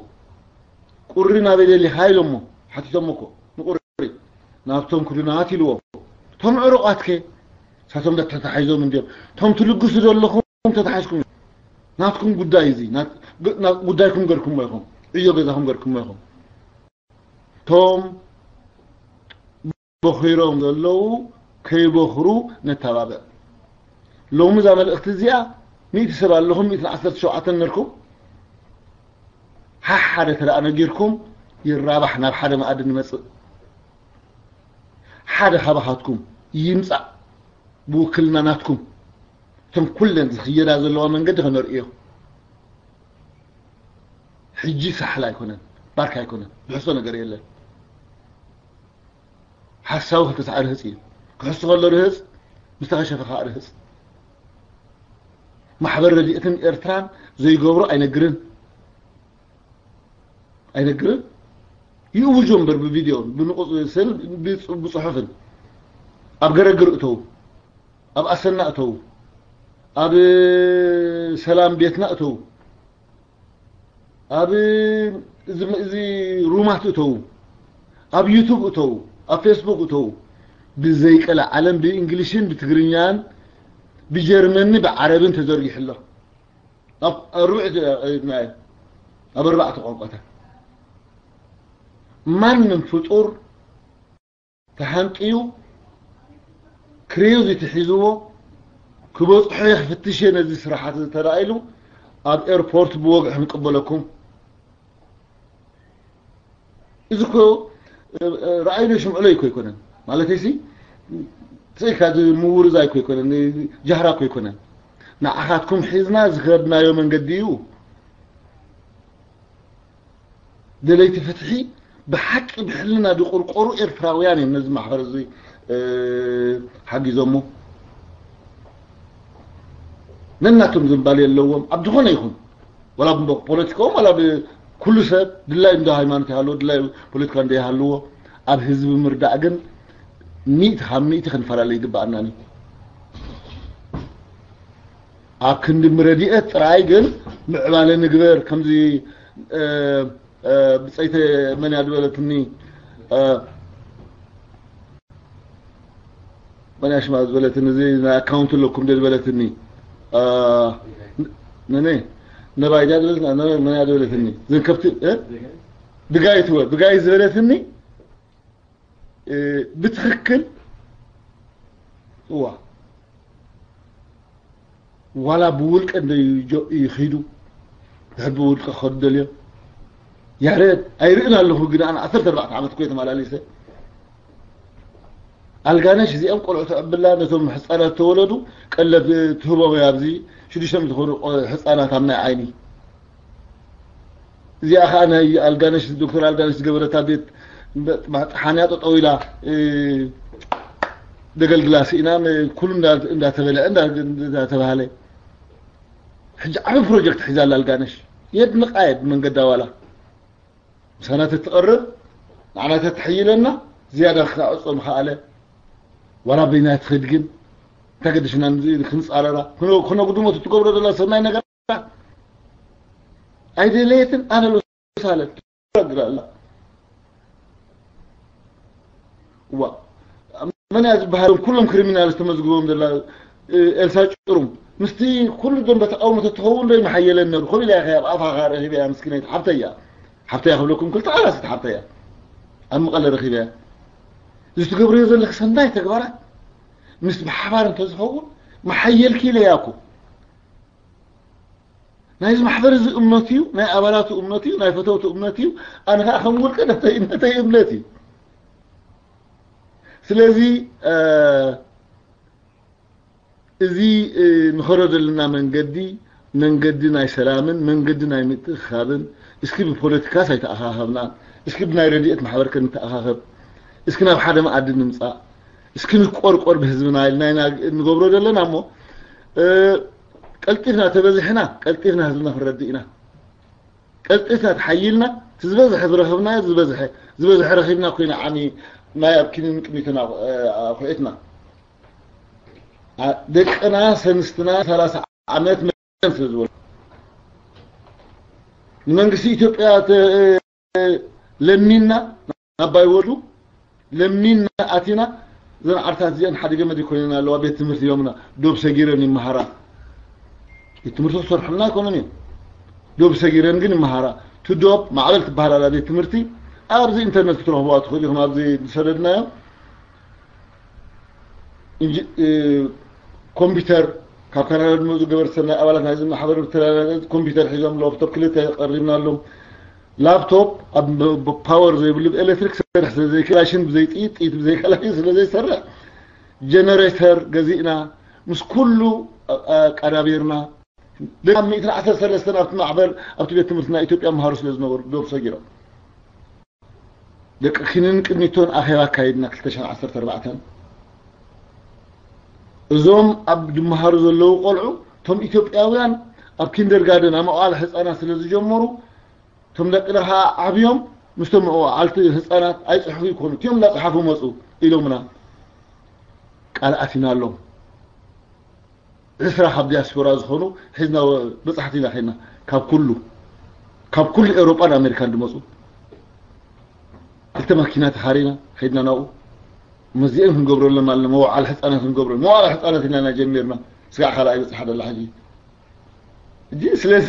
ቁሪ ናበይ ደሊኻ ኢሎሞ ሓቲቶሞ እኮ ንቁሪ ናብቶም ክዱናት ኢልዎ። እቶም ዕሩቓትከ ሳቶም ተታሒዞም እንዲዮም። እቶም ትልግሱ ዘለኹም ተታሒዝኩም ናትኩም ጉዳይ እዚ ጉዳይኩም ገርኩሞ ኢኹም። ዕዮ ገዛኹም ገርኩሞ ኢኹም። እቶም ቦኺሮም ዘለዉ ከይቦኽሩ ነተባብዕ። ሎሚ እዛ መልእኽቲ እዚኣ ሚእቲ ሰብ ኣለኹም፣ ሚእትን ዓሰርተ ሸውዓተን ነርኩም። ሓሓደ ተደኣ ነጊርኩም ይራባሕ ናብ ሓደ መኣዲ ንመጽእ። ሓደ ካባኻትኩም ይምጻእ ብውክልና ናትኩም። እተን ኩለን ዝኽየዳ ዘለዋ መንገዲ ከነርእዮ። ሕጂ ሳሕል ኣይኮነን፣ ባርካ ኣይኮነን፣ ዝሕሶ ነገር የለን። ሓሳዊ ክልተ ሳዕ ርህጽ እዩ። ክሕሱ ከሎ ርህጽ፣ ምስ ተኸሸፈ ከዓ ርህጽ። ማሕበር ረድኤትን ኤርትራን ዘይገብሮ ኣይነግርን። ኣይነግርን። ይእውጆ እምበር ብቪድዮን ብንቑጽ ስል ብጽ- ብጽሑፍን ኣብ ገረግር እተው፣ ኣብ ኣሰና እተው፣ ኣብ ሰላም ቤትና እተው። ኣብ እዚ እዚ ሩማት እተው፣ ኣብ ዩቱብ እተው፣ ኣብ ፌስቡክ እተው። ብዘይቀለ ዓለም ብእንግሊሽን ብትግርኛን ብጀርመኒ ብዓረብን ተዘርጊሑ ኣሎ። ኣብ ኣርብዕተ ኣብ ኣርባዕተ ቋንቋታት ማንም ፍጡር ተሃንጥዩ ክሬዚ ተሒዝዎ ክበጽሖ እየ ክፍትሽ እየ ነዚ ስራሓት እዚ ተራኢሉ ኣብ ኤርፖርት ብወግዒ ክንቅበለኩም። እዚ እኮ ረኣይሎ ሽምዕሎ እኮ ኣይኮነን ማለተይሲ ስኢልካ እዚ ምውርዛይ እኮ ኣይኮነን ጃህራ እኮ ኣይኮነን። ንዓኻትኩም ሒዝና ዝኸድናዮ መንገዲ እዩ። ደለይቲ ፍትሒ ብሓቂ ብሕልና ዝቁርቆሩ ኤርትራውያን እዮም ነዚ ማሕበር እዚ ሓጊዞሞ። ነናቶም ዝንባል የለዎም ኣብ ዝኾነ ይኹን ወላ ፖለቲካኦም ወላ ኩሉ ሰብ ድላይ እንደ ሃይማኖት ይሃልዎ ድላይ ፖለቲካ እንደ ይሃልዎ ኣብ ህዝቢ ምርዳእ ግን ሚእቲ ካብ ሚእቲ ክንፈላለ ይግባኣና። ኣብ ክንዲ ምረድኤት ጥራይ ግን ምዕባለ ንግበር ከምዚ ብፀይተ መን እያ ዝበለትኒ መን እያ ሽማ ዝበለትኒ እዚ ናይ ኣካውንት ኣለኩም ደ ዝበለትኒ ነነ ነባይ ድያ ዝበለትና መን እያ ዝበለትኒ ዝንከብቲ ብጋይ ትወ ብጋይ ዝበለትኒ ብትኽክል እዋ ዋላ ብውልቀ እንደ ይኸዱ ድሕር ብውልቀ ክኸዱ ደልዮም ያሬድ ኣይርእን ኣለኹ፣ ግን ኣነ ዓሰርተ ኣርባዕተ ዓመት እኮ እየ ተመላሊሰ። ኣልጋነሽ እዚኦም ቆልዑ ተዕብላ፣ ነቶም ህፃናት ተወለዱ ቀለብ ትህቦም እያ። ኣብዚ ሽዱሽተ ሚእቲ ዝኾኑ ቆ-፣ ህፃናት ኣብ ናይ ዓይኒ። እዚኣ ኸዓ ናይ ኣልጋነሽ፣ ዶክተር ኣልጋነሽ ዝገበረታ ቤት መጥሓንያ ጠጠው ኢላ፣ እ፣ ደገልግላ ስኢና፣ ን-፣ ኩሉ እንዳ-፣ እንዳተበልዐ፣ እንዳ-፣ እንዳተባህለ። ሕጂ ዓቢ ፕሮጀክት ሒዛ ኣላ ኣልጋነሽ። የድንቓ እየ ብመንገዳ ዋላ። ምሳና ተትቐርብ፣ ንዓና ተትሕይለና፣ ዝያዳ ክነዕጾ ምኸኣለ። ዋላ በይና ትኸድ ግን፣ እንታይ ገደሽና ን-፣ ክንጻረራ? ክነ-፣ ክነጉድሞ እቲ ትገብሮ ዘላ ሰናይ ነገር ኣይደለየትን፣ ኣነ ሎ ሳለት ትረግር ኣላ። ዋ፣ መን እያ ዝበሃል? ኩሎም ክሪሚናል ዝተመዝግቦም ዘላ፣ እ፣ ኤልሳ ጭሩም። ምስቲ ኩሉ ደንበ ተቃውሞ ተትኸውን ዶ ይመሓየለን ነሩ? ከምኡ ኢላ ኢኻ ኣብ ኣፋኻ ረኺበያ ምስኪነይቲ ሓብተያ። ሓብተያ ክብለኩም ክልተ ቃላት ሓብተያ። ኣብ መቐለ ረኺበያ። እዚ ትገብርዮ ዘለኺ ሰናይ ተግባራት ምስ ብሓባር እንተዝኸውን መሓየልኪ ኢለያ እኮ። ናይዚ ማሕበር እዚ እምነት እዩ፣ ናይ ኣባላቱ እምነት እዩ፣ ናይ ፈተውቱ እምነት እዩ። ኣነ ኸዓ ከም ውልቀ ነተይ፣ ነተይ እምነት እዩ። ስለዚ፣ እ፣ እዚ፣ እ፣ ንኸዶ ዘለና መንገዲ፣ መንገዲ ናይ ሰላምን መንገዲ ናይ ምትእኽኻብን፣ እስኪ ብፖለቲካስ ኣይተኣኻኸብናን፣ እስኪ ብናይ ረድኤት ማሕበር ከ ንተኣኻኸብ፣ እስኪ ናብ ሓደ መኣዲ ንምጻእ፣ እስኪ ንቆርቆር ብህዝብና ኢልና ኢና ንገብሮ ዘለና እሞ፣ እ፣ ቀልጢፍና ተበዚሕና፣ ቀልጢፍና ህዝብና ክንረድእ ኢና። ቀልጢፍና ተሓይልና፣ እቲ ዝበዝሐ ዝረኸብናዮ፣ ዝበዝሐ፣ ዝበዝሐ ረኺብና ኮይና ዓሚ ማይ ኣብ ኪኒን ቅሚቶና፣ እ፣ ኣኹዒትና። ኣ-፣ ደቅና፣ ሰንስትና ሰላሳ ዓመት መን ስለ ዝበሉ። ንመንግስቲ ኢትዮጵያ ተ-፣ ለሚንና፣ ኣባይ ወልዱ፣ ለሚንና ኣቲና፣ እዘን ዓርታት እዚአን ሓደ ገመድ ይኮነን ኣለዋ፣ ቤት ትምህርቲ ኢሎምና፣ ዶብ ሰጊረን ይመሃራ። ቤት ትምህርቲ ክሰርሑልና ኣይኮነን እዮም። ዶብ ሰጊረን ግን ይመሃራ። እቲ ዶብ ማዕበል ትበሃል ኣላ ቤት ትምህርቲ፣ ኣብዚ ኢንተርነት ክትረኽቡዋ ትኽእሉ ኢኹም፣ ኣብዚ ዝሰደድናዮ። ኢንጂ-፣ እ፣ ኮምፒውተር፣ ካብ ካናዳ ዝመጹ ገበርቲ ሰናይ ኣባላት ናይዚ ማሕበር ብተላለየ ኮምፒውተር ሒዞም፣ ላፕቶፕ ክልተ ቀሪብናሎም። ላፕቶፕ ኣብ ብ-፣ ብ-፣ ፓወር ዘይብሉ፣ ብኤሌክትሪክ ክሰርሕ ስለ ዘይክእል፣ ክላሽን ብዘይ ጥይት፣ ጥይት ብዘይ ከላሽን ስለ ዘይሰርሕ፣ ጀነሬተር ገዚእና፣ ምስ ኩሉ ኣ-፣ ኣቀናቢርና፣ ደቂ ሚእትን ዓሰርተ ሰለስተን ኣብቲ ማዕበል፣ ኣብቲ ቤት ትምህርቲ ናይ ኢትዮጵያ መሃሩ ስለ ዝነበሩ፣ ዶብ ሰጊሮም። ደቂ ኪንን ቅኒቶን ኣኼባ ኣካይድና ክልተ ሽሕን ዓሰርተ ኣርባዕተን። እዞም ኣብ ዝመሃሩ ዘለዉ ቆልዑ፣ እቶም ኢትዮጵያውያን ኣብ ኪንደርጋርደን፣ ኣብ መዋዕለ ህጻናት ስለ ዝጀመሩ፣ እቶም ደቅና ኸዓ ዓብዮም ምስቶም መዋዕልቲ ህጻናት ኣይጽሕፉ ይኮኑ፣ እቲኦም እናጸሓፉ መጹ ኢሎምና። ቃል ኣቲናሎም። ዕስራ ካብ ዲያስፖራ ዝኾኑ ሒዝና በጻሕቲ ኢና ኸድና። ካብ ኩሉ፣ ካብ ኩሉ ኤውሮጳን ኣሜሪካን ዝመጹ። ክልተ ማኪና ተኻሪና ኸድና ናብኡ። መዚአን ክንገብረሎም ኣለና፣ መዋዕለ ህጻናት ክንገብረሎም። መዋዕለ ህጻናት ኢልና ኢና ጀሚርና። ስጋዕ ካልኣይ በጽሓ ደላ ሕጂ። ሕጂ ስለዚ፣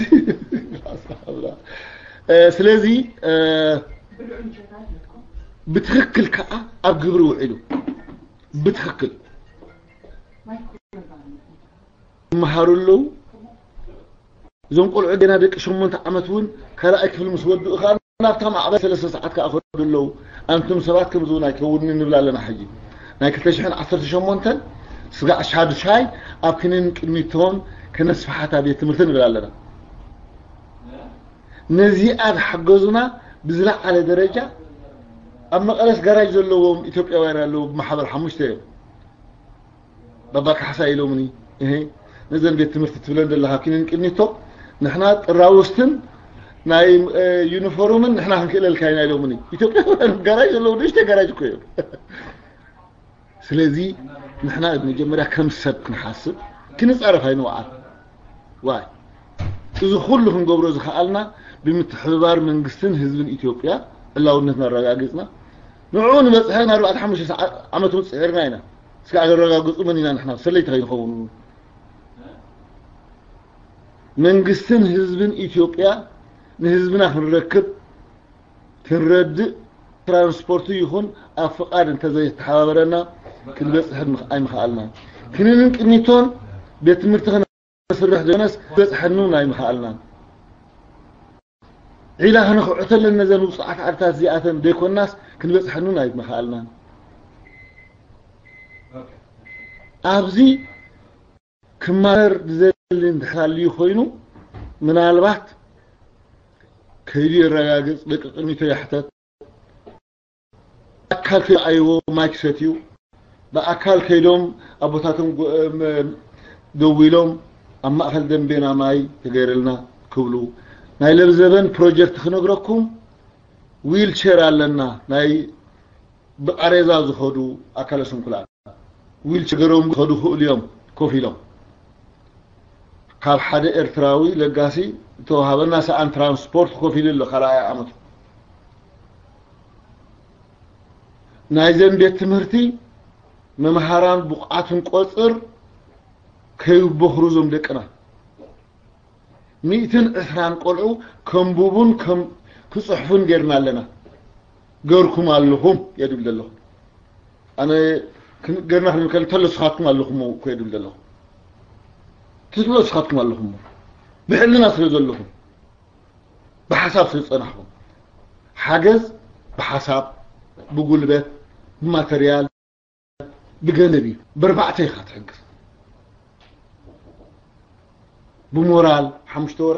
እ፣ ስለዚ፣ እ፣ ብትኽክል ከኣ ኣብ ግብሪ ውዒሉ። ብትኽክል። ይመሃሩ ኣለዉ። እዞም ቆልዑ ገና ደቂ ሸሞንተ ዓመት እውን ካልኣይ ክፍሊ ምስ ወድኡ ከኣ ናብታ ማዕበል ሰለስተ ሰዓት ከኣ ከዱ ኣለዉ። ኣንቱም ሰባት ከምዚ እውን ኣይከውንን ንብል ኣለና። ሕጂ ናይ ክልተ ሽሕን ዓሰርተ ሸሞንተን ስጋዕ ሻዱሻይ ኣብ ክኒን ቅድሚቶን ከነስፍሓታ ቤት ትምህርቲ ንብል ኣለና። ነዚኣ ዝሓገዙና ብዝለዓለ ደረጃ ኣብ መቐለስ ጋራጅ ዘለዎም ኢትዮጵያውያን ኣለዉ። ብማሕበር ሓሙሽተ እዮም። ባባ ካሕሳ ኢሎምኒ፣ እሄ፣ ነዘን ቤት ትምህርቲ ትብለን ዘለኻ ኪንን ቅኒቶ፣ ንሕና ጥራውስትን ናይ፣ እ፣ ዩኒፎርምን ንሕና ክንክእለልካ ኢና ኢሎምኒ። ኢትዮጵያውያን ጋራጅ ዘለዉ ንእሽተይ ጋራጅ እኮ እዮም። ስለዚ ንሕና መጀመርያ ከም ሰብ ክንሓስብ፣ ክንጻረፍ ኣይንውዓል። ዋይ፣ እዚ ኩሉ ክንገብሮ ዝኸኣልና ብምትሕብባር መንግስትን ህዝብን ኢትዮጵያ ዕላውነትና ኣረጋጊጽና፣ ንዕኡ ንበጽሐ ንኣርባዕተ ሓሙሽተ ሰዓ-፣ ዓመት እውን ጽዒርና ኢና። እስከ ኣረጋግጹ፣ መን ኢና ንሕና ሰለይቲ ከይንኸውን? መንግስትን ህዝብን ኢትዮጵያ ንህዝብና ክንረክብ፣ ክንረድእ፣ ትራንስፖርቱ ይኹን ኣብ ፍቓድ እንተዘይተሓባበረና ክንበጽሕ ምኽ-፣ ኣይምኸኣልናን። ክኒንን ቅኒቶን ቤት ትምህርቲ ከነስርሕ ደነስ በጽሐኑ ኣይምኸኣልናን። ዒላ ከነኽዕተለን ነዘን ውጹዓት ዓድታት እዚኣተን ዘይኮናስ ክንበጽሐንን ኣይምኸኣልናን። ኣብዚ ክማረር ዝደሊ እንድሕር ኣልዩ ኮይኑ፣ ምናልባት ከይዱ የረጋግጽ፣ ደቂ ቅድሚቶ የሕተት፣ ኣካል ከይኣይዎ ማይ ክሰትዩ፣ ብኣካል ከይዶም ኣቦታቶም ጎ-፣ እም፣ ደዊሎም ኣብ ማእከል ደንቤና ማይ ተገይረልና ክብሉ፣ ናይ ለብዘበን ፕሮጀክት ክነግረኩም፣ ዊልቸር ኣለና፣ ናይ ብቃሬዛ ዝኸዱ ኣካለ ስንኩላን፣ ዊልቸር ገሮም ዝኸዱ ክእሉ እዮም ኮፍ ኢሎም። ካብ ሓደ ኤርትራዊ ለጋሲ ዝተዋሃበና ሰኣን ትራንስፖርት ኮፍ ኢሉ ኣሎ ካልኣይ ዓመቱ። ናይዘን ቤት ትምህርቲ መምሃራን ብቑዓትን ቆጽር ከይበኽሩ እዞም ደቅና። ሚእትን ዕስራን ቆልዑ ከንብቡን ከም-፣ ክጽሕፉን ጌርና ኣለና። ገርኩም ኣለኹም እየ ድብል ዘለኹ። ኣነ ክን-፣ ገርና ክንብል ከለና፣ ተሎ ስኻትኩም ኣለኹም እኮ እየ ድብል ዘለኹ። ተሎ ስኻትኩም ኣለኹም። ብሕልና ስለ ዘለኹም፣ ብሓሳብ ስለ ዝጸናሕኩም፣ ሓገዝ ብሓሳብ፣ ብጉልበት፣ ብማተርያል፣ ብገንዘብ እዩ። ብኣርባዕተ ኢኻ ትሕግዝ። ብሞራል ሓሙሽተ ወረ።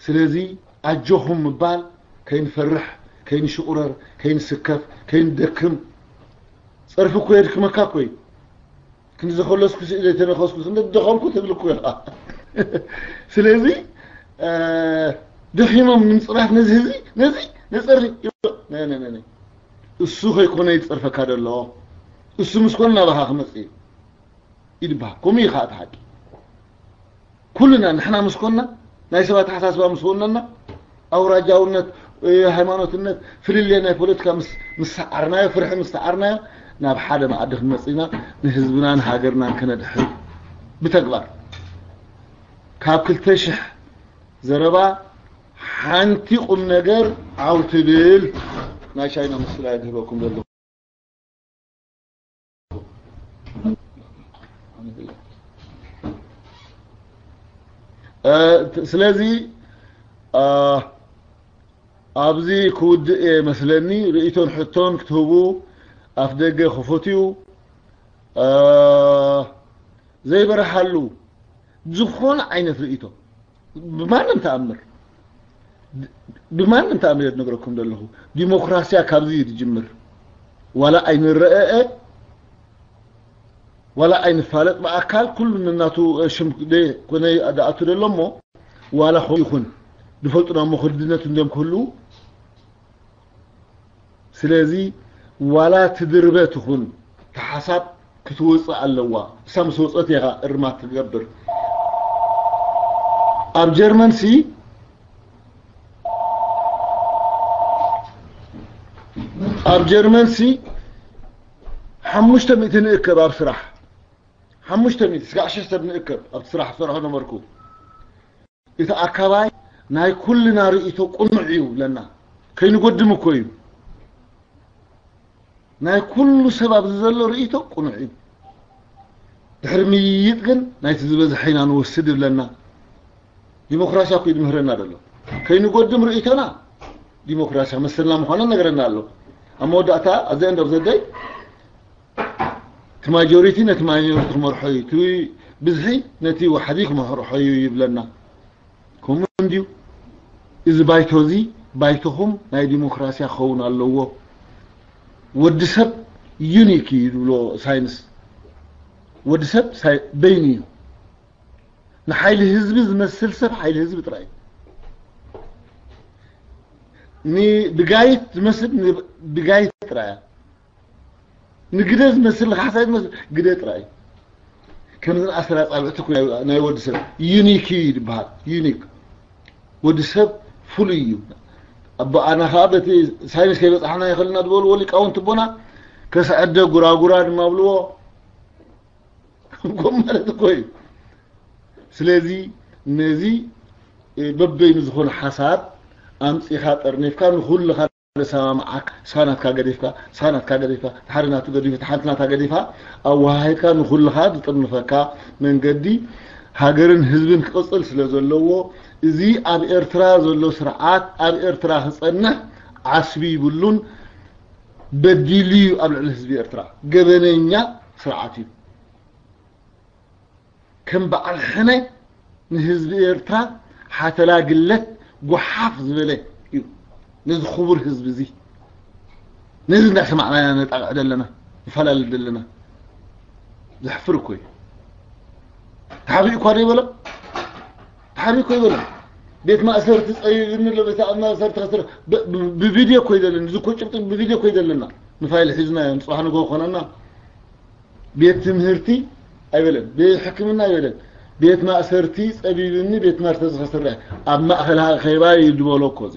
ስለዚ ኣጆኹም ምባል፣ ከይንፈርሕ፣ ከይንሽቑረር፣ ከይንስከፍ፣ ከይንደክም። ጸርፊ እኮ የድክመካ እኮ እዩ። ክንዲ ዘኸለስኩ ስእ ዘይተነኸስኩ፣ ክንዲ ደኸምኩ ትብል እኮ ኢኻ። ስለዚ፣ እ፣ ደኺሞም ንምጽራፍ ነዚ ህዝቢ፣ ነዚ ነጸሪ፣ ነ፣ ነ፣ ነ፣ ነ። እሱ ከይኮነ ይጸርፈካ ደሎ። እሱ ምስ ኮነ ናባኻ ክመጽእ እዩ። ይድበሃል። ከምኡ እዩ ኸዓ እቲ ሓቂ። ኩልና ንሕና ምስ ኮንና፣ ናይ ሰብ ኣተሓሳስባ ምስ ወነና፣ ኣውራጃውነት፣ እ፣ ሃይማኖትነት፣ ፍልልየ ናይ ፖለቲካ ምስ፣ ምስ ሰዓርናዮ፣ ፍርሒ ምስ ሰዓርናዮ፣ ናብ ሓደ መኣዲ ክንመጽእ ኢና፣ ንህዝብናን ሃገርናን ከነድሕን ብተግባር። ካብ ክልተ ሽሕ ዘረባ ሓንቲ ቁም ነገር ዓው ትብል። ናይ ቻይና ምስላ እየ ዝህበኩም ዘለኹ። እ፣ ስለዚ፣ እ፣ ኣብዚ ክውድእ እየ መስለኒ። ርእይቶን ሕቶን ክትህቡ ኣፍ ደገ ክፉት እዩ። እ፣ ዘይበርሃሉ ዝኾነ ዓይነት ርእይቶ ብማንም ተኣምር፣ ብማንም ተኣምር እየ ዝነግረኩም ዘለኹ። ዲሞክራስያ ካብዚ እዩ ዝጅምር። ዋላ ኣይንረኣእ፣ ዋላ ኣይንፋለጥ ብኣካል፣ ኩሉ ነናቱ ሽም ደይ-፣ ኮነ ዝኣቱ ዘሎ እሞ፣ ዋላ ኾ ይኹን፣ ዝፈልጡና እሞ ክርድነት እንዲዮም ክህልዉ። ስለዚ ዋላ ትድርበ ትኹን፣ እቲ ሓሳብ ክትወጽእ ኣለዋ። እሳ ምስ ወጸት ኢኻ እርማት ትገብር። ኣብ ጀርመንሲ፣ ኣብ ጀርመንሲ ሓሙሽተ ሚእቲ ንእከብ ኣብ ስራሕ። ሓሙሽተ ሚእቲ ስጋዕ ሽሕ ሰብ ንእከብ ኣብቲ ስራሕ ዝሰርሖ ነበርኩ። እቲ ኣካባይ ናይ ኩልና ርእይቶ ቅኑዕ እዩ ብለና። ከይንጎድም እኮ እዩ። ናይ ኩሉ ሰብ ኣብዚ ዘሎ ርእይቶ ቅኑዕ እዩ። ድሕሪ ምይይጥ ግን ናይቲ ዝበዝሐ ኢና ንወስድ ይብለና። ዲሞክራስያ እኮ እዩ ዝምህረና ዘሎ። ከይንጎድም ርእይቶና ዲሞክራስያ መሰልና ምዃኑ ነገረና ኣሎ። ኣብ መወዳእታ፣ at the end of the day፣ እቲ ማጆሪቲ ነቲ ማይኖሪቲ ክመርሖ እዩ፣ እቲ ብዝሒ ነቲ ዋሕዲ ክመርሖ እዩ ይብለና። ከምኡ እንድዩ። እዚ ባይቶ እዚ፣ ባይቶኹም ናይ ዲሞክራስያ ክኸውን ኣለዎ። ወዲ ሰብ ዩኒክ እዩ ዝብሎ ሳይንስ። ወዲ ሰብ ሳይ-፣ በይኑ እዩ። ንሓይሊ ህዝቢ ዝመስል ሰብ ሓይሊ ህዝቢ ጥራይ እዩ። ንብጋይት ዝመስል ንብጋይት ጥራይ እያ። ንግደ ዝመስል፣ ንካሕሳይ ዝመስል ግደ ጥራይ እዩ። ከምዚ ኣሰራጻብዕቲ እኮ ናይ፣ ናይ ወዲ ሰብ ዩኒክ እዩ ዝበሃል። ዩኒክ። ወዲ ሰብ ፍሉይ እዩ። ኣቦኣና ኸዓ በቲ ሳይንስ ከይበጻሕና ይኸልና ዝበልዎ ሊቃውንቲ ኣቦና፣ ከስዐደ ጉራጉራ ድማ ብልዎ። ከምኡ ማለት እኮ እዩ። ስለዚ ነዚ፣ እ፣ በበይኑ ዝኾነ ሓሳብ ኣምጺኻ ጠርኒፍካ ንኹልኻ ዘሰማምዓካ፣ ንስኻ ናትካ ገዲፍካ፣ ንስኻ ናትካ ገዲፍካ፣ እቲ ሓደ ናቱ ገዲፉ፣ እቲ ሓንቲ ናታ ገዲፋ፣ ኣወሃሂድካ ንኹልኻ ዝጥርንፈካ መንገዲ ሃገርን ህዝብን ክቕጽል ስለ ዘለዎ፣ እዚ ኣብ ኤርትራ ዘሎ ስርዓት ኣብ ኤርትራ ክጸንሕ ዓስቢ ይብሉን፣ በዲሉ እዩ ኣብ ልዕሊ ህዝቢ ኤርትራ። ገበነኛ ስርዓት እዩ። ከም በዓል ሕነ ንህዝቢ ኤርትራ ሓተላ ግለት ጓሓፍ ዝበለ እዩ። ነዚ ክቡር ህዝቢ እዚ፣ ነዚ እንዳሰማዕናና ነጣቕዕ ዘለና፣ ንፈላለ ዘለና፣ ዘሕፍር እኮ እዩ። ተሓቢኡ እኳ ዶ ይበሎ? ተሓቢኡ እኮ ይበሎ። ቤት ማእሰርቲ ጸቢብኒ ኣሎ፣ ቤት ማእሰርቲ ከስረ-፣ ብ-፣ ብ-፣ ብቪድዮ እኮ እዩ ዘለና። እዚ እኮ ጭብጢ ብቪድዮ እኮ እዩ ዘለና። ንፋይል ሒዝና እዮም፣ ጽባሕ ንግሆ ኮነና። ቤት ትምህርቲ ኣይበለን፣ ቤት ሕክምና ኣይበለን። ቤት ማእሰርቲ ጸቢብኒ፣ ቤት ማእሰርቲ ዝኸስረ ኣብ ማእከል ሃ-፣ ኸይባ እዩ ዝበሎ እኮ እዚ።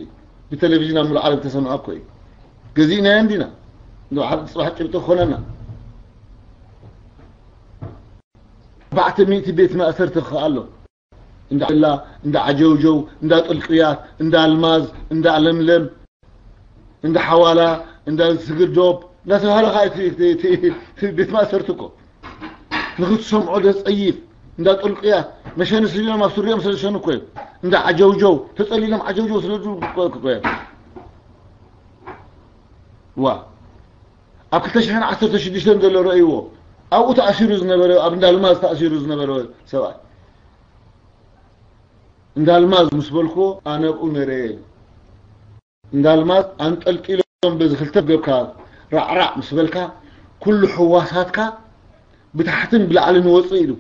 ብቴሌቪዥን ኣብ ሙሉእ ዓለም ተሰምዐ እኮ እዩ። ገዚእናዮ እንዲና። ንባዕል ጽባሕ ጭብጢ ክኾነና። ኣርባዕተ ሚእቲ ቤት ማእሰርቲ ክኸኣ ኣሎ። እንዳ ዕላ፣ እንዳ ዓጀውጀው፣ እንዳ ጥልቅያት፣ እንዳ ኣልማዝ፣ እንዳ ለምለም፣ እንዳ ሓዋላ፣ እንዳ ስግር ዶብ፣ እንዳተባሃለ ኸዓ እቲ፣ እቲ፣ እቲ፣ እቲ ቤት ማእሰርቲ እኮ። ንኽትሰምዖ ደጸይፍ፣ እንዳ ጥልቅያት፣ መሸኒ ስለ ኢሎም ኣብ ስሪኦም ስለ ዝሸኑ እኮ እዮም። እንዳ ዓጀውጀው፣ ተጸሊሎም ዓጀውጀው ስለ ዝብሉ እኮ እዮም። ዋ። ኣብ ክልተ ሽሕን ዓሰርተ ሽዱሽተን ዘሎ ረእይዎ። ኣብኡ ተኣሲሩ ዝነበረ፣ ኣብ እንዳ ኣልማዝ ተኣሲሩ ዝነበረ ሰብኣይ። እንዳ ኣልማዝ ምስ በልኩ ኣነ ኣብኡ ነይረ እየ። እንዳ ኣልማዝ ኣንጠልጢሎም በዚ ክልተ ገብካ ራዕራዕ ምስ በልካ፣ ኩሉ ሕዋሳትካ ብታሕትን ብላዕልን ወጽእ ኢሉ።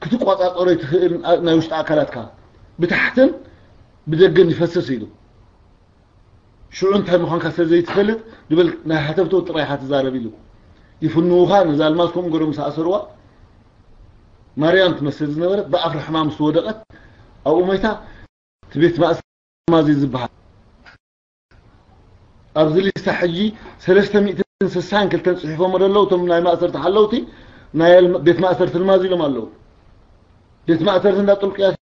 ክትቆጻጸሮ ትኽእል ናይ ውሽጢ ኣካላትካ ብታሕትን ብደገን ይፈስስ ኢሉ። ሽዑ እንታይ ምዃንካ ስለ ዘይትፈልጥ፣ ድበል ናይ ሃተፍተው ጥራይ ኢኻ ትዛረብ ኢሉ። ይፍንዉኻ፣ ነዛ ኣልማዝ ከምኡ ገሮም ዝኣሰርዋ። ማርያም ትመስል ዝነበረት፣ ብኣፍሪ ሕማም ምስ ወደቐት፣ ኣብኡ ሞይታ፣ እቲ ቤት ማእሰርቲ ኣልማዝ እዩ ዝበሃል። ኣብዚ ሊስታ ሕጂ ሰለስተ ሚእትን ስሳን ክልተን ጽሒፎም ኣለዉ። እቶም ናይ ማእሰርቲ ሓለውቲ፣ ናይ ኣልማ-፣ ቤት ማእሰርቲ ኣልማዝ ኢሎም ኣለዉ። ቤት ማእሰርቲ እንዳ ጥልቅያት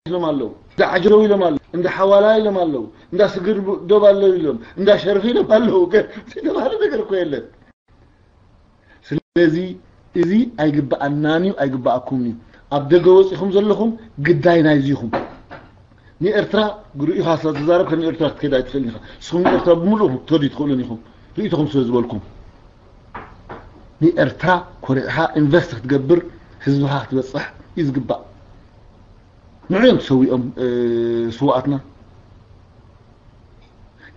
ኢሎም ኣለዉ። እንዳ ዓጀው ኢሎም ኣለዉ። እንዳ ሓዋላ ኢሎም ኣለዉ። እንዳ ስግር ዶብ ኣለዉ ኢሎም። እንዳ ሸርፊ ኢሎም ኣለዉ። ገ-፣ ዝተባህለ ነገር እኮ የለን። ስለዚ እዚ ኣይግብኣናን እዩ፣ ኣይግብኣኩምን እዩ። ኣብ ደገ ወጺኹም ዘለኹም ግዳይ ናይዚ ኢኹም። ንኤርትራ ርኢኻ ስለ ትዛረብ፣ ከም ኤርትራ ክትከይድ ኣይትኽእልን ኢኻ። ንስኹም ንኤርትራ ብምሉእ ክትከዱ ኣይትኽእሉን ኢኹም። ርእይቶኹም ስለ ዝበልኩም። ንኤርትራ ኮሪዕኻ ኢንቨስት ክትገብር፣ ህዝብኻ ክትበጽሕ እዩ ዝግባእ። ንዕኦም ተሰዊኦም፣ እ፣ ስውኣትና።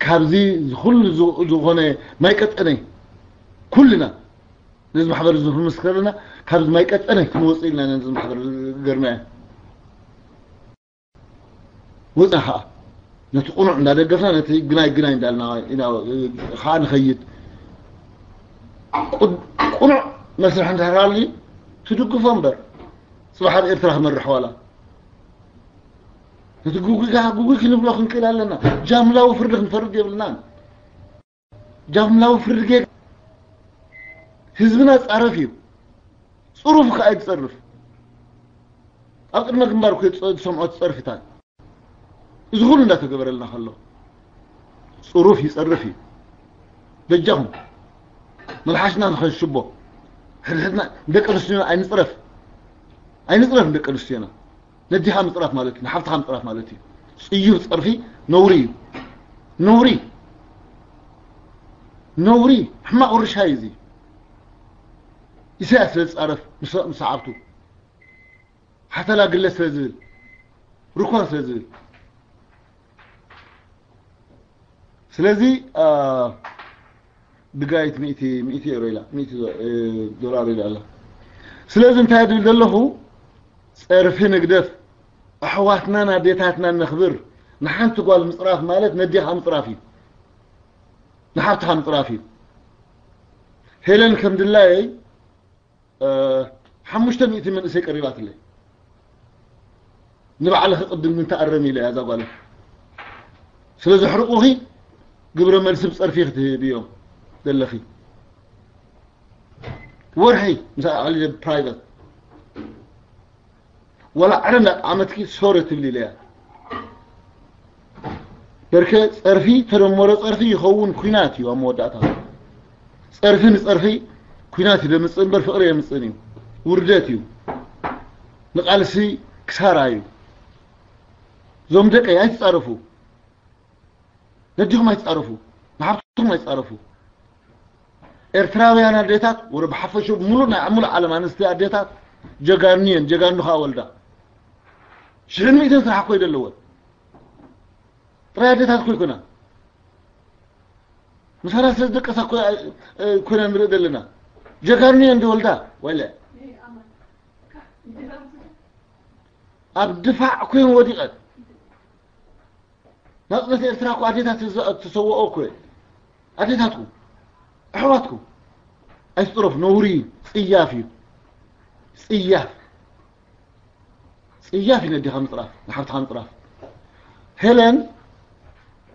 ካብዚ ኩሉ ዝ-፣ ዝኾነ ማይ ቀጠነ ኩልና ነዚ ማሕበር እዚ ክንምስክር ኣለና። ካብዚ ማይ ቀጠነ ክንወጽእ ኢልና ነዚ ማሕበር ገርናዮ። ወጽና ኸኣ ነቲ ቅኑዕ እንዳደገፍና ነቲ ግናይ ግናይ እንዳልና ኢና ኸኣ ንኸይድ። ቁ-፣ ቅኑዕ መስርሕ እንድሕር ሃልዩ ትድግፎ እምበር፣ ጽባሕ ኣብ ኤርትራ ክመርሕ ዋላ ነቲ ግጉይ ከኣ ግጉይ ክንብሎ ክንክእል ኣለና። ጃምላዊ ፍርዲ ክንፈርድ የብልናን። ጃምላዊ ፍርዲ ጌጋ። ህዝብና ጻረፍ እዩ። ጽሩፍ ከኣ እዩ ዝጸርፍ። ኣብ ቅድመ ግንባር እኮ ዝጸ-፣ ዝሰምዖ ጸርፍታት። እዚ ኩሉ እንዳተገበረልና ከሎ ጽሩፍ ይጸርፍ እዩ። በጃኹም መልሓስና ንኸንሽቦ፣ ሕድሕድና፣ ንደቂ ኣንስትዮና ኣይንጽረፍ። ኣይንጽረፍ ንደቂ ኣንስትዮና። ነዲኻ ምጽራፍ ማለት እዩ፣ ንሓፍትኻ ምጽራፍ ማለት እዩ። ጽዩፍ ጸርፊ ነውሪ እዩ። ነውሪ። ነውሪ። ሕማቕ ውርሻ እዩ እዚ። ኢሳያስ ስለ ዝጻረፍ ምስ፣ ምስ ሰዓብቱ። ሓተላ ግለ ስለ ዝብል። ርኳን ስለ ዝብል። ስለዚ፣ አ፣ ብጋይት ሚእቲ፣ ሚእቲ ዩሮ ኢላ፣ ሚእቲ ዶ-፣ እ፣ ዶላር ኢላ ኣላ። ስለዚ እንታይ ድብል ዘለኹ፣ ጸርፊ ንግደፍ፣ ኣሕዋትናን ኣዴታትናን ነኽብር። ንሓንቲ ጓል ምጽራፍ ማለት ነዴኻ ምጽራፍ እዩ። ንሓብትኻ ምጽራፍ እዩ። ሄለን ከም ድላየይ እ፣ ሓሙሽተ ሚእቲ መንእሰይ ቀሪባትለይ። ንባዕልኺ ቅድም ንተኣረሚ ኢለ እያ እዛ ጓለይ። ስለ ዘሕርቑኺ ግብረ መልሲ ብጸርፊ ክትህቢ እዮም ዘለኺ። ወርሒ ምስ ኣዕሊለ ፕራይቨት። ወላ ዕረ እንዳጠዓመትኪ ሶሪ ትብሊ ኢለ እያ። በርከ ጸርፊ ተደመሮ ጸርፊ ይኸውን ኲናት እዩ ኣብ መወዳእታ። ጸርፊ ንጸርፊ ኲናት እዩ ደምጽእ እምበር ፍቕሪ የምጽእን እዩ። ውርደት እዩ። ንቃልሲ ክሳራ እዩ። እዞም ደቀይ ኣይትጻረፉ፣ ነዲኹም ኣይትጻረፉ፣ ንሓብትኹም ኣይትጻረፉ። ኤርትራውያን ኣዴታት ወረ ብሓፈሽኡ ብምሉእ ናይ ሙሉእ ዓለም ኣንስቲ ኣዴታት ጀጋኑ እየን። ጀጋኑ ከዓ ወልዳ ሽሕን ሚእትን ስራሕ እኮ እዩ ዘለወን። ጥራይ ኣዴታት እኮ ይኮና፣ ምሳና ስለ ዝደቀሳ እኮ ኮይና ንርኢ ዘለና። ጀጋኑ እየን ዝወልዳ ወለ ኣብ ድፋዕ ኮይን ወዲቐን። ናጽነት ኤርትራ እኮ ኣዴታት ዝሰወኦ እኮ እየን። ኣዴታትኩም፣ ኣሕዋትኩም ኣይትጥረፉ። ነውሪ እዩ፣ ጽያፍ እዩ። ጽያፍ፣ ጽያፍ እዩ ነዴኻ ምጽራፍ፣ ንሓብትኻ ምጽራፍ። ሄለን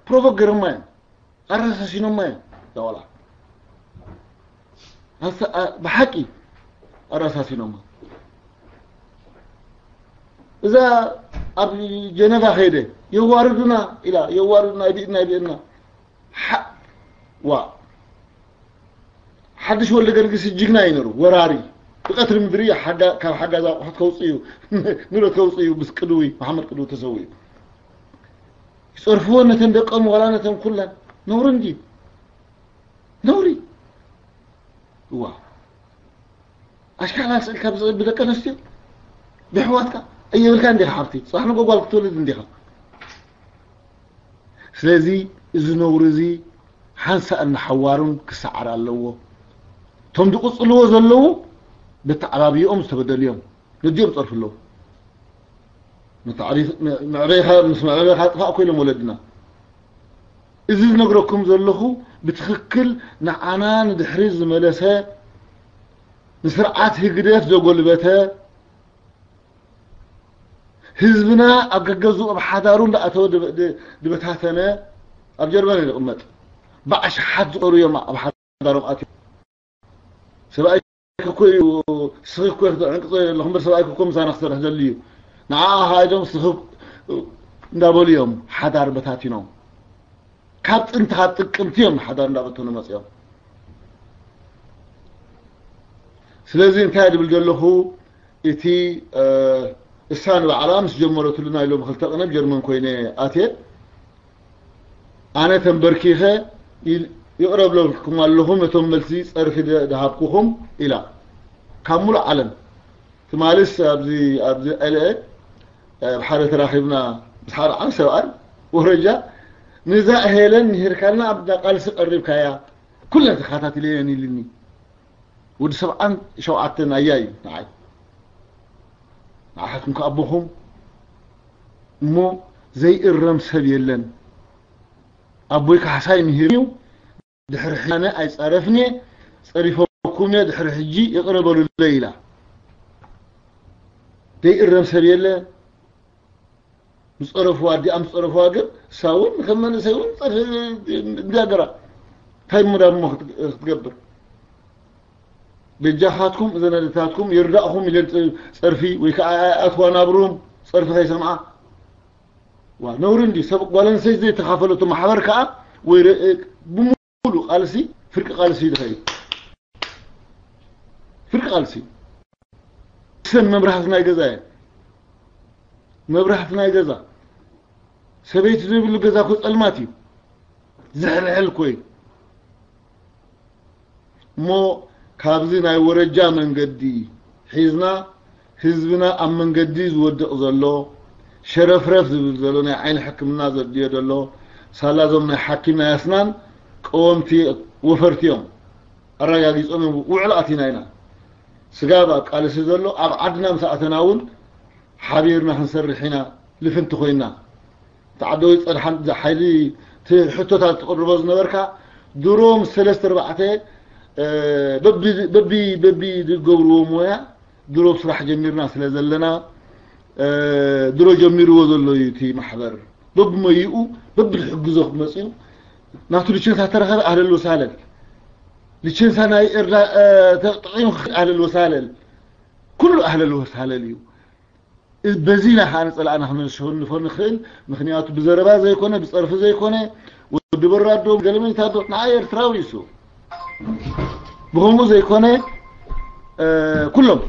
ፕሮቮክ ገይሮማ እዮም፣ ኣረሳሲኖማ እዮም። እዛ ቆልዓ ኣንሳ-፣ ኣ-፣ ብሓቂ ኣረሳሲኖማ። እዛ ኣብ ጀነቫ ከይደ የዋርዱና ኢላ፣ የዋርዱና፣ ይብእና፣ ይብእና። ሓ-፣ ዋ፣ ሓድሽ ወልደ ገርግስ ጅግና እዩ ነሩ፣ ወራሪ። ብቀትሪ ምድሪ ሓጋ-፣ ካብ ሓጋዝ ኣቑሑት ከውፅእ እዩ፣ ንብረት ከውፅእ እዩ፣ ምስ ቅድዊ፣ መሓመድ ቅድዊ ተሰዊኡ። ይፀርፍዎ ነተን ደቀም ዋላ ነተን ኩለን። ነውሪ እንዲ ነውሪ። እዋ፣ ኣሽካላ ስእልካ ብዘ-፣ ብደቂ ኣንስትዮ ብሕዋትካ እየብልካ እንዲኻ ሓብቲ፣ ጽባሕ ንጎ ጓል ክትወልድ እንዲኻ። ስለዚ እዚ ነውሪ እዚ ሓንሳእን ንሓዋሩን ክሰዓር ኣለዎ። እቶም ዝቕጽልዎ ዘለዉ በቲ ዓባብይኦም ዝተበደሉ እዮም። ነዲኦም ጸርፊ ኣለዉ። መታዕሪፍ-፣ መ-፣ መዕበይኻ፣ ምስ መዕበይኻ ጥፋእ እኮ ኢሎም ወለድና። እዚ ዝነግረኩም ዘለኹ ብትኽክል ንዓና ንድሕሪ ዝመለሰ፣ ንስርዓት ህግደፍ ዘጎልበተ፣ ህዝብና ኣብ ገገዝኡ ኣብ ሓዳሩ እንዳኣተወ ድበ-፣ ድ-፣ ድበታተነ፣ ኣብ ጀርመን እዩ ዝቕመጥ። ብኣሽሓት ዝቐሩ እዮም ኣብ ሓዳሮም ኣትዮም። ሰብኣይ እኮ እዩ፣ ስኺ እኮ እዩ ክትዕንቅጾ ኣለኹም እምበር ሰብኣይ እኮ ምሳና ክሰርሕ ዘድልዩ እዩ። ንዓኣ ከኣ ኢዶም ስኺ እንዳበሉ እዮም ሓዳር በታቲኖም። ካብ ጥንቲ ካብ ጥቅምቲ እዮም ሓዳር እንዳበተኑ መጺኦም። ስለዚ እንታይ ድብል ዘለኹ፣ እቲ፣ እ፣ እሳ ንባዕላ ምስ ጀመረትሉ ናይ ሎሚ ክልተ ቅነ ኣብ ጀርመን ኮይነ ኣትየ፣ ኣነ ተንበርኪኸ ይል-፣ ይቕረ ብለኩም ኣለኹ፣ ነቶም መልሲ ጸርፊ ደ-፣ ደሃብኩኹም ኢላ። ካብ ሙሉእ ዓለም ትማልስ ኣብዚ፣ ኣብዚ ኤልኤ ኣብ ሓደ ተራኺብና ምስ ሓደ ዓቢ ሰብኣይ ወረጃ፣ ንዛ ሄለን ምሂርካልና ኣብ ቃልሲ ቀሪብካያ፣ ኩለን ተኸታቲለየን ኢልኒ። ወዲ ሰብዓን ሸውዓተን ኣያ እዩ ንዓይ። ንዓኻትኩም ከኣ ኣቦኹም እሞ ዘይእረም ሰብ የለን። ኣቦይ ካሕሳይ ምሂር እዩ፣ ድሕሪ ሕነ ኣይጸረፍን እየ፣ ጸሪፈኩም እየ፣ ድሕሪ ሕጂ ይቕረ በሉለይ ኢላ። ዘይእረም ሰብ የለ። ዝጸረፍዋ፣ ኣዲኣ ምስ ጸረፍዋ ግን እሳ እውን ከም መንእሰይ እውን ጸርፊ እንዲያ ገራ። እንታይ እሞ ዳሞ ክት-፣ ክትገብር? በጃኻትኩም እዘን ኣደታትኩም ይርዳእኹም ኢለን ጸ-፣ ጸርፊ ወይ ከዓ ኣይኣትዋ ናብ ሩም ጸርፊ ከይሰምዓ። ዋ፣ ነውሪ እንዲ ሰብ ጓል ኣንስተይቲ ዘይተኻፈለቶ ማሕበር ከዓ ወይ ረ-፣ ብሙሉ ቃልሲ ፍርቂ ቃልሲ እዩ ዝኸይድ። ፍርቂ ቃልሲ። ሰን መብራህቲ ናይ ገዛ እየ። መብራህቲ ናይ ገዛ። ሰበይቲ ዘይብሉ ገዛ እኮ ጸልማት እዩ። ዝሕልሕል እኮ እዩ። እሞ ካብዚ ናይ ወረጃ መንገዲ ሒዝና ህዝብና ኣብ መንገዲ ዝወድቕ ዘሎ፣ ሸረፍረፍ ዝብል ዘሎ፣ ናይ ዓይኒ ሕክምና ዘድልዮ ዘሎ፣ ሳላ እዞም ናይ ሓኪም ናይ ኣስናን ቀወምቲ ወፈርቲ እዮም። ኣረጋጊጾም እዮም። ውዕል ኣቲና ኢና። ስጋብ ኣብ ቃልሲ ዘሎ ኣብ ዓድና ምስ ኣተና እውን ሓቢርና ክንሰርሕ ኢና ልፍንቲ ኮይና። እቲ ዓዲ ወይ ጸድሓን ሓይሊ እቲ ሕቶታት ትቕርቦ ዝነበርካ ድሮ ምስ ሰለስተ ኣርባዕተ፣ እ፣ በቢ፣ በቢ፣ በቢ ዝገብርዎ ሞያ ድሮ ስራሕ ጀሚርና ስለ ዘለና፣ እ፣ ድሮ ጀሚርዎ ዘሎ እዩ እቲ ማሕበር። በብሞይኡ በብዝሕግዞ መጺኡ ናቱ ሊቸንሳ ተረኸበ ኣህለን ወሳለን። ሊቸንሳ ናይ ኤርዳ-፣ እ፣ ተጠቒሙ ክኽእል ኣህለን ወሳለን። ኩሉ ኣህለን ወሳለን እዩ። እ-፣ በዚ ኢና ከዓ ንጸላእና ክነሸንፎ ንኽእል። ምኽንያቱ ብዘረባ ዘይኮነ፣ ብጸርፊ ዘይኮነ፣ ወዲ በራዶ፣ ገለመኝታ ዶ፣ ንዓ ኤርትራዊ እዩ እሱ። ብኸምኡ ዘይኮነ፣ እ፣ ኩሎም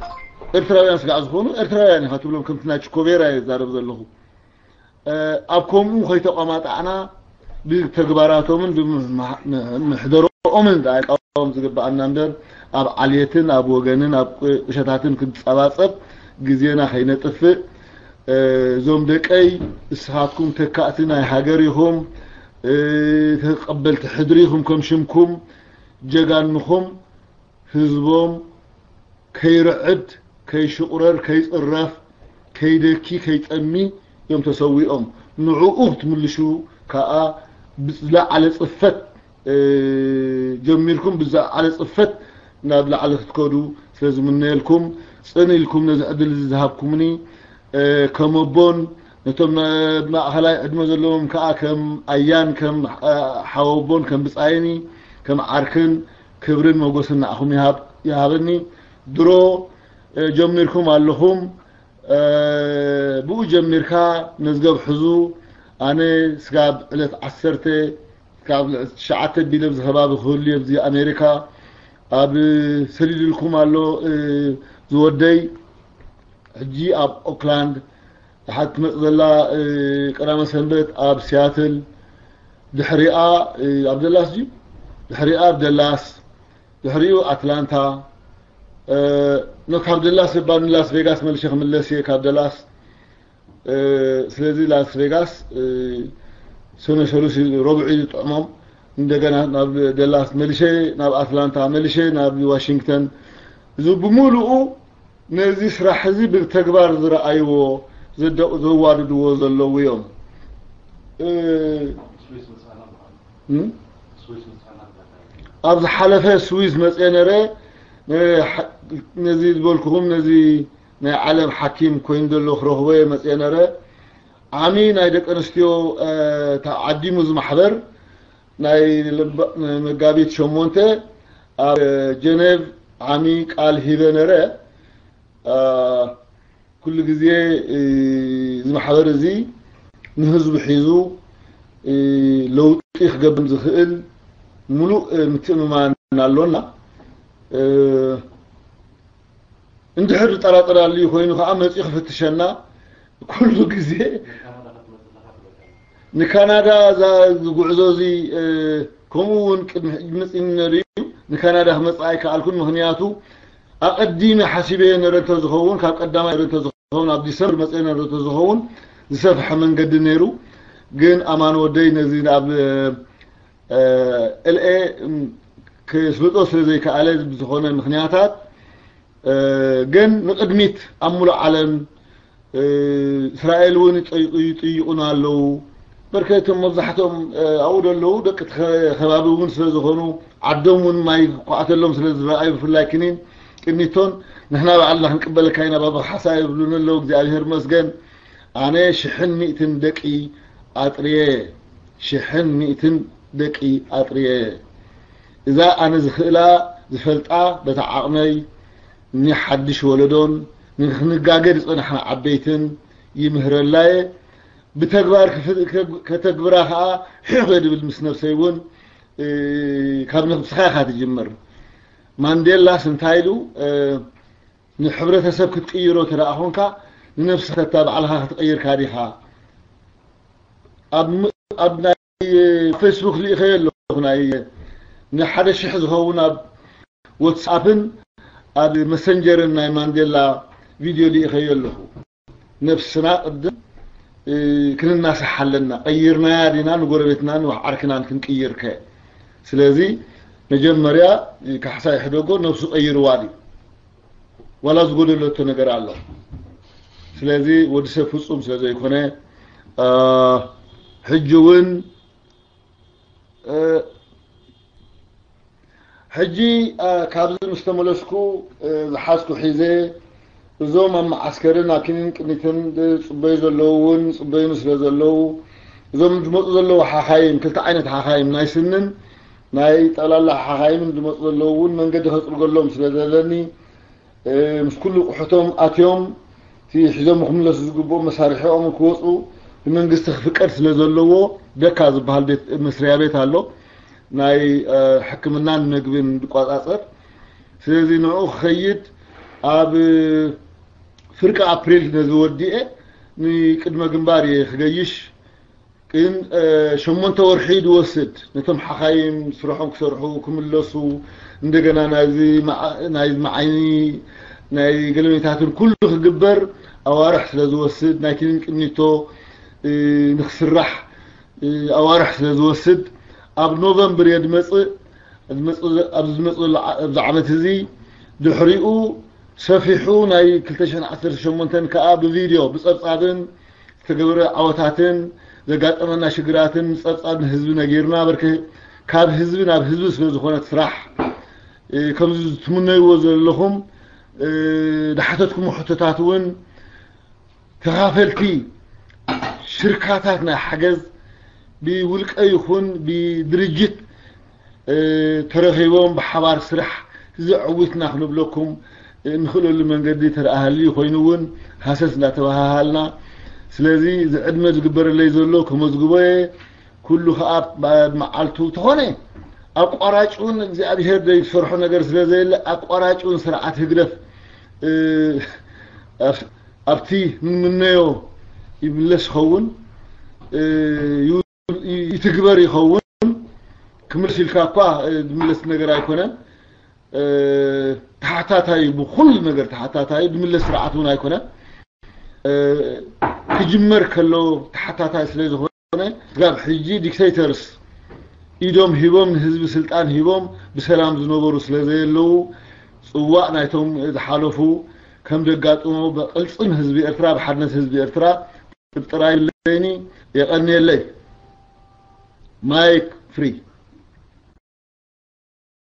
ኤርትራውያን ስጋዕ ዝኾኑ ኤርትራውያን ኢኻ ትብሎም፣ ከምቲ ናይ ችኮቬራ እየ ዝዛረብ ዘለኹ። ኣብ ከምኡ ከይተቋማጣዕና ብተግባራቶምን ብምሕደሮኦምን ቃወም ዝግብኣና እምበር፣ ኣብ ዓልየትን ኣብ ወገንን ኣብ ቁሸታትን ክንጸባጸብ ግዜና ከይነጥፍእ፣ እዞም ደቀይ፣ እስኻትኩም ተካእቲ ናይ ሃገር ኢኹም፣ ተቐበልቲ ሕድሪ ኢኹም፣ ከም ሽምኩም ጀጋንኹም ህዝቦም ከይርዕድ፣ ከይሽቑረር፣ ከይጽረፍ፣ ከይደኪ፣ ከይጸሚ እዮም ተሰዊኦም። ንዕኡ ክትምልሹ ከኣ ብዝለዓለ ጽፈት ጀሚርኩም ብዝለዓለ ጽፈት ናብ ላዕሊ ክትከዱ ስለ ዝምነየልኩም፣ ጽን ኢልኩም ነዚ ዕድል እዚ ዝሃብኩምኒ ከም ኣቦን ነቶም ማእኸላይ ዕድመ ዘለዎም ከኣ ከም ኣያን ከም ሓወቦን ከም ብጻይኒ ከም ዓርክን ክብርን ሞጎስን ንዓኹም ይሃብ- ይሃበኒ። ድሮ ጀሚርኩም ኣለኹም። ብኡ ጀሚርካ መዝገብ ሕዙ። ኣነ ስጋብ ዕለት ዓሰርተ ካብ ትሽዓተ ቢለ ኣብዚ ከባቢ ክህሉ ኣብዚ ኣሜሪካ ኣብ ሰዲድልኩም ኣሎ። ዝወደይ ሕጂ ኣብ ኦክላንድ፣ ሓንቲ ትመጽእ ዘላ ቀዳመ ሰንበት ኣብ ሲያትል፣ ድሕሪኣ ኣብ ደላስ ድዩ? ድሕሪኣ ኣብ ደላስ፣ ድሕሪኡ ኣትላንታ። ኖ ካብ ደላስ እባ ንላስ ቬጋስ መልሸ ክምለስ እየ ካብ ደላስ። ስለዚ ላስ ቬጋስ ሰነ ሰሉስ ረቡዕ እዩ ዝጥዕሞም። እንደገና ናብ ደላስ መልሸ፣ ናብ ኣትላንታ መልሸ፣ ናብ ዋሽንግተን። እዚ ብምሉኡ ነዚ ስራሕ እዚ ብተግባር ዝረኣይዎ ዘዋድድዎ ዘለዉ እዮም። ኣብ ዝሓለፈ ስዊዝ መፅአ ነረ። ነዚ ዝበልኩኹም ነዚ ናይ ዓለም ሓኪም ኮይኑ ዘሎ ክረኽቦ እየ መፅአ ነረ። ዓሚ ናይ ደቂ ኣንስትዮ ተዓዲሙ እዚ ማሕበር ናይ መጋቢት ሸሞንተ ኣብ ጀኔቭ ዓሚ ቃል ሂበ ነረ። ኩሉ ግዜ እዚ ማሕበር እዚ ንህዝቡ ሒዙ ለውጢ ክገብር ዝኽእል ሙሉእ ምትእምማን ኣሎና። እንድሕር ዝጠራጠር ኣልዩ ኮይኑ ከዓ መፂኡ ክፍትሸና ኩሉ ግዜ። ንካናዳ እዛ ጉዕዞ እዚ ከምኡ እውን ቅድሚ ሕጂ መፂኒ ነይሩ እዩ። ንካናዳ ክመፅእ ኣይከኣልኩን። ምክንያቱ ኣቐዲመ ሓሲበዮ ነረ እንተዝኸውን፣ ካብ ቀዳማይ ነረ እንተዝኸውን፣ ኣብ ዲሰምበር መፅአ ነረ እንተዝኸውን ዝሰፍሐ መንገዲ ነይሩ። ግን ኣማን ወደይ ነዚ ኣብ ኤልኤ ክስልጦ ስለ ዘይከኣለ ብዝኾነ ምክንያታት ግን ንቕድሚት ኣብ ሙሉእ ዓለም እስራኤል እውን ይጠይቁ- ይጥይቁና ኣለዉ። በርከቶም መብዛሕትኦም ኣብኡ ዘለዉ ደቂ እቲ ከባቢ እውን ስለ ዝኾኑ ዓዶም እውን ማይ ክኳዓተሎም ስለ ዝረኣዩ ብፍላይ ክኒን ቅኒቶን ንሕና ባዕልና ክንቅበለካ ኢና ባባ ካሕሳ ይብሉኒ ኣለዉ። እግዚኣብሔር ይመስገን። ኣነ ሽሕን ሚእትን ደቂ ኣጥርየ ሽሕን ሚእትን ደቂ ኣጥርየ እዛ ኣነ ዝኽእላ ዝፈልጣ በታ ዓቕመይ ንሓድሽ ወለዶን ንክንጋገ ዝጸናሕና ዓበይትን ይምህረላየ። ብተግባር ከተግብራ ከዓ ሒኾ ድብል ምስ ነብሰይ እውን ካብ ነብስኻ ኢኻ ትጅምር። ማንዴላስ እንታይ ኢሉ ንሕብረተሰብ ክትቅይሮ ተደኣ ኾንካ ንነብስኻ እታ ባዕልኻ ክትቀይርካ ዲኻ? ኣብ ም- ኣብ ናይ ፌስቡክ ልኢኸዮ ኣለኹ ናይ ንሓደ ሽሕ ዝኸውን ኣብ ወትስኣፕን ኣብ መሰንጀርን ናይ ማንዴላ ቪድዮ ልኢኸዮ ኣለኹ። ነብስና ቅድም ክንናስሕ ኣለና። ቀይርናያ ዲና ንጎረቤትናን ዓርክናን ክንቅይር ከ? ስለዚ መጀመርያ ካሕሳይ ሕደጎ ነብሱ ቀይርዋ ድዩ? ዋላ ዝጎደለቶ ነገር ኣሎ? ስለዚ ወዲ ሰብ ፍጹም ስለ ዘይኮነ ሕጂ እውን ሕጂ ካብዚ ምስ ተመለስኩ ዝሓዝኩ ሒዘ እዞም ኣብ መዓስከርን ኣብ ክኒን ቅኒትን ዝፅበዩ ዘለዉ እውን ዝፅበዩኒ ስለ ዘለዉ እዞም ዝመፁ ዘለዉ ሓኻይም ክልተ ዓይነት ሓኻይም ናይ ስንን ናይ ጠቕላላ ሓኻይምን ዝመፁ ዘለዉ እውን መንገዲ ከፅርገሎም ስለ ዘለኒ ምስ ኩሉ ቁሕቶም ኣትዮም እቲ ሒዞም ክምለሱ ዝግብኦም መሳርሒኦም ክወፁ ብመንግስቲ ክፍቀድ ስለ ዘለዎ ደካ ዝበሃል ቤት መስሪያ ቤት ኣሎ ናይ ሕክምናን መግብን ዝቆፃፀር ስለዚ ንዕኡ ክኸይድ ኣብ ፍርቂ ኣፕሪል ነዚ ወዲኤ ንቅድመ ግንባር እየ ክገይሽ። ግን ሸሞንተ ወርሒ ዝወስድ፣ ነቶም ሓኻይም ስርሖም ክሰርሑ ክምለሱ፣ እንደገና ናይዚ መዓይኒ ናይ ገለሜታትን ኩሉ ክግበር ኣዋርሕ ስለ ዝወስድ፣ ናይ ክኒን ቅኒቶ ንክስራሕ ኣዋርሕ ስለ ዝወስድ፣ ኣብ ኖቨምበር እየ ዝመፅእ። ኣብዚ ዝመፅእ ኣብዚ ዓመት እዚ ድሕሪኡ ሰፊሑ ናይ ክልተ ሽሕን ዓሰርተ ሸሞንተን ከዓ ብቪድዮ ብፀብፃብን ዝተገበረ ዓወታትን ዘጋጠመና ሽግራትን ፀብፃብ ንህዝቢ ነጊርና በርክ ካብ ህዝቢ ናብ ህዝቢ ስለ ዝኾነት ስራሕ ከምዚ ትምነይዎ ዘለኹም ዝሓተትኩም ሕቶታት እውን ተኻፈልቲ ሽርካታት ናይ ሓገዝ ብውልቀ ይኹን ብድርጅት ተረኺቦም ብሓባር ስራሕ እዚ ዕዊትና ክንብለኩም እንኽእለሉ መንገዲ ተረኣሃሊ ኮይኑ እውን ሃሰስ እንዳተባሃሃልና ስለዚ እዚ ዕድመ ዝግበረለይ ዘሎ ከመዝግቦ ኩሉ ከዓ መዓልቱ ተኾነ ኣቋራጭ እውን እግዚኣብሔር ዘይሰርሖ ነገር ስለ ዘየለ ኣቋራጭ እውን ስርዓት ህግደፍ ኣብቲ ንምነዮ ይምለስ ይኸውን ይትግበር ይኸውን ክምልስ ኢልካ እኳ ዝምለስ ነገር ኣይኮነን ተሓታታይ ብኩሉ ነገር ተሓታታይ ዝምለስ ስርዓት እውን ኣይኮነን ክጅመር ከሎ ተሓታታይ ስለ ዝኾነ ስጋብ ሕጂ ዲክቴተርስ ኢዶም ሂቦም ንህዝቢ ስልጣን ሂቦም ብሰላም ዝነበሩ ስለ ዘየለዉ ፅዋእ ናይቶም ዝሓለፉ ከም ደጋጥሞ ብቅልፅም ህዝቢ ኤርትራ ብሓድነት ህዝቢ ኤርትራ ጥርጥር ኣይብለይኒ የቀንየለይ ማይክ ፍሪ